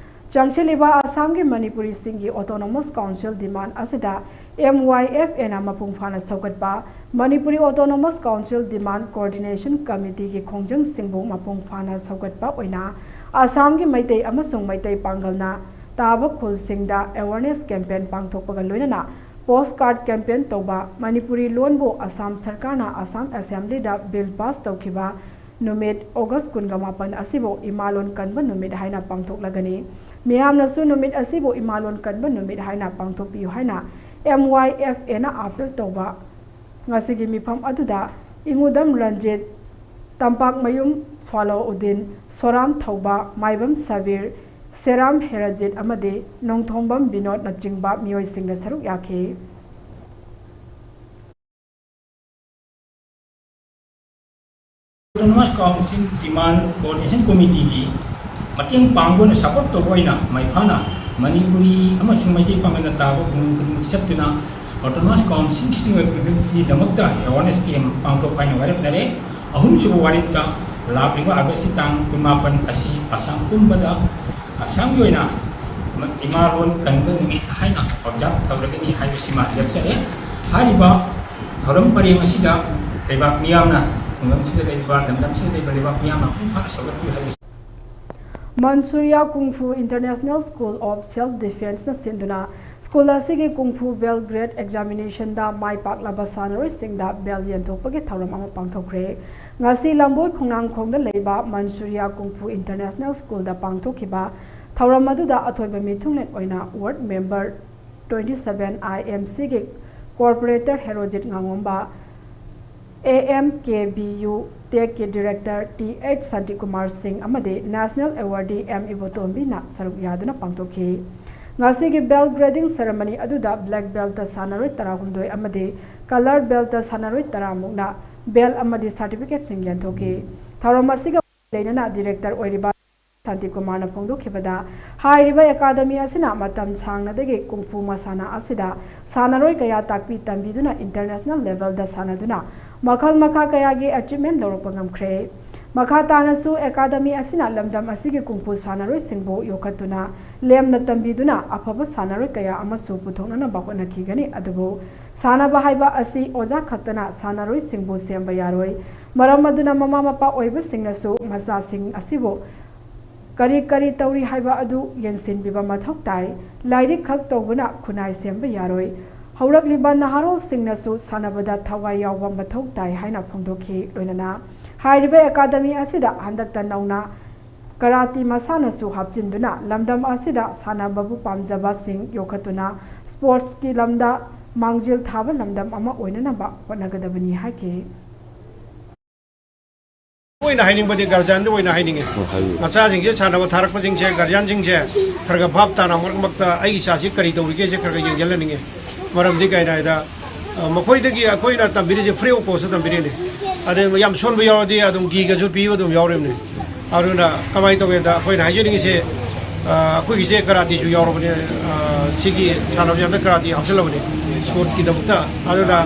ꯆꯪꯁꯤꯜꯂꯤꯕ ꯑꯁꯥꯝꯒꯤ ꯃꯅꯤꯄꯨꯔꯤꯁꯤꯡꯒꯤ Autonomous Council demand ꯑꯁꯤꯗ MYFA ꯅ ꯃꯄꯨꯡ ꯐꯥꯅ ꯁꯧꯒꯠꯄ, Manipuri Autonomous Council Demand Coordination Committee ꯒꯤ ꯈꯣꯡꯖꯪꯁꯤꯡꯕꯨ ꯃꯄꯨꯡ ꯐꯥꯅ ꯁꯧꯒꯠꯄ ꯑꯣꯏꯅ ꯑꯁꯥꯝꯒꯤ ꯃꯩꯇꯩ ꯑꯃꯁꯨꯡ ꯃꯩꯇꯩ ꯄꯥꯡꯒꯜꯅ ꯇꯥꯕ ꯈꯨꯜꯁꯤꯡꯗ awareness campaign ꯄꯥꯡꯊꯣꯛꯄꯒ ꯂꯣꯏꯅꯅ post card campaign ꯇꯧꯕ, ꯃꯅꯤꯄꯨꯔꯤ ꯂꯣꯟꯕꯨ ꯑꯁꯥꯝ ꯁꯔꯀꯥꯔꯅ ꯑꯁꯥꯝ Assembly ꯗ bill pass ꯇꯧꯈꯤꯕ ꯅꯨꯃꯤꯠ August ꯀꯨꯟꯒ ꯃꯥꯄꯟ ꯑꯁꯤꯕꯨ ꯏꯃꯥꯂꯣꯟ ꯀꯟꯕ ꯅꯨꯃꯤꯠ ꯍꯥꯏꯅ ꯄꯥꯡꯊꯣꯛꯂꯒꯅꯤ꯫ ꯃꯤꯌꯥꯝꯅꯁꯨ ꯅꯨꯃꯤꯠ ꯑꯁꯤꯕꯨ ꯏꯃꯥꯂꯣꯟ ꯀꯟꯕ ꯅꯨꯃꯤꯠ ꯍꯥꯏꯅ ꯄꯥꯡꯊꯣꯛꯄꯤꯌꯨ ꯍꯥꯏꯅ MYFA ꯅ appeal ꯇꯧꯕ꯫ ꯉꯁꯤꯒꯤ ꯃꯤꯐꯝ ꯑꯗꯨꯗ ꯏꯉꯨꯗꯝ ꯔꯟꯖꯤꯠ, ꯇꯝꯄꯥꯛꯃꯌꯨꯝ ꯁ꯭ꯋꯥꯂꯣꯎꯗꯤꯟ, ꯁꯣꯔꯥꯝ ꯊꯧꯕ, ꯃꯥꯏꯕꯝ ꯁꯕꯤꯔ, ꯁꯦꯔꯥꯝ ꯍꯦꯔꯥꯖꯤꯠ ꯑꯃꯗꯤ ꯅꯣꯡꯊꯣꯝꯕꯝ ꯕꯤꯅꯣꯗꯅꯆꯤꯡꯕ ꯃꯤꯑꯣꯏꯁꯤꯡꯅ ꯁꯔꯨꯛ ꯌꯥꯈꯤ꯫ Autonomous Council Demand Coordination Committee ꯒꯤ ꯃꯇꯦꯡ ꯄꯥꯡꯕ ꯑꯣꯏꯅ, ꯁꯄꯣꯔꯠ ꯇꯧꯕ ꯑꯣꯏꯅ ꯃꯩꯐꯥꯅ ꯃꯅꯤꯄꯨꯔꯤ ꯑꯃꯁꯨꯡ ꯃꯩꯇꯩ ꯄꯥꯉꯜꯅ ꯇꯥꯕ ꯈꯨꯡꯒꯪ ꯈꯨꯗꯤꯡꯃꯛꯇ ꯆꯠꯇꯨꯅ autonomous councilꯁꯤꯡꯒꯤꯗꯃꯛꯇ awareness camp ꯄꯥꯡꯊꯣꯛꯄ ꯍꯥꯏꯅ ꯋꯥꯔꯦꯞꯅꯔꯦ꯫ ꯑꯍꯨꯝꯁꯨꯕ ꯋꯥꯔꯦꯞꯇ ꯂꯥꯛꯂꯤꯕ ꯑꯥꯒꯁꯀꯤ ꯇꯥꯡ ꯀꯨꯟꯃꯥꯄꯟ ꯑꯁꯤ ꯑꯁꯥꯝ ꯄꯨꯝꯕꯗ ꯑꯁꯥꯝꯒꯤ ꯑꯣꯏꯅ ꯏꯃꯥ ꯂꯣꯟ ꯀꯟꯕ ꯅꯨꯃꯤꯠ ꯍꯥꯏꯅ observe ꯇꯧꯔꯒꯅꯤ ꯍꯥꯏꯕꯁꯤꯃ ꯂꯦꯞꯆꯔꯦ꯫ ꯍꯥꯏꯔꯤꯕ ꯊꯧꯔꯝ ꯄꯔꯦꯡ ꯑꯁꯤꯗ ꯂꯩꯕꯥꯛ ꯃꯤꯌꯥꯝꯅ, ꯈꯨꯡꯒꯪꯁꯤꯗ ꯂꯩꯔꯤꯕ, ꯂꯝꯗꯝꯁꯤꯗ ꯂꯩꯕ ꯂꯩꯕꯥꯛ ꯃꯤꯌꯥꯝꯅ ꯃꯄꯨꯡ ꯐꯥꯅ ꯁꯧꯒꯠꯄꯤꯌꯨ ꯍꯥꯏꯕꯁꯤ꯫ ꯃꯟꯁꯨꯔꯤꯌꯥ ꯀꯨꯡꯐꯨ International School of Self Defenceꯅ ꯁꯤꯟꯗꯨꯅ ꯁ꯭ꯀꯨꯜ ꯑꯁꯤꯒꯤ ꯀꯨꯡꯐꯨ belt grade examinationꯗ ꯃꯥꯏ ꯄꯥꯛꯂꯕ ꯁꯥꯟꯅꯔꯣꯏꯁꯤꯡꯗ belt ꯌꯦꯟꯊꯣꯛꯄꯒꯤ ꯊꯧꯔꯝ ꯑꯃ ꯄꯥꯡꯊꯣꯛꯈ꯭ꯔꯦ꯫ ꯉꯁꯤ ꯂꯝꯕꯣꯏ ꯈꯣꯡꯅꯥꯡꯈꯣꯡꯗ ꯂꯩꯕ ꯃꯟꯁꯨꯔꯤꯌꯥ ꯀꯨꯡꯐꯨ International Schoolꯗ ꯄꯥꯡꯊꯣꯛꯈꯤꯕ ꯊꯧꯔꯝ ꯑꯗꯨꯗ ꯑꯊꯣꯏꯕ ꯃꯤꯊꯨꯡꯂꯦꯟ ꯑꯣꯏꯅ ward member twenty seven I M Cꯒꯤ corporator Herojit ꯉꯥꯉꯣꯝꯕ, A M K B U Techꯀꯤ director T H Shantikumar ꯁꯤꯡ ꯑꯃꯗꯤ national awardee M ꯏꯕꯣꯇꯣꯝꯕꯤꯅ ꯁꯔꯨꯛ ꯌꯥꯗꯨꯅ ꯄꯥꯡꯊꯣꯛꯈꯤ꯫ ꯉꯁꯤꯒꯤ belt grading ceremony ꯑꯗꯨꯗ black beltꯇ ꯁꯥꯟꯅꯔꯣꯏ ꯇꯔꯥꯍꯨꯝꯗꯣꯏ ꯑꯃꯗꯤ colour beltꯇ ꯁꯥꯟꯅꯔꯣꯏ ꯇꯔꯥꯃꯨꯛꯅ belt ꯑꯃꯗꯤ certificateꯁꯤꯡ ꯌꯦꯟꯊꯣꯛꯈꯤ꯫ ꯊꯧꯔꯝ ꯑꯁꯤꯒ ꯂꯣꯏꯅꯅ director ꯑꯣꯏꯔꯤꯕ ꯁꯥꯟꯇꯤꯀꯨꯃꯥꯔꯅ ꯐꯣꯡꯗꯣꯛꯈꯤꯕꯗ, ꯍꯥꯏꯔꯤꯕ academy ꯑꯁꯤꯅ ꯃꯇꯝ ꯁꯥꯡꯅꯗꯒꯤ ꯀꯨꯡꯐꯨ ꯃꯁꯥꯟꯅ ꯑꯁꯤꯗ ꯁꯥꯟꯅꯔꯣꯏ ꯀꯌꯥ ꯇꯥꯛꯄꯤ ꯇꯝꯕꯤꯗꯨꯅ international levelꯗ ꯁꯥꯟꯅꯗꯨꯅ ꯃꯈꯜ ꯃꯈꯥ ꯀꯌꯥꯒꯤ achievement ꯂꯧꯔꯛꯄ ꯉꯝꯈ꯭ꯔꯦ꯫ ꯃꯈꯥ ꯇꯥꯅꯁꯨ academy ꯑꯁꯤꯅ ꯂꯝꯗꯝ ꯑꯁꯤꯒꯤ ꯀꯨꯡꯐꯨ ꯁꯥꯟꯅꯔꯣꯏꯁꯤꯡꯕꯨ ꯌꯣꯛꯈꯠꯇꯨꯅ ꯂꯦꯝꯅ ꯇꯝꯕꯤꯗꯨꯅ ꯑꯐꯕ ꯁꯥꯟꯅꯔꯣꯏ ꯀꯌꯥ ꯑꯃꯁꯨ ꯄꯨꯊꯣꯛꯅꯅꯕ ꯍꯣꯠꯅꯈꯤꯒꯅꯤ꯫ ꯑꯗꯨꯕꯨ ꯁꯥꯟꯅꯕ ꯍꯥꯏꯕ ꯑꯁꯤ ꯑꯣꯖꯥ ꯈꯛꯇꯅ ꯁꯥꯟꯅꯔꯣꯏꯁꯤꯡꯕꯨ ꯁꯦꯝꯕ ꯌꯥꯔꯣꯏ꯫ ꯃꯔꯝ ꯑꯗꯨꯅ ꯃꯃꯥ ꯃꯄꯥ ꯑꯣꯏꯕꯁꯤꯡꯅꯁꯨ ꯃꯆꯥꯁꯤꯡ ꯑꯁꯤꯕꯨ ꯀꯔꯤ ꯀꯔꯤ ꯇꯧꯔꯤ ꯍꯥꯏꯕ ꯑꯗꯨ ꯌꯦꯡꯁꯤꯟꯕꯤꯕ ꯃꯊꯧ ꯇꯥꯏ꯫ ꯂꯥꯏꯔꯤꯛ ꯈꯛ ꯇꯧꯕꯅ ꯈꯨꯟꯅꯥꯏ ꯁꯦꯝꯕ ꯌꯥꯔꯣꯏ꯫ ꯍꯧꯔꯛꯂꯤꯕ ꯅꯍꯥꯔꯣꯜꯁꯤꯡꯅꯁꯨ ꯁꯥꯟꯅꯕꯗ ꯊꯋꯥꯏ ꯌꯥꯎꯕ ꯃꯊꯧ ꯇꯥꯏ ꯍꯥꯏꯅ ꯐꯣꯡꯗꯣꯛꯈꯤ꯫ ꯂꯣꯏꯅꯅ ꯍꯥꯏꯔꯤꯕ academy ꯑꯁꯤꯗ ꯍꯟꯗꯛꯇ ꯅꯧꯅ ꯀꯔꯥꯇꯤ ꯃꯁꯥꯟꯅꯁꯨ ꯍꯥꯞꯆꯤꯟꯗꯨꯅ ꯂꯝꯗꯝ ꯑꯁꯤꯗ ꯁꯥꯟꯅꯕꯕꯨ ꯄꯥꯝꯖꯕꯁꯤꯡ ꯌꯣꯛꯈꯠꯇꯨꯅ sportsꯀꯤ ꯂꯝꯗ ꯃꯥꯡꯖꯤꯜ ꯊꯥꯕ ꯂꯝꯗꯝ ꯑꯃ ꯑꯣꯏꯅꯅꯕ ꯍꯣꯠꯅꯒꯗꯕꯅꯤ ꯍꯥꯏꯈꯤ꯫ ꯑꯣꯏꯅ ꯍꯥꯏꯅꯤꯡꯕꯗꯤ guardianꯗ ꯑꯣꯏꯅ ꯍꯥꯏꯅꯤꯡꯉꯤ꯫ ꯃꯆꯥꯁꯤꯡꯁꯦ ꯁꯥꯟꯅꯕ ꯊꯥꯔꯛꯄꯁꯤꯡꯁꯦ, guardianꯁꯤꯡꯁꯦ ꯈꯔ ꯈꯔ ꯚꯥꯞ ꯇꯥꯅ ꯃꯔꯛ ꯃꯔꯛꯇ ꯑꯩꯒꯤ ꯏꯆꯥꯁꯤ ꯀꯔꯤ ꯇꯧꯔꯤꯒꯦꯁꯦ ꯈꯔ ꯈꯔ ꯌꯦꯡꯁꯤꯜꯍꯟꯅꯤꯡꯉꯤ꯫ ꯃꯔꯝꯗꯤ ꯀꯩꯅꯣ ꯍꯥꯏꯗ, ꯑ, ꯃꯈꯣꯏꯗꯒꯤ ꯑꯩꯈꯣꯏꯅ ꯇꯝꯕꯤꯔꯤꯁꯦ free of costꯇ ꯇꯝꯕꯤꯔꯤꯅꯤ꯫ ꯑꯗꯩ ꯌꯥꯝ ꯁꯣꯟꯕ ꯌꯥꯎꯔꯗꯤ ꯑꯗꯨꯝ ꯒꯤꯒꯁꯨ ꯄꯤꯕ ꯑꯗꯨꯝ ꯌꯥꯎꯔꯤꯕꯅꯤ꯫ ꯑꯗꯨꯅ ꯀꯃꯥꯏꯅ ꯇꯧꯒꯦꯗ, ꯑꯩꯈꯣꯏꯅ ꯍꯥꯏꯖꯅꯤꯡꯉꯤꯁꯦ, ꯑ, ꯑꯩꯈꯣꯏꯒꯤꯁꯦ ꯀꯔꯥꯇꯤꯁꯨ ꯌꯥꯎꯔꯕꯅꯦ꯫ ꯑ, ꯁꯤꯒꯤ ꯁꯥꯟꯅꯕꯁꯦ ꯍꯟꯗꯛ ꯀꯔꯥꯇꯤ ꯍꯥꯞꯆꯤꯜꯂꯕꯅꯦ ꯁ꯭ꯄꯣꯔꯠꯀꯤꯗꯃꯛꯇ꯫ ꯑꯗꯨꯅ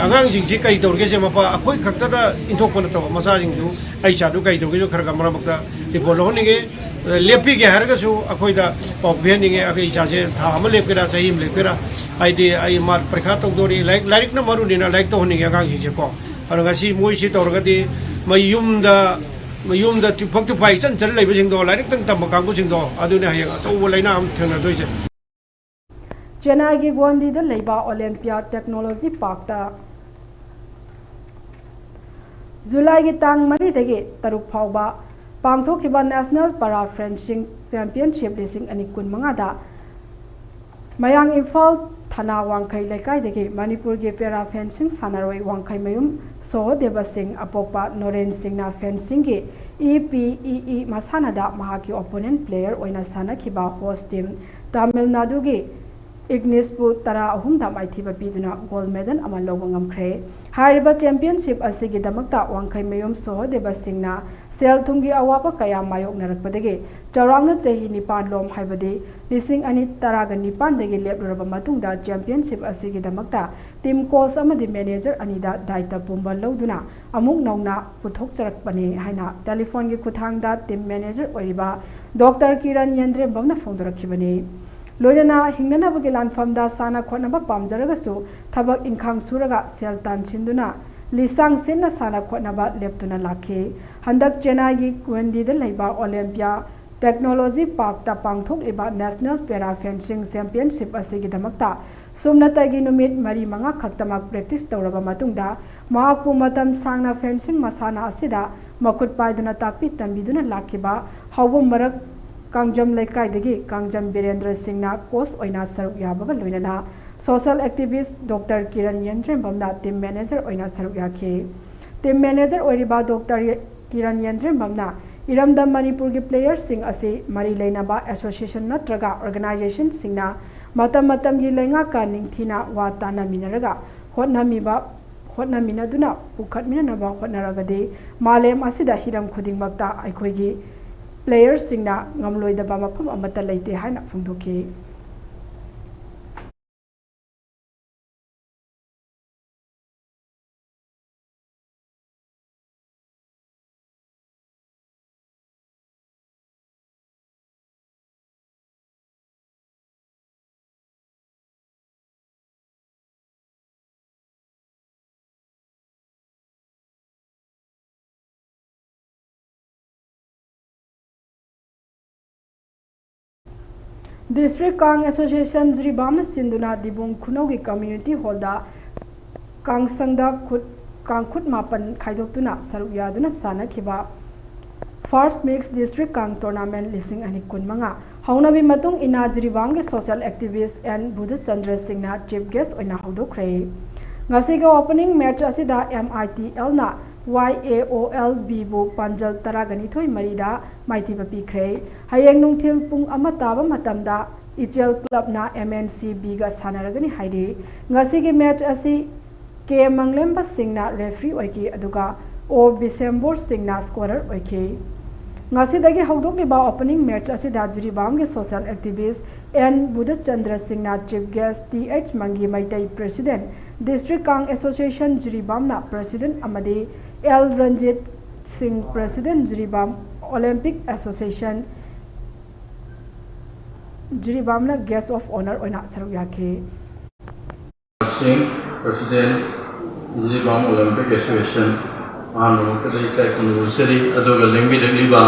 ꯑꯉꯥꯡꯁꯤꯡꯁꯤ ꯀꯔꯤ ꯇꯧꯔꯤꯒꯦꯁꯦ, ꯃꯄꯥ ꯑꯩꯈꯣꯏ ꯈꯛꯇꯗ ꯏꯟꯊꯣꯛꯄ ꯅꯠꯇꯕ, ꯃꯆꯥꯁꯤꯡꯁꯨ ꯑꯩ ꯏꯆꯥꯗꯨ ꯀꯔꯤ ꯇꯧꯔꯤꯒꯦꯁꯨ ꯈꯔ ꯈꯔ ꯃꯔꯛ ꯃꯔꯛꯇ ꯔꯤꯄꯣꯔꯠ ꯂꯧꯍꯟꯅꯤꯡꯉꯦ꯫ ꯑ, ꯂꯦꯞꯄꯤꯒꯦ ꯍꯥꯏꯔꯒꯁꯨ ꯑꯩꯈꯣꯏꯗ ꯄꯥꯎ ꯄꯤꯍꯟꯅꯤꯡꯉꯦ꯫ ꯑꯩꯈꯣꯏ ꯏꯆꯥꯁꯦ ꯊꯥ ꯑꯃ ꯂꯦꯞꯀꯦꯔꯥ, ꯆꯍꯤ ꯑꯃ ꯂꯦꯞꯀꯦꯔꯥ, ꯍꯥꯏꯗꯤ ꯑꯩ ꯃꯥ ꯄꯔꯤꯈꯥ ꯇꯧꯗꯣꯔꯤ, ꯂꯥꯏꯔꯤꯛ, ꯂꯥꯏꯔꯤꯛꯅ ꯃꯔꯨꯅꯤꯅ ꯂꯥꯏꯔꯤꯛ ꯇꯧꯍꯟꯅꯤꯡꯉꯦ ꯑꯉꯥꯡꯁꯤꯡꯁꯦꯀꯣ꯫ ꯑꯗꯣ ꯉꯁꯤ ꯃꯣꯏꯁꯤ ꯇꯧꯔꯒꯗꯤ ꯃꯌꯨꯝꯗ ꯌꯨꯝꯗ ꯇꯨꯐꯛ ꯇꯨꯐꯥꯏ ꯏꯆꯟ ꯆꯟ ꯂꯩꯕꯁꯤꯡꯗꯣ, ꯂꯥꯏꯔꯤꯛꯇꯪ ꯇꯝꯕ ꯀꯥꯡꯕꯨꯁꯤꯡꯗꯣ, ꯑꯗꯨꯅ ꯍꯌꯦꯡ ꯑꯆꯧꯕ ꯂꯩꯅꯥ ꯑꯃ ꯊꯦꯡꯅꯗꯣꯏꯁꯦ꯫ ꯆꯦꯟꯅꯥꯏꯒꯤ ꯒꯣꯟꯗꯤꯗ ꯂꯩꯕ ꯑꯣꯂꯦꯝꯄꯤꯌꯥ ꯇꯦꯛꯅꯣꯂꯣꯖꯤ ꯄꯥꯔꯛꯇ ꯖꯨꯂꯥꯏꯒꯤ ꯇꯥꯡ ꯃꯔꯤꯗꯒꯤ ꯇꯔꯨꯛ ꯐꯥꯎꯕ ꯄꯥꯡꯊꯣꯛꯈꯤꯕ ꯅꯦꯁꯅꯦꯜ ꯄꯔꯥ ꯐꯦꯟꯁꯤꯡ ꯆꯦꯝꯄꯤꯌꯟꯁꯤꯞ ꯂꯤꯁꯤꯡ ꯑꯅꯤ ꯀꯨꯟꯃꯉꯥꯗ ꯃꯌꯥꯡ ꯏꯝꯐꯥꯜ ꯊꯅꯥ ꯋꯥꯡꯈꯩ ꯂꯩꯀꯥꯏꯗꯒꯤ ꯃꯅꯤꯄꯨꯔꯒꯤ ꯄꯦꯔꯥ ꯐꯦꯟꯁꯤꯡ ꯁꯥꯟꯅꯔꯣꯏ ꯋꯥꯡꯈꯩꯃꯌꯨꯝ ꯁꯣꯍꯣꯗꯦꯕ ꯁꯤꯡ ꯑꯄꯣꯛꯄ ꯅꯣꯔꯦꯟ ꯁꯤꯡꯅ ꯐꯦꯟꯁꯤꯡꯒꯤ ꯏ ꯄꯤ ꯏ ꯏ ꯃꯁꯥꯟꯅꯗ ꯃꯍꯥꯛꯀꯤ ꯑꯣꯄꯣꯅꯦꯟ ꯄ꯭ꯂꯦꯌꯔ ꯑꯣꯏꯅ ꯁꯥꯟꯅꯈꯤꯕ ꯍꯣꯁ ꯇꯤꯝ ꯇꯥꯃꯤꯜ ꯅꯥꯗꯨꯒꯤ ꯏꯒꯅꯤꯁꯄꯨ ꯇꯔꯥ ꯑꯍꯨꯝꯗ ꯃꯥꯏꯊꯤꯕ ꯄꯤꯗꯨꯅ ꯒꯣꯜ ꯃꯦꯗꯜ ꯑꯃ ꯂꯧꯕ ꯉꯝꯈ꯭ꯔꯦ꯫ ꯍꯥꯏꯔꯤꯕ ꯆꯦꯝꯄꯤꯌꯟꯁꯤꯞ ꯑꯁꯤꯒꯤꯗꯃꯛꯇ ꯋꯥꯡꯈꯩꯃꯌꯨꯝ ꯁꯣꯍꯣꯗꯦꯕ ꯁꯤꯡꯅ ꯁꯦꯜ ꯊꯨꯝꯒꯤ ꯑꯋꯥꯕ ꯀꯌꯥ ꯃꯥꯌꯣꯛꯅꯔꯛꯄꯗꯒꯤ ꯆꯥꯎꯔꯥꯛꯅ ꯆꯍꯤ ꯅꯤꯄꯥꯟ ꯂꯣꯝ, ꯍꯥꯏꯕꯗꯤ ꯂꯤꯁꯤꯡ ꯑꯅꯤ ꯇꯔꯥꯒ ꯅꯤꯄꯥꯟꯗꯒꯤ ꯂꯦꯞꯂꯨꯔꯕ ꯃꯇꯨꯡꯗ ꯆꯦꯝꯄꯤꯌꯟꯁꯤꯞ ꯑꯁꯤꯒꯤꯗꯃꯛꯇ ꯇꯤꯝ ꯀꯣꯆ ꯑꯃꯗꯤ ꯃꯦꯅꯦꯖꯔ ꯑꯅꯤꯗ ꯗꯥꯏꯇ ꯄꯨꯝꯕ ꯂꯧꯗꯨꯅ ꯑꯃꯨꯛ ꯅꯧꯅ ꯄꯨꯊꯣꯛꯆꯔꯛꯄꯅꯤ ꯍꯥꯏꯅ ꯇꯦꯂꯤꯐꯣꯟꯒꯤ ꯈꯨꯠꯊꯥꯡꯗ ꯇꯤꯝ ꯃꯦꯅꯦꯖꯔ ꯑꯣꯏꯔꯤꯕ ꯗꯣꯛꯇꯔ ꯀꯤꯔꯟ ꯌꯦꯟꯗ꯭ꯔꯦꯝꯕꯝꯅ ꯐꯣꯡꯗꯣꯔꯛꯈꯤꯕꯅꯤ꯫ ꯂꯣꯏꯅꯅ ꯍꯤꯡꯅꯅꯕꯒꯤ ꯂꯥꯟꯐꯝꯗ ꯁꯥꯟꯅ ꯈꯣꯠꯅꯕ ꯄꯥꯝꯖꯔꯒꯁꯨ ꯊꯕꯛ ꯏꯪꯈꯥꯡ ꯁꯨꯔꯒ ꯁꯦꯜ ꯇꯥꯟꯁꯤꯟꯗꯨꯅ ꯂꯤꯁꯥꯡ ꯁꯤꯠꯅ ꯁꯥꯟꯅ ꯈꯣꯠꯅꯕ ꯂꯦꯞꯇꯨꯅ ꯂꯥꯛꯈꯤ꯫ ꯍꯟꯗꯛ ꯆꯦꯟꯅꯥꯏꯒꯤ ꯒꯨꯋꯥꯍꯥꯇꯤꯗ ꯂꯩꯕ ꯑꯣꯂꯦꯝꯄꯤꯌꯥ ꯇꯦꯛꯅꯣꯂꯣꯖꯤ ꯄꯥꯔꯛꯇ ꯄꯥꯡꯊꯣꯛꯂꯤꯕ ꯅꯦꯁꯅꯦꯜ ꯄꯦꯔꯥ ꯐꯦꯟꯁꯤꯡ ꯆꯦꯝꯄꯤꯌꯟꯁꯤꯞ ꯑꯁꯤꯒꯤꯗꯃꯛꯇ ꯁꯨꯞꯅꯇꯒꯤ ꯅꯨꯃꯤꯠ ꯃꯔꯤ ꯃꯉꯥ ꯈꯛꯇꯃꯛ ꯄ꯭ꯔꯦꯛꯇꯤꯁ ꯇꯧꯔꯕ ꯃꯇꯨꯡꯗ ꯃꯍꯥꯛꯄꯨ ꯃꯇꯝ ꯁꯥꯡꯅ ꯐꯦꯟꯁꯤꯡ ꯃꯁꯥꯟꯅ ꯑꯁꯤꯗ ꯃꯈꯨꯠ ꯄꯥꯏꯗꯨꯅ ꯇꯥꯛꯄꯤ ꯇꯝꯕꯤꯗꯨꯅ ꯂꯥꯛꯈꯤꯕ ꯍꯥꯎꯕꯝ ꯃꯔꯛ ꯀꯥꯡꯖꯝ ꯂꯩꯀꯥꯏꯗꯒꯤ ꯀꯥꯡꯖꯝ ꯕꯤꯔꯦꯟꯗ꯭ꯔ ꯁꯤꯡꯅ ꯀꯣꯆ ꯑꯣꯏꯅ ꯁꯔꯨꯛ ꯌꯥꯕꯒ ꯂꯣꯏꯅꯅ ꯁꯣꯁꯤꯌꯦꯜ ꯑꯦꯛꯇꯤꯚꯤꯁ꯭ꯠ ꯗꯣꯛꯇꯔ ꯀꯤꯔꯟ ꯌꯦꯟꯗ꯭ꯔꯦꯝꯕꯝꯅ ꯇꯤꯝ ꯃꯦꯅꯦꯖꯔ ꯑꯣꯏꯅ ꯁꯔꯨꯛ ꯌꯥꯈꯤ꯫ ꯇꯤꯝ ꯃꯦꯅꯦꯖꯔ ꯑꯣꯏꯔꯤꯕ ꯗꯣꯛꯇꯔ ꯀꯤꯔꯟ ꯌꯦꯟꯗ꯭ꯔꯦꯝꯕꯝꯅ ꯏꯔꯝꯗꯝ ꯃꯅꯤꯄꯨꯔꯒꯤ ꯄ꯭ꯂꯦꯌꯔꯁꯤꯡ ꯑꯁꯤ ꯃꯔꯤ ꯂꯩꯅꯕ ꯑꯦꯁꯣꯁꯤꯌꯦꯁꯟ ꯅꯠꯇ꯭ꯔꯒ ꯑꯣꯔꯒꯅꯥꯏꯖꯦꯁꯟꯁꯤꯡꯅ ꯃꯇꯝ ꯃꯇꯝꯒꯤ ꯂꯩꯉꯥꯛꯀ ꯅꯤꯡꯊꯤꯅ ꯋꯥ ꯇꯥꯅꯃꯤꯟꯅꯔꯒ ꯍꯣꯠꯅꯃꯤꯕ ꯍꯣꯠꯅꯃꯤꯟꯅꯗꯨꯅ ꯄꯨꯈꯠꯃꯤꯟꯅꯅꯕ ꯍꯣꯠꯅꯔꯒꯗꯤ ꯃꯥꯂꯦꯝ ꯑꯁꯤꯗ ꯍꯤꯔꯝ ꯈꯨꯗꯤꯡꯃꯛꯇ ꯑꯩꯈꯣꯏꯒꯤ playerꯁꯤꯡꯅ ꯉꯝꯂꯣꯏꯗꯕ ꯃꯐꯝ ꯑꯃꯠꯇ ꯂꯩꯇꯦ ꯍꯥꯏꯅ ꯐꯣꯡꯗꯣꯛꯈꯤ꯫ District Kang Association ꯖꯤꯔꯤꯕꯥꯝꯅ ꯁꯤꯟꯗꯨꯅ ꯗꯤꯕꯨꯡ ꯈꯨꯅꯧꯒꯤ community hallꯗ ꯀꯥꯡꯁꯪꯗ ꯈꯨꯠ, ꯀꯥꯡꯈꯨꯠ ꯃꯥꯄꯟ ꯈꯥꯏꯗꯣꯛꯇꯨꯅ ꯁꯔꯨꯛ ꯌꯥꯗꯨꯅ ꯁꯥꯟꯅꯈꯤꯕ First Mix District Kang Tournament ꯂꯤꯁꯤꯡ ꯑꯅꯤ ꯀꯨꯟꯃꯉꯥ ꯍꯧꯅꯕꯤ ꯃꯇꯨꯡ ꯏꯟꯅ ꯖꯤꯔꯤꯕꯥꯝꯒꯤ social activist ꯑꯦꯟ ꯕꯨꯙꯆꯟꯗ꯭ꯔ ꯁꯤꯡꯅ chief guest ꯑꯣꯏꯅ ꯍꯧꯗꯣꯛꯈ꯭ꯔꯦ꯫ ꯉꯁꯤꯒꯤ opening match ꯑꯁꯤꯗ MITLꯅ YAOLBꯕꯨ ꯄꯥꯟꯖꯜ ꯇꯔꯥꯒ ꯅꯤꯊꯣꯏ ꯃꯔꯤꯗ ꯃꯥꯏꯊꯤꯕ ꯄꯤꯈ꯭ꯔꯦ꯫ ꯍꯌꯦꯡ ꯅꯨꯡꯊꯤꯜ ꯄꯨꯡ ꯑꯃ ꯇꯥꯕ ꯃꯇꯝꯗ ꯏꯆꯦꯜ clubꯅ MNCBꯒ ꯁꯥꯟꯅꯔꯒꯅꯤ ꯍꯥꯏꯔꯤ꯫ ꯉꯁꯤꯒꯤ match ꯑꯁꯤ ꯀꯦ ꯃꯪꯂꯦꯝꯕ ꯁꯤꯡꯅ referee ꯑꯣꯏꯈꯤ, ꯑꯗꯨꯒ ꯑꯣ ꯕꯤꯁꯦꯝꯕꯣꯔ ꯁꯤꯡꯅ scorer ꯑꯣꯏꯈꯤ꯫ ꯉꯁꯤꯗꯒꯤ ꯍꯧꯗꯣꯛꯂꯤꯕ opening match ꯑꯁꯤꯗ ꯖꯤꯔꯤꯕꯥꯝꯒꯤ social activist ꯑꯦꯟ ꯕꯨꯙꯆꯟꯗ꯭ꯔ ꯁꯤꯡꯅ chief guest, T H Mangi Meitei president, District Kang Association ꯖꯤꯔꯤꯕꯥꯝꯅ president ꯑꯃꯗꯤ L Ranjit Singh president Jiribam Olympic Association ꯖꯤꯔꯤꯕꯥꯝꯅ guest of honour ꯑꯣꯏꯅ ꯁꯔꯨꯛ ꯌꯥꯈꯤ꯫ ꯁꯤꯡ, president, ꯖꯤꯔꯤꯕꯥꯝ Olympic Association, ꯑꯍꯥꯟꯕ ꯃꯛꯇꯗ ꯏꯀꯥꯏ ꯈꯨꯝꯅꯕ ꯎꯠꯆꯔꯤ꯫ ꯑꯗꯨꯒ ꯂꯦꯡꯕꯤꯔꯛꯂꯤꯕ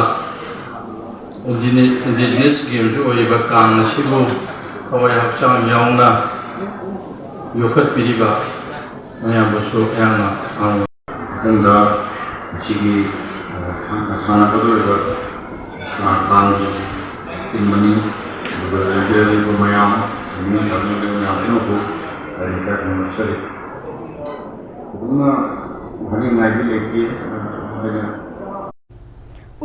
indigenous, indigenous gameꯁꯨ ꯑꯣꯏꯔꯤꯕ ꯀꯥꯡ ꯑꯁꯤꯕꯨ ꯊꯋꯥꯏ ꯍꯛꯆꯥꯡ ꯌꯥꯎꯅ ꯌꯣꯛꯈꯠꯄꯤꯔꯤꯕ ꯃꯌꯥꯝꯕꯨꯁꯨ ꯑꯩꯍꯥꯛꯅ ꯑꯍꯥꯟꯕ ꯃꯊꯪꯗ ꯃꯁꯤꯒꯤ, ꯑ, ꯁꯥꯟꯅꯒꯗꯧꯔꯤꯕ ꯁꯅꯥ ꯀꯥꯡꯒꯤ team ꯑꯅꯤ, ꯑꯗꯨꯒ ꯂꯩꯕꯤꯔꯛꯂꯤꯕ ꯃꯌꯥꯝ, ꯃꯤꯡ ꯄꯟꯕ ꯃꯌꯥꯝ ꯄꯨꯝꯅꯃꯛꯄꯨ ꯑꯩ ꯏꯀꯥꯏ ꯈꯨꯝꯅꯖꯔꯤ꯫ ꯊꯣꯏꯗꯣꯛꯅ ꯍꯥꯏꯅꯤꯡꯉꯥꯏꯗꯤ ꯂꯩꯇꯦ, ꯑ, ꯑꯩꯅ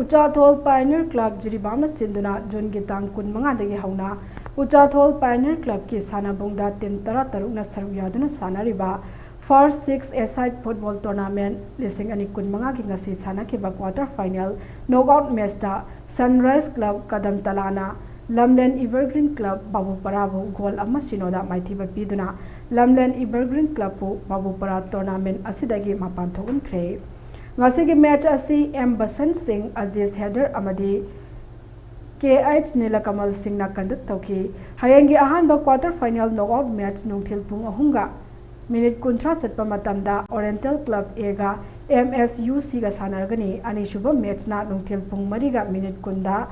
ꯎꯆꯥꯊꯣꯜ Pioneer Club ꯖꯤꯔꯤꯕꯥꯝꯅ ꯁꯤꯟꯗꯨꯅ ꯖꯨꯟꯒꯤ ꯇꯥꯡ ꯀꯨꯟꯃꯉꯥꯗꯒꯤ ꯍꯧꯅ ꯎꯆꯥꯊꯣꯜ Pioneer Clubꯀꯤ ꯁꯥꯟꯅꯕꯨꯡꯗ team ꯇꯔꯥꯇꯔꯨꯛꯅ ꯁꯔꯨꯛ ꯌꯥꯗꯨꯅ ꯁꯥꯟꯅꯔꯤꯕ First Six A Side Football Tournament ꯂꯤꯁꯤꯡ ꯑꯅꯤ ꯀꯨꯟꯃꯉꯥꯒꯤ ꯉꯁꯤ ꯁꯥꯟꯅꯈꯤꯕ quarter final knockout matchꯇ Sunrise Club ꯀꯗꯝꯇꯂꯥꯅ ꯂꯝꯂꯦꯟ Evergreen Club ꯕꯥꯕꯨꯄꯔꯥꯕꯨ goal ꯑꯃ ꯁꯤꯅꯣꯗ ꯃꯥꯏꯊꯤꯕ ꯄꯤꯗꯨꯅ ꯂꯝꯂꯦꯟ Evergreen Clubꯄꯨ ꯕꯥꯕꯨꯄꯔꯥ tournament ꯑꯁꯤꯗꯒꯤ ꯃꯄꯥꯟ ꯊꯣꯛꯍꯟꯈ꯭ꯔꯦ꯫ ꯉꯁꯤꯒꯤ match ꯑꯁꯤ ꯑꯦꯝ ꯕꯁꯟ ꯁꯤꯡ, ꯑꯖꯤꯖ ꯍꯦꯗꯔ ꯑꯃꯗꯤ ꯀꯦ ꯑꯩꯆ ꯅꯤꯂꯀꯃꯜ ꯁꯤꯡꯅ conduct ꯇꯧꯈꯤ꯫ ꯍꯌꯦꯡꯒꯤ ꯑꯍꯥꯟꯕ quarter final knockout match ꯅꯨꯡꯊꯤꯜ ꯄꯨꯡ ꯑꯍꯨꯝꯒ minute ꯀꯨꯟꯊ꯭ꯔꯥ ꯆꯠꯄ ꯃꯇꯝꯗ Oriental Club Aꯒ M S U Cꯒ ꯁꯥꯟꯅꯔꯒꯅꯤ꯫ ꯑꯅꯤꯁꯨꯕ matchꯅ ꯅꯨꯡꯊꯤꯜ ꯄꯨꯡ ꯃꯔꯤꯒ minute ꯀꯨꯟꯗ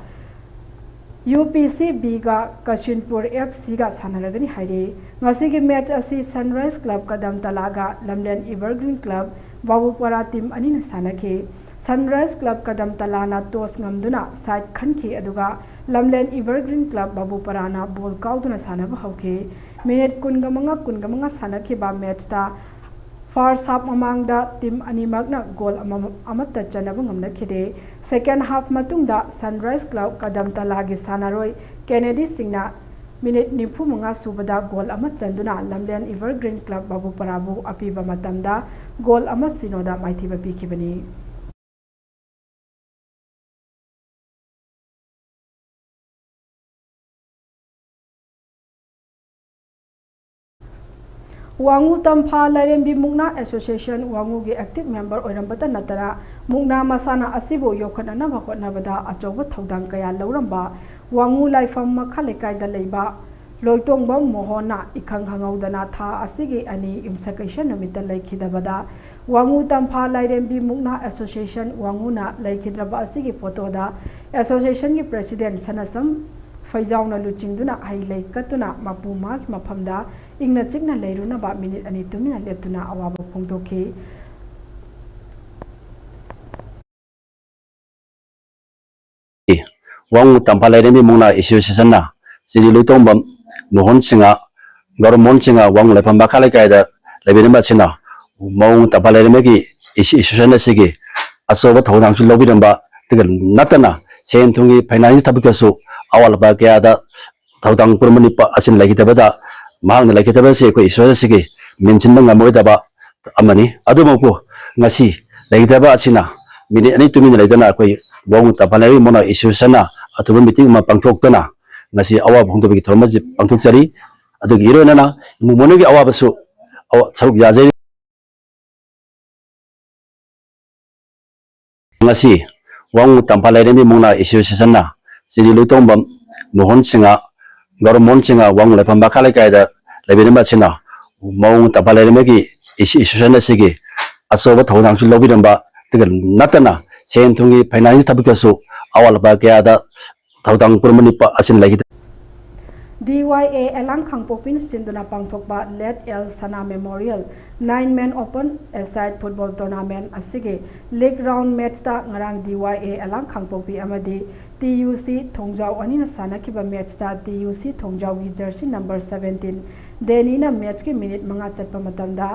U P C Bꯒ ꯀꯁꯤꯟꯄꯨꯔ F Cꯒ ꯁꯥꯟꯅꯔꯒꯅꯤ ꯍꯥꯏꯔꯤ꯫ ꯉꯁꯤꯒꯤ match ꯑꯁꯤ Sunrise Club ꯀꯗꯝꯇꯂꯥꯒ ꯂꯝꯂꯦꯟ Evergreen Club ꯕꯥꯕꯨꯄꯔꯥ team ꯑꯅꯤꯅ ꯁꯥꯟꯅꯈꯤ꯫ Sunrise Club ꯀꯗꯝꯇꯂꯥꯅ toss ꯉꯝꯗꯨꯅ side ꯈꯟꯈꯤ, ꯑꯗꯨꯒ ꯂꯝꯂꯦꯟ Evergreen Club ꯕꯥꯕꯨꯄꯔꯥꯅ ball ꯀꯥꯎꯗꯨꯅ ꯁꯥꯟꯅꯕ ꯍꯧꯈꯤ꯫ Minute ꯀꯨꯟꯒ ꯃꯉꯥ, ꯀꯨꯟꯒ ꯃꯉꯥ ꯁꯥꯟꯅꯈꯤꯕ matchꯇ first half ꯃꯃꯥꯡꯗ team ꯑꯅꯤꯃꯛꯅ goal ꯑꯃꯃ-, ꯑꯃꯠꯇ ꯆꯟꯅꯕ ꯉꯝꯅꯈꯤꯗꯦ꯫ Second half ꯃꯇꯨꯡꯗ Sunrise Club ꯀꯗꯝꯇꯂꯥꯒꯤ ꯁꯥꯟꯅꯔꯣꯏ Kennedy ꯁꯤꯡꯅ minute ꯅꯤꯐꯨ ꯃꯉꯥ ꯁꯨꯕꯗ goal ꯑꯃ ꯆꯟꯗꯨꯅ ꯂꯝꯂꯦꯟ Evergreen Club ꯕꯥꯕꯨꯄꯔꯥꯕꯨ ꯑꯄꯤꯕ ꯃꯇꯝꯗ goal ꯑꯃ ꯁꯤꯅꯣꯗ ꯃꯥꯏꯊꯤꯕ ꯄꯤꯈꯤꯕꯅꯤ꯫ ꯋꯥꯉꯨ ꯇꯝꯐꯥ ꯂꯥꯏꯔꯦꯝꯕꯤ ꯃꯨꯛꯅꯥ Association ꯋꯥꯉꯨꯒꯤ active member ꯑꯣꯏꯔꯝꯕꯇ ꯅꯠꯇꯅ, ꯃꯨꯛꯅꯥ ꯃꯁꯥꯟꯅ ꯑꯁꯤꯕꯨ ꯌꯣꯛꯈꯠꯅꯅꯕ ꯍꯣꯠꯅꯕꯗ ꯑꯆꯧꯕ ꯊꯧꯗꯥꯡ ꯀꯌꯥ ꯂꯧꯔꯝꯕ ꯋꯥꯉꯨ ꯂꯥꯏꯐꯝ ꯃꯈꯥ ꯂꯩꯀꯥꯏꯗ ꯂꯩꯕ ꯂꯣꯏꯇꯣꯡꯕꯝ ꯃꯣꯍꯣꯟꯅ ꯏꯈꯪ ꯈꯪꯍꯧꯗꯅ ꯊꯥ ꯑꯁꯤꯒꯤ ꯑꯅꯤ ꯌꯨꯝꯁꯀꯩꯁ ꯅꯨꯃꯤꯠꯇ ꯂꯩꯈꯤꯗꯕꯗ, ꯋꯥꯉꯨ ꯇꯝꯐꯥ ꯂꯥꯏꯔꯦꯝꯕꯤ ꯃꯨꯛꯅꯥ Association ꯋꯥꯉꯨꯅ ꯂꯩꯈꯤꯗ꯭ꯔꯕ ꯑꯁꯤꯒꯤ photoꯗ Associationꯒꯤ President ꯁꯅꯁꯝ ꯐꯩꯖꯥꯎꯅ ꯂꯨꯆꯤꯡꯗꯨꯅ ꯍꯩ ꯂꯩ ꯀꯠꯇꯨꯅ ꯃꯄꯨ ꯃꯥꯒꯤ ꯃꯐꯝꯗ ꯏꯪꯅ ꯆꯤꯛꯅ ꯂꯩꯔꯨꯅꯕ minute ꯑꯅꯤ ꯇꯨꯃꯤꯟꯅ ꯂꯦꯞꯇꯨꯅ ꯑꯋꯥꯕ ꯐꯣꯡꯗꯣꯛꯈꯤ꯫ ꯋꯥꯉꯨ ꯇꯝꯐꯥ ꯂꯥꯏꯔꯦꯝꯕꯤ ꯃꯨꯛꯅꯥ Associationꯅ ꯁꯤꯗꯤ ꯂꯣꯏꯇꯣꯡꯕꯝ ꯃꯣꯍꯣꯟ ꯁꯤꯡꯍ, ꯒꯧꯔꯕ ꯃꯣꯍꯣꯟ ꯁꯤꯡꯍ ꯋꯥꯉꯨ ꯂꯥꯏꯐꯝ ꯃꯈꯥ ꯂꯩꯀꯥꯏꯗ ꯂꯩꯕꯤꯔꯝꯕ ꯑꯁꯤꯅ ꯋꯥꯉꯨ ꯇꯝꯐꯥ ꯂꯥꯏꯔꯦꯝꯕꯤꯒꯤ Association ꯑꯁꯤꯒꯤ ꯑꯆꯧꯕ ꯊꯧꯗꯥꯡꯁꯨ ꯂꯧꯕꯤꯔꯝꯕ, ꯑꯗꯨꯒ ꯅꯠꯇꯅ ꯁꯦꯟ ꯊꯨꯝꯒꯤ financial ꯊꯕꯛꯇꯁꯨ ꯑꯋꯥꯠ ꯑꯄꯥ ꯀꯌꯥꯗ ꯊꯧꯗꯥꯡ ꯄꯨꯔꯝꯕ ꯅꯨꯄꯥ ꯑꯁꯤꯅ ꯂꯩꯈꯤꯗꯕꯗ, ꯃꯍꯥꯛꯅ ꯂꯩꯈꯤꯗꯕ ꯑꯁꯤ ꯑꯩꯈꯣꯏ Association ꯑꯁꯤꯒꯤ ꯃꯦꯟꯁꯤꯟꯕ ꯉꯝꯃꯣꯏꯗꯕ ꯑꯃꯅꯤ꯫ ꯑꯗꯨꯃꯛꯄꯨ ꯉꯁꯤ ꯂꯩꯈꯤꯗꯕ ꯑꯁꯤꯅ ꯃꯤꯅꯤꯠ ꯑꯅꯤ ꯇꯨꯃꯤꯟꯅ ꯂꯩꯗꯨꯅ ꯑꯩꯈꯣꯏ ꯋꯥꯉꯨ ꯇꯝꯐꯥ ꯂꯥꯏꯔꯦꯝꯕꯤ ꯃꯨꯛꯅꯥ ꯑꯦꯁꯣꯁꯤꯌꯦꯁꯟꯅ ꯑꯊꯨꯕ ꯃꯤꯇꯤꯡ ꯑꯃ ꯄꯥꯡꯊꯣꯛꯇꯨꯅ ꯉꯁꯤ ꯑꯋꯥꯕ ꯐꯣꯡꯗꯣꯛꯄꯒꯤ ꯊꯧꯔꯝ ꯑꯁꯤ ꯄꯥꯡꯊꯣꯛꯆꯔꯤ꯫ ꯑꯗꯨꯒꯤ ꯏꯔꯣꯏꯅꯅ ꯏꯃꯨꯡ ꯃꯅꯨꯡꯒꯤ ꯑꯋꯥꯕꯁꯨ ꯑꯋꯥ-, ꯁꯔꯨꯛ ꯌꯥꯖꯔꯤ꯫ ꯉꯁꯤ ꯋꯥꯉꯨ ꯇꯝꯐꯥ ꯂꯥꯏꯔꯦꯝꯕꯤ ꯃꯨꯛꯅꯥ ꯑꯦꯁꯣꯁꯤꯌꯦꯁꯟꯅ ꯁ꯭ꯔꯤ ꯂꯨꯏꯇꯣꯡꯕꯝ ꯃꯣꯍꯟ ꯁꯤꯡꯍ, ꯒꯧꯔꯕ ꯃꯣꯍꯟ ꯁꯤꯡꯍ ꯋꯥꯉꯨ ꯂꯥꯏꯐꯝ ꯃꯈꯥ ꯂꯩꯀꯥꯏꯗ ꯂꯩꯕꯤꯔꯝꯕ ꯑꯁꯤꯅ ꯋꯥꯉꯨ ꯇꯝꯐꯥ ꯂꯥꯏꯔꯦꯝꯕꯤꯒꯤ ꯑꯦꯁꯣ-, ꯑꯦꯁꯣꯁꯤꯌꯦꯁꯟ ꯑꯁꯤꯒꯤ ꯑꯆꯧꯕ ꯊꯧꯗꯥꯡꯁꯨ ꯂꯧꯕꯤꯔꯝꯕ, ꯑꯗꯨꯒ ꯅꯠꯇꯅ ꯁꯦꯟ ꯊꯨꯝꯒꯤ, ꯐꯥꯏꯅꯥꯟꯁꯀꯤ ꯊꯕꯛꯇꯁꯨ ꯑꯋꯥꯠ ꯑꯄꯥ ꯀꯌꯥꯗ ꯊꯧꯗꯥꯡ ꯄꯨꯔꯝꯕ ꯅꯨꯄꯥ ꯑꯁꯤꯅ ꯂꯩꯈꯤꯗꯦ꯫ ꯗꯤ ꯋꯥꯏ ꯑꯦ ꯑꯦꯂꯥꯡ ꯈꯥꯡꯄꯣꯛꯄꯤꯅ ꯁꯤꯟꯗꯨꯅ ꯄꯥꯡꯊꯣꯛꯄ ꯂꯦꯠ ꯑꯦꯜ ꯁꯅꯥ ꯃꯦꯃꯣꯔꯤꯌꯦꯜ ꯅꯥꯏꯟ ꯃꯦꯟ ꯑꯣꯄꯟ ꯑꯦꯁꯥꯏꯠ ꯐꯨꯠꯕꯣꯜ ꯇꯣꯔꯅꯥꯃꯦꯟ ꯑꯁꯤꯒꯤ ꯂꯤꯛ ꯔꯥꯎꯟ ꯃꯦꯠꯆꯇ ꯉꯔꯥꯡ ꯗꯤ ꯋꯥꯏ ꯑꯦ ꯑꯦꯂꯥꯡ ꯈꯥꯡꯄꯣꯛꯄꯤ ꯑꯃꯗꯤ ꯇꯤ ꯌꯨ ꯁꯤ ꯊꯣꯡꯖꯥꯎ ꯑꯅꯤꯅ ꯁꯥꯟꯅꯈꯤꯕ ꯃꯦꯠꯆꯇ ꯇꯤ ꯌꯨ ꯁꯤ ꯊꯣꯡꯖꯥꯎꯒꯤ ꯖꯔꯁꯤ ꯅꯝꯕꯔ ꯁꯕꯦꯟꯇꯤꯟ ꯗꯦꯅꯤꯅ ꯃꯦꯠꯆꯀꯤ ꯃꯤꯅꯤꯠ ꯃꯉꯥ ꯆꯠꯄ ꯃꯇꯝꯗ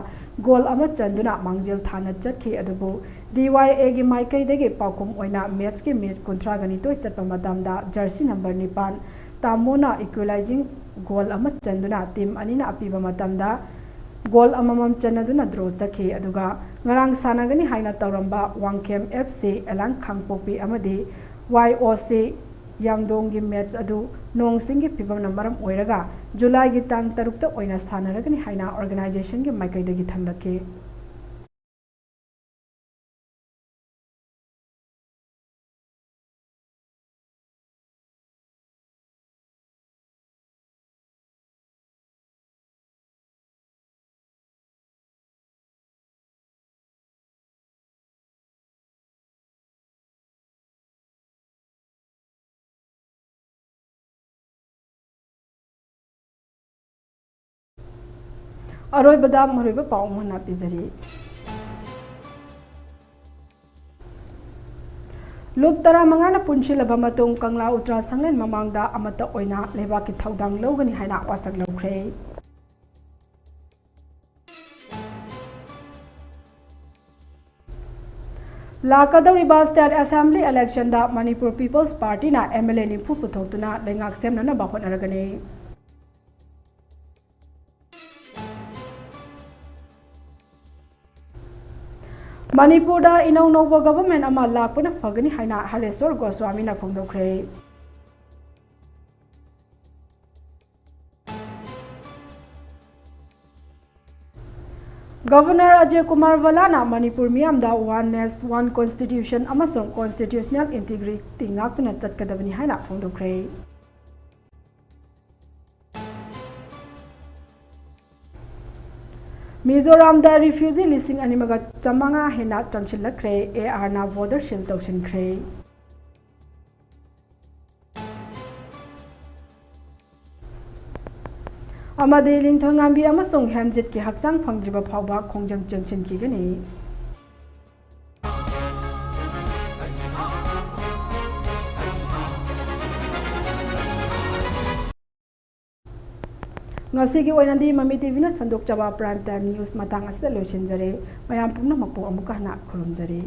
ꯒꯣꯜ ꯑꯃ ꯆꯟꯗꯨꯅ ꯃꯥꯡꯖꯤꯜ ꯊꯥꯅ ꯆꯠꯈꯤ꯫ ꯑꯗꯨꯕꯨ ꯗꯤ ꯋꯥꯏ ꯑꯦꯒꯤ ꯃꯥꯏꯀꯩꯗꯒꯤ ꯄꯥꯎꯈꯨꯝ ꯑꯣꯏꯅ ꯃꯦꯠꯆꯀꯤ ꯃꯤꯅꯤꯠ ꯀꯨꯟꯊ꯭ꯔꯥꯒ ꯅꯤꯊꯣꯏ ꯆꯠꯄ ꯃꯇꯝꯗ ꯖꯔꯁꯤ ꯅꯝꯕꯔ ꯅꯤꯄꯥꯟ ꯇꯥꯃꯣꯅ ꯏꯀ꯭ꯋꯦꯂꯥꯏꯖꯤꯡ ꯒꯣꯜ ꯑꯃ ꯆꯟꯗꯨꯅ ꯇꯤꯝ ꯑꯅꯤꯅ ꯑꯄꯤꯕ ꯃꯇꯝꯗ ꯒꯣꯜ ꯑꯃꯃꯝ ꯆꯟꯅꯗꯨꯅ ꯗ꯭ꯔꯣ ꯆꯠꯈꯤ꯫ ꯑꯗꯨꯒ ꯉꯔꯥꯡ ꯁꯥꯟꯅꯒꯅꯤ ꯍꯥꯏꯅ ꯇꯧꯔꯝꯕ ꯋꯥꯡꯈꯦꯝ ꯑꯦꯐ ꯁꯤ ꯑꯦꯂꯥꯡ ꯈꯥꯡꯄꯣꯛꯄꯤ ꯑꯃꯗꯤ ꯋꯥꯏ ꯑꯣ ꯁꯤ ꯌꯥꯡꯗꯣꯡꯒꯤ ꯃꯦꯠꯆ ꯑꯗꯨ ꯅꯣꯡ ꯁꯤꯡꯒꯤ ꯐꯤꯕꯝꯅ ꯃꯔꯝ ꯑꯣꯏꯔꯒ ꯖꯨꯂꯥꯏꯒꯤ ꯇꯥꯡ ꯇꯔꯨꯛꯇ ꯑꯣꯏꯅ ꯁꯥꯟꯅꯔꯒꯅꯤ ꯍꯥꯏꯅ ꯑꯣꯔꯒꯅꯥꯏꯖꯦꯁꯟꯒꯤ ꯃꯥꯏꯀꯩꯗꯒꯤ ꯊꯝꯂꯛꯈꯤ꯫ ꯑꯔꯣꯏꯕꯗ ꯃꯔꯨꯑꯣꯏꯕ ꯄꯥꯎ ꯑꯃ ꯍꯥꯟꯅ ꯄꯤꯖꯔꯤ꯫ ꯂꯨꯞ ꯇꯔꯥꯃꯉꯥꯅ ꯄꯨꯟꯁꯤꯜꯂꯕ ꯃꯇꯨꯡ ꯀꯪꯂꯥ ꯎꯇ꯭ꯔꯥ ꯁꯪꯂꯦꯟ ꯃꯃꯥꯡꯗ ꯑꯃꯠꯇ ꯑꯣꯏꯅ ꯂꯩꯕꯥꯛꯀꯤ ꯊꯧꯗꯥꯡ ꯂꯧꯒꯅꯤ ꯍꯥꯏꯅ ꯋꯥꯁꯛ ꯂꯧꯈ꯭ꯔꯦ꯫ ꯂꯥꯛꯀꯗꯧꯔꯤꯕ ꯁ꯭ꯇꯦꯠ ꯑꯦꯁꯦꯝꯕ꯭ꯂꯤ ꯏꯂꯦꯛꯁꯟꯗ ꯃꯅꯤꯄꯨꯔ ꯄꯤꯄꯜꯁ ꯄꯥꯔꯇꯤꯅ ꯑꯦꯝ ꯑꯦꯜ ꯑꯦ ꯅꯤꯐꯨ ꯄꯨꯊꯣꯛꯇꯨꯅ ꯂꯩꯉꯥꯛ ꯁꯦꯝꯅꯅꯕ ꯍꯣꯠꯅꯔꯒꯅꯤ꯫ ꯃꯅꯤꯄꯨꯔꯗ ꯏꯅꯧ ꯅꯧꯕ ꯒꯚꯔꯟꯃꯦꯟꯠ ꯑꯃ ꯂꯥꯛꯄꯅ ꯐꯒꯅꯤ ꯍꯥꯏꯅ ꯍꯔꯦꯁ꯭ꯋꯔ ꯒꯣꯁ꯭ꯋꯥꯃꯤꯅ ꯐꯣꯡꯗꯣꯛꯈ꯭ꯔꯦ꯫ ꯒꯚꯔꯅꯔ ꯑꯖꯌ ꯀꯨꯃꯥꯔ ꯚꯜꯂꯥꯅ ꯃꯅꯤꯄꯨꯔ ꯃꯤꯌꯥꯝꯗ One Nation, One Constitution ꯑꯃꯁꯨꯡ Constitutional Integrity ꯉꯥꯛꯇꯨꯅ ꯆꯠꯀꯗꯕꯅꯤ ꯍꯥꯏꯅ ꯐꯣꯡꯗꯣꯛꯈ꯭ꯔꯦ꯫ ꯃꯤꯖꯣꯔꯥꯝꯗ ꯔꯤꯐ꯭ꯌꯨꯖꯤ ꯂꯤꯁꯤꯡ ꯑꯅꯤꯃꯒ ꯆꯥꯃꯉꯥ ꯍꯦꯟꯅ ꯆꯪꯁꯤꯜꯂꯛꯈ꯭ꯔꯦ, ꯑꯦ ꯑꯥꯔꯅ ꯕꯣꯔꯗꯔ ꯁꯤꯜ ꯇꯧꯁꯤꯟꯈ꯭ꯔꯦ꯫ ꯑꯃꯗꯤ ꯂꯤꯟꯊꯣꯏꯉꯥꯝꯕꯤ ꯑꯃꯁꯨꯡ ꯍꯦꯝꯖꯤꯠꯀꯤ ꯍꯛꯆꯥꯡ ꯐꯪꯗ꯭ꯔꯤꯕ ꯐꯥꯎꯕ ꯈꯣꯡꯖꯪ ꯆꯦꯟꯁꯤꯟꯈꯤꯒꯅꯤ꯫ ꯉꯁꯤꯒꯤ ꯑꯣꯏꯅꯗꯤ ꯃꯃꯤ ꯇꯤꯚꯤꯅ ꯁꯟꯗꯣꯛꯆꯕ Prime Time News ꯃꯇꯥꯡ ꯑꯁꯤꯗ ꯂꯣꯏꯁꯤꯟꯖꯔꯦ꯫ ꯃꯌꯥꯝ ꯄꯨꯝꯅꯃꯛꯄꯨ ꯑꯃꯨꯛꯀ ꯍꯟꯅ ꯈꯨꯔꯨꯝꯖꯔꯤ꯫